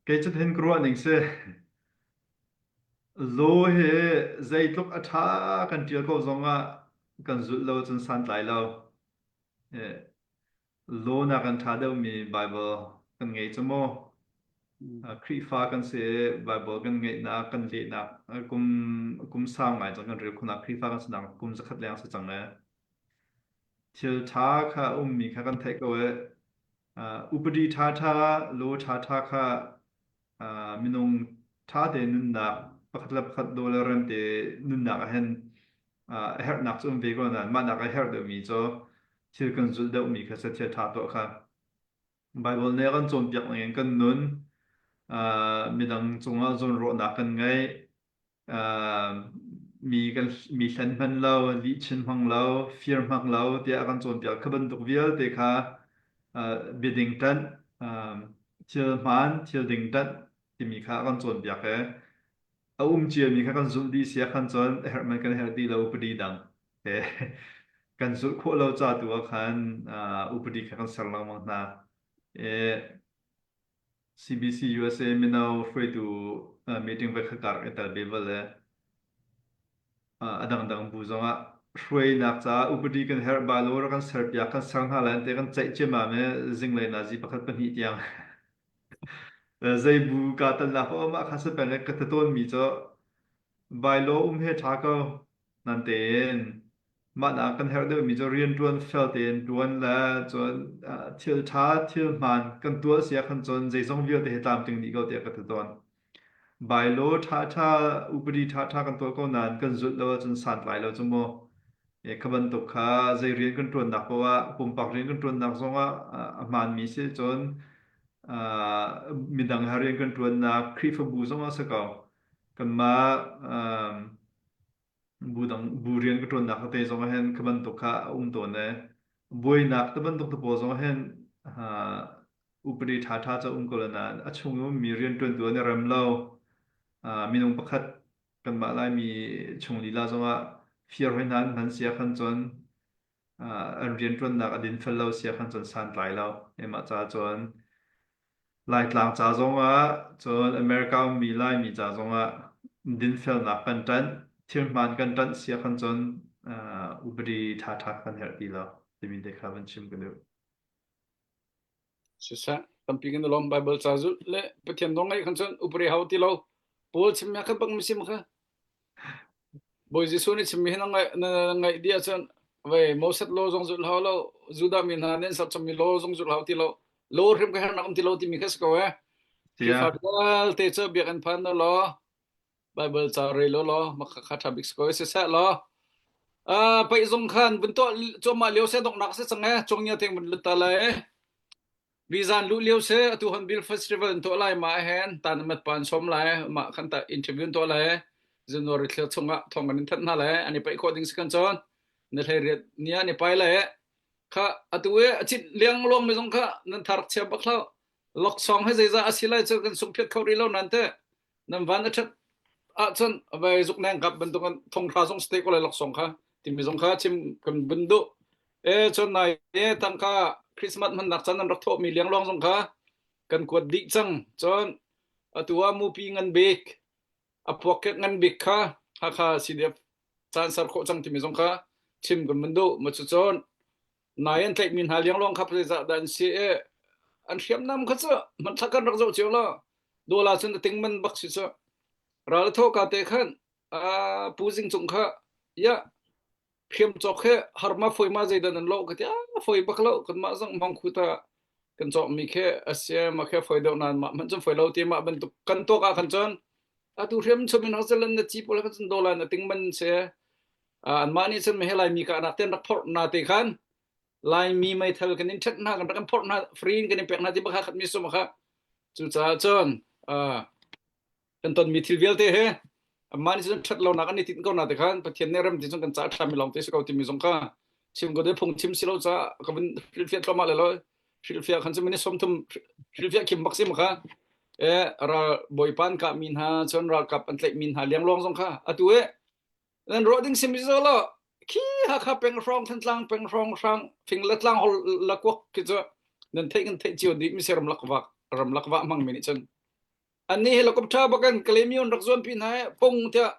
kei cu hin ka ruah ning si. Law hi zeitluk a ṭha kan ṭial ko zongah kan zulh lo cun santlai lo. Law nak an ṭha deuhmi Baibal kan ngei cu maw? Khrihfa kan si i Baibal kan ngeihnak, kan lehnak kum kum sau ngai cang kan rel khawhnak Khrihfa kan sinak kum zakhat leng si cang le thil ṭha kha a ummi kha kan theih ko i upadi ṭhaṭha, law ṭhaṭha kha minung ṭha te nunnak pakhat le pakhat daw le rem te nunnak ah hin a herhnak cu um ve ko nain mah nak a herh deuhmi cu thil kan zulh deuhmi kha si thil ṭha tuah kha Baibal nih a kan cawnpiak ningin kan nun midang cungah zawnruahnak kan ngei mi kan mi hlen hman lo lihchin hmang lo fir hmang lo tiah a kan cawnpiak kha bantuk vialte kha biading ṭanh thil hmaan thil ding ṭanh timi kha a kan cawnpiak i a um ciami kha kan zulh dih sia khan cun a herh man kan herh dih lo upadi dang he kan zulh khawh lo ca tu ah khan upadi kha kan ser lengmang hna. CBC USA mino hruaitu meeting voi khat ka rak i tel ve bal i a dangdang bu zongah hruainak caah upadi kan herh bylaw rak kan serpiak kan ser hna lai an ti kan ceih ciammam i zinglei nazi pakhat pahnih tiang zei bu kaa telnak paoh mah kha si peng i ka ti tawnmi cu bylaw um he ṭha ko nan tein mah nak kan herh deuhmi cu rianṭuan fel tein ṭuan le cun thil ṭha thil hmaan kan tuah si ahkhan cun zeizong vialte hi tlamtling dih ko tiah ka ti tawn. Bylaw ṭhaṭha upadi ṭhaṭha kan tuah ko nain kan zulh lo ahcun santlai lo cu mu. E, kha bantuk kha zei rian kan ṭuannak paoh ah pumpak rian kan ṭuannak zongah a hmaanmi si cun midang he rian kan ṭuannak Khrihfabu zongah si ko. Kanmah bu dang bu rian ka ṭuannak tete zong ah hin kha bantuk kha a um tawn i buainak te bantuk te pawl zong ah hin upadi ṭhaṭha cu a um ko lo nain a chung i ummi rianṭuantu an i rem lo. Minung pakhat kanmah Laimi chung lila zongah fir hoi hna an hman si ahkhan cun an rianṭuannak a dinfel lo si ahkhan cun santlai lo. Mah caah cun Laitlang ca zongah cun America ummi Laimi ca zongah dinfelnak kan ṭanh, thil hmaan kan ṭanh si ahkhan cun upadi ṭhaṭha kan herh ti lo timi te kha van chim ka duh. Siseh, tampi kan i lawm Bible ca zulh le Pathian dong ngaih khan cun upari hau ti lo. Paul chimmi khan bak mi sim kha. Bawi Jesuh nih chimmi hi na ngaih na ngaih dih ahcun vei Moses law zong zulh hau lo, Judah mi hna nih an serchommi law zong zulh hau ti lo, law hrim ka hernak um ti lo timi kha si ko eh. Khrihfa vialte cu biakinn phan u law Bible ca rel u law mah kha ṭha bik si ko eh. Siseh law uh, paih zong khan vun tuah cuahmah lio seh donghnak si cang eh cungnia teng vun lut ta lai eh. Nizan luh lio si atu Hornbill Festival an tuah lai ma hen tan mat pa an sawm lai mah khan ta interview an tuah lai January thla chungah thong kan in thanh hna lai an i paih khawh ding si kan cawn na hlei riat ni ah ni pai lai kha atu e a cit liang luang mi zong kha nan tharak chia bak hlah laksawng he zeizah a si lai cu kan sung phiat kho rih lo nan te nan van a ṭhat ahcun vai zuk neng kap bantukin thonghra zong ste ko lai laksawng kha timi zong kha chim kan bun duh e cun nai e tangka Christmas hmannak caan an rak thawhmi lianglawng zong kha kan kuat dih cang cun atu ah mupi ngan bik a puakkek ngan bik kha Hakha CDF caan ser khawh cang timi zong kha chim kan bun duh ma cu cun nai an tlaihmi hna lianglawng kha zeizah dah an si i an hriamnam kha cu hmanthlak kan rak zoh cio lo dawla cun a ting man bak si cu. Ral tho ka te khan a Pu Zing Cung kha ya hriam cawk he harma foi ma zeidan an lo ka ti a foi bak lo kan mah zong mong khu ta kan cawk mi khe asia ma khe foi deuh nan ma man cun foi lo ti ma bantuk kan tuak ah khan cun atu hriam chumin hazalan na chi pawl khan cun dola na ting man se an mah nih cun me he lai mi ka nak ten rak phor na te khan Laimi meithal kan in ṭhet hna kan rak kan phorh hna free in kan in pek hna ti bak khat mi sum kha cucaah cun kan tonmi thil vialte he amah nih cun ṭhat lonak an i tinh ko na te khan Pathian nih rem ti cun kan ca ṭhami lawng te si ko timi zong kha chim ko de phung chim si lo ca ka vun hrilhfiah thluahmah le lo hrilhfiah khan cu minute 30 hrilhfiah khim bak si ma kha e ral bawipa an kah mi hna cun ralkap an tlaih mi hna liangluang zong kha atu e Nan ruah ding sim zo lo khi Hakha peng hrawng Thantlang peng hrawng hrang fing le tlang hol la kuak khi cu nan theih kan theih cio dih mi si ramlak vak ramlak vah hmang mi nih cun annih helicopter bakan Kalemion rak zuan pi hna he pung tiah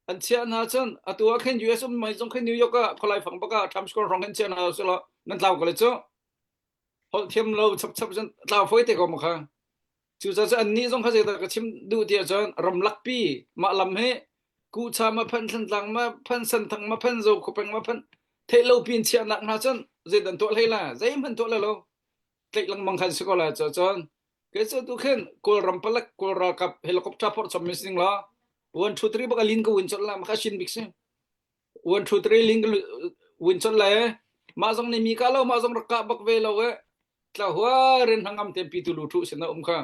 an chiah hna cun atu ah khin US um mai zong khin New York ah khualai fang baka Times Square hrawng khin chiah hna silo nan tlau ko le cu holh thiam lo chap chap cun tlau foi te ko ma kha Cucaah annih zong kha zeidah ka chim duh ti ahcun ramlakpi mah lam hi Kuhcha ma phan Thlantlang ma phan Senthang ma phan Zokhupeng ma phan theih lo pin chiahnak hna cun zeidan tuah hlei la zeihmanh tuah le lo tlaih lengmang khan si ko lai cun kei cu tu khin Kawlram palek Kawl ralkap helicopter phorh chom mi sing la 1 2 3 bak a lin ko win chot la ma kha shin bik si 1 2 3 lin win chot la mah zong nih mi ka lo mah zong rak kah bak ve lo e tlahuar in hnangam te pi tu lu thu sin a um kha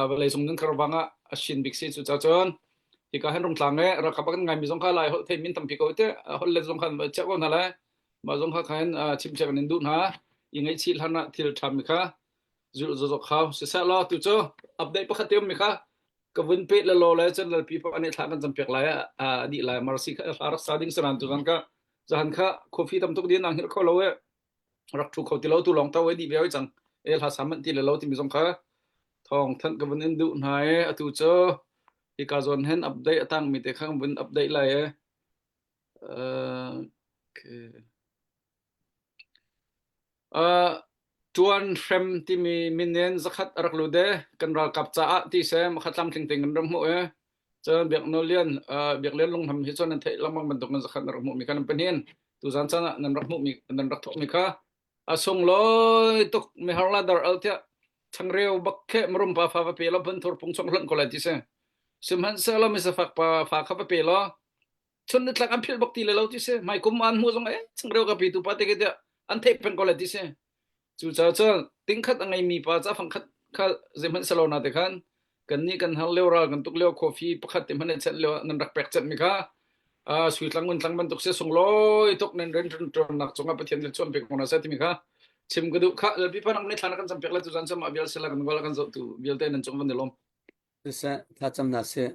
vawlei sung nun kar wanga a shin bik si chu cha chon hika hen rung tlang e rakap kan ngai mi zong kha lai hol thei min tampi ko te hol le zong khan che ko na lai ma zong kha khan chim che kan in du na i ngai chi hlan thil tham mi kha zul zo zo khau si sa lo tu chu update pakhat te um mi kha ka vun pe le lo le chan lal pi pa ne thla kan cham pek lai a di lai marsi kha rak sa ding saran tu kan ka zahan kha coffee tam tuk din ang hil kho lo e rak thu kho ti lo tu lawng to dih ve cang e hla sam ti le lo timi zong kha thawng thanh ka vun in duh hna e atu cu hika zawn hen update atang mi te kha vun update lai e okay uh tuan hrem timi minen zakhat arak lu de kan ralkap caah ti se makhat tlam tling ting kan ram hmu e Cun Biak Nawl Lian, Biak Lian Lungham hi cun nan theih lengmang bantuk nan zakhat nan rak hmuhmi kha nan panin tuzan caan ah nan rak hmuhmi nan rak thawkmi kha a sunglawi tuk mihar la dar al tiah changreu bak khe marum pa fa va pe lo phun thur pung chung hlonh ko lai ti si sihmanhsehlaw misafak pa fa kha va pe law chun nitlak an philh bak ti le lo ti si mai kum an hmuh zong eh changreu ka pe tu pa te ke tiah an theih peng ko lai ti si Cucaah cun tingkhat a ngeimi pa ca fangkhat kha zeihmanh si lo na te khan kannih kan har lio ral kan tuk lio coffee pakhat te hmanh in lio nan rak pek mi kha sui tlang ngun tlang bantuk si sunglawi tuk nan rian ṭuannak cungah Pathian thil chuan pek ko na se timi kha chim ka duh kha lalpi pa nang nih thla na kan cam piak lai tu zan mah vial sila kan gol kan zoh tu vialte nan cung van i lawm Siseh, thlacam hna sih.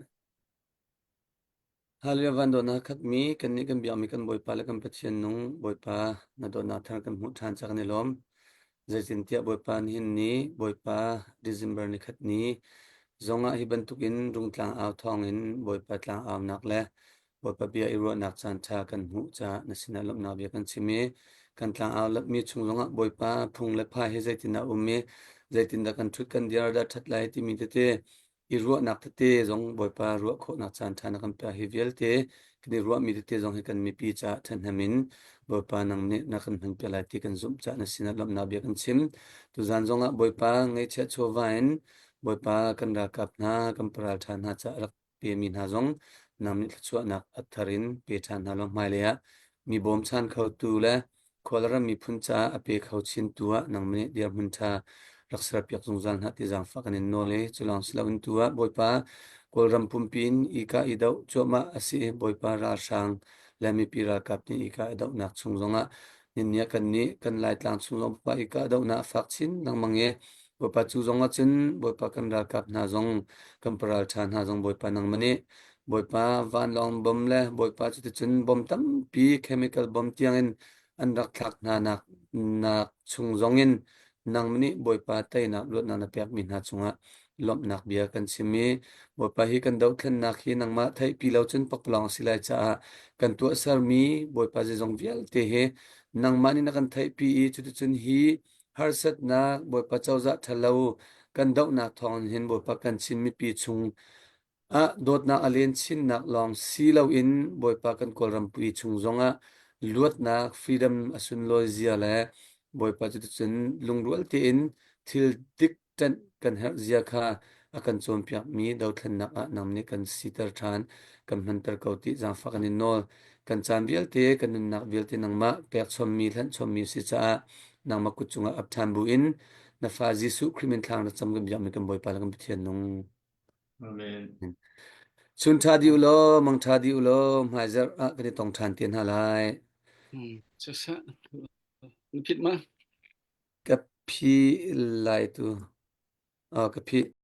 Hallelujah van dawtnak khatmi kannih kan biakmi kan Bawipa le kan Pathian nung Bawipa na dawtnak thar kan hmuh ṭhan ca kan i lawm. Zeitintiah Bawipa nihin ni Bawipa December ni khat ni zongah hi bantukin rungtlang au thawngin Bawipa tlang aunak le Bawipa bia i ruahnak caan ṭha kan hmuh caah na sinah lawmhnak bia kan chim i kan tlang au lapmi chung zongah Bawipa phung le phai hi zeitindah a um i zeitindah kan ṭhut kan dir dah ṭhat lai timi tete i ruahnak tete zong Bawipa ruah khawhnak caan ṭha na kan pek hi vialte kan i ruahmi tete zong hi kan mipi caah ṭhahnem in Bawipa nang nih na kan hmanpiak lai ti kan zumh caah na sinah lawmhnak bia kan chim. Tuzaan zongah Bawipa ngaihchiah chawva in Bawipa kan ralkap hna kan paralṭha hna caah rak pemi hna zong nang nih thluachuahnak a thar in pe ṭhan hna law hmailei ah mi bawmchan khotu le Khualram miphun caah a pe kho chintu ah nangmah nih dirhmun ṭha rak serpiak zungzal hna ti zaangfah kan in nawl i cu lawng si loin tu ah Bawipa Kawlram pumpi in i kah i doh cuahmah a si i Bawipa ralhrang le mipi ralkap nih i kah i dohnak chung zongah ninni ah kannih kan Laitlang chung zong pa i kah dohnak a fak chin lengmang i Bawipa cu zong ah cun Bawipa kan ralkap hna zong kan paralṭha hna zong Bawipa nangmah nih Bawipa vanlawng bom le Bawipa cuticun bom tampi chemical bom tiangin an rak thlak hna nak, nak chung zongin nangmah nih Bawipa teinak luatnak na pekmi hna cungah lawmhnak bia kan chim i Bawipa hi kan dohthlennak hi nangmah theihpi lo cun pakpalawng a si lai caah kan tuahsermi Bawipa zeizong vialte hi nangmah nih na kan theihpi i cuticun hi harsatnak Bawipa cozah ṭhalo kan dohnak thawngin hin Bawipa kan Chin mipi chung. Ah dawtnak a len chinnak lawng si loin Bawipa kan Kawlrampi chung zongah luatnak freedom a sunlawi zia le Bawipa cuticun lungrual tein thil dik ṭanh kan herh zia kha a kan cawnpiakmi dothlennak ah nang nih kan siter ṭhan, kan hmanter ko ti zaangfah kan in nawl. Kan caan vialte, kan nunnak vialte nangmah pekchommi, hlanhchommi si caah nangmah kut cungah ap ṭhan buin na fa Jesuh Khrih min thlang na cam kan biakmi kan Bawipa le kan Pathian nung. Amen. Chun ṭha dih u law, mang ṭha dih u law, hmaizarh ah kan i tong ṭhan te hna lai. Siseh, na phit ma? Ka phi lai tu. Oh, ka phih.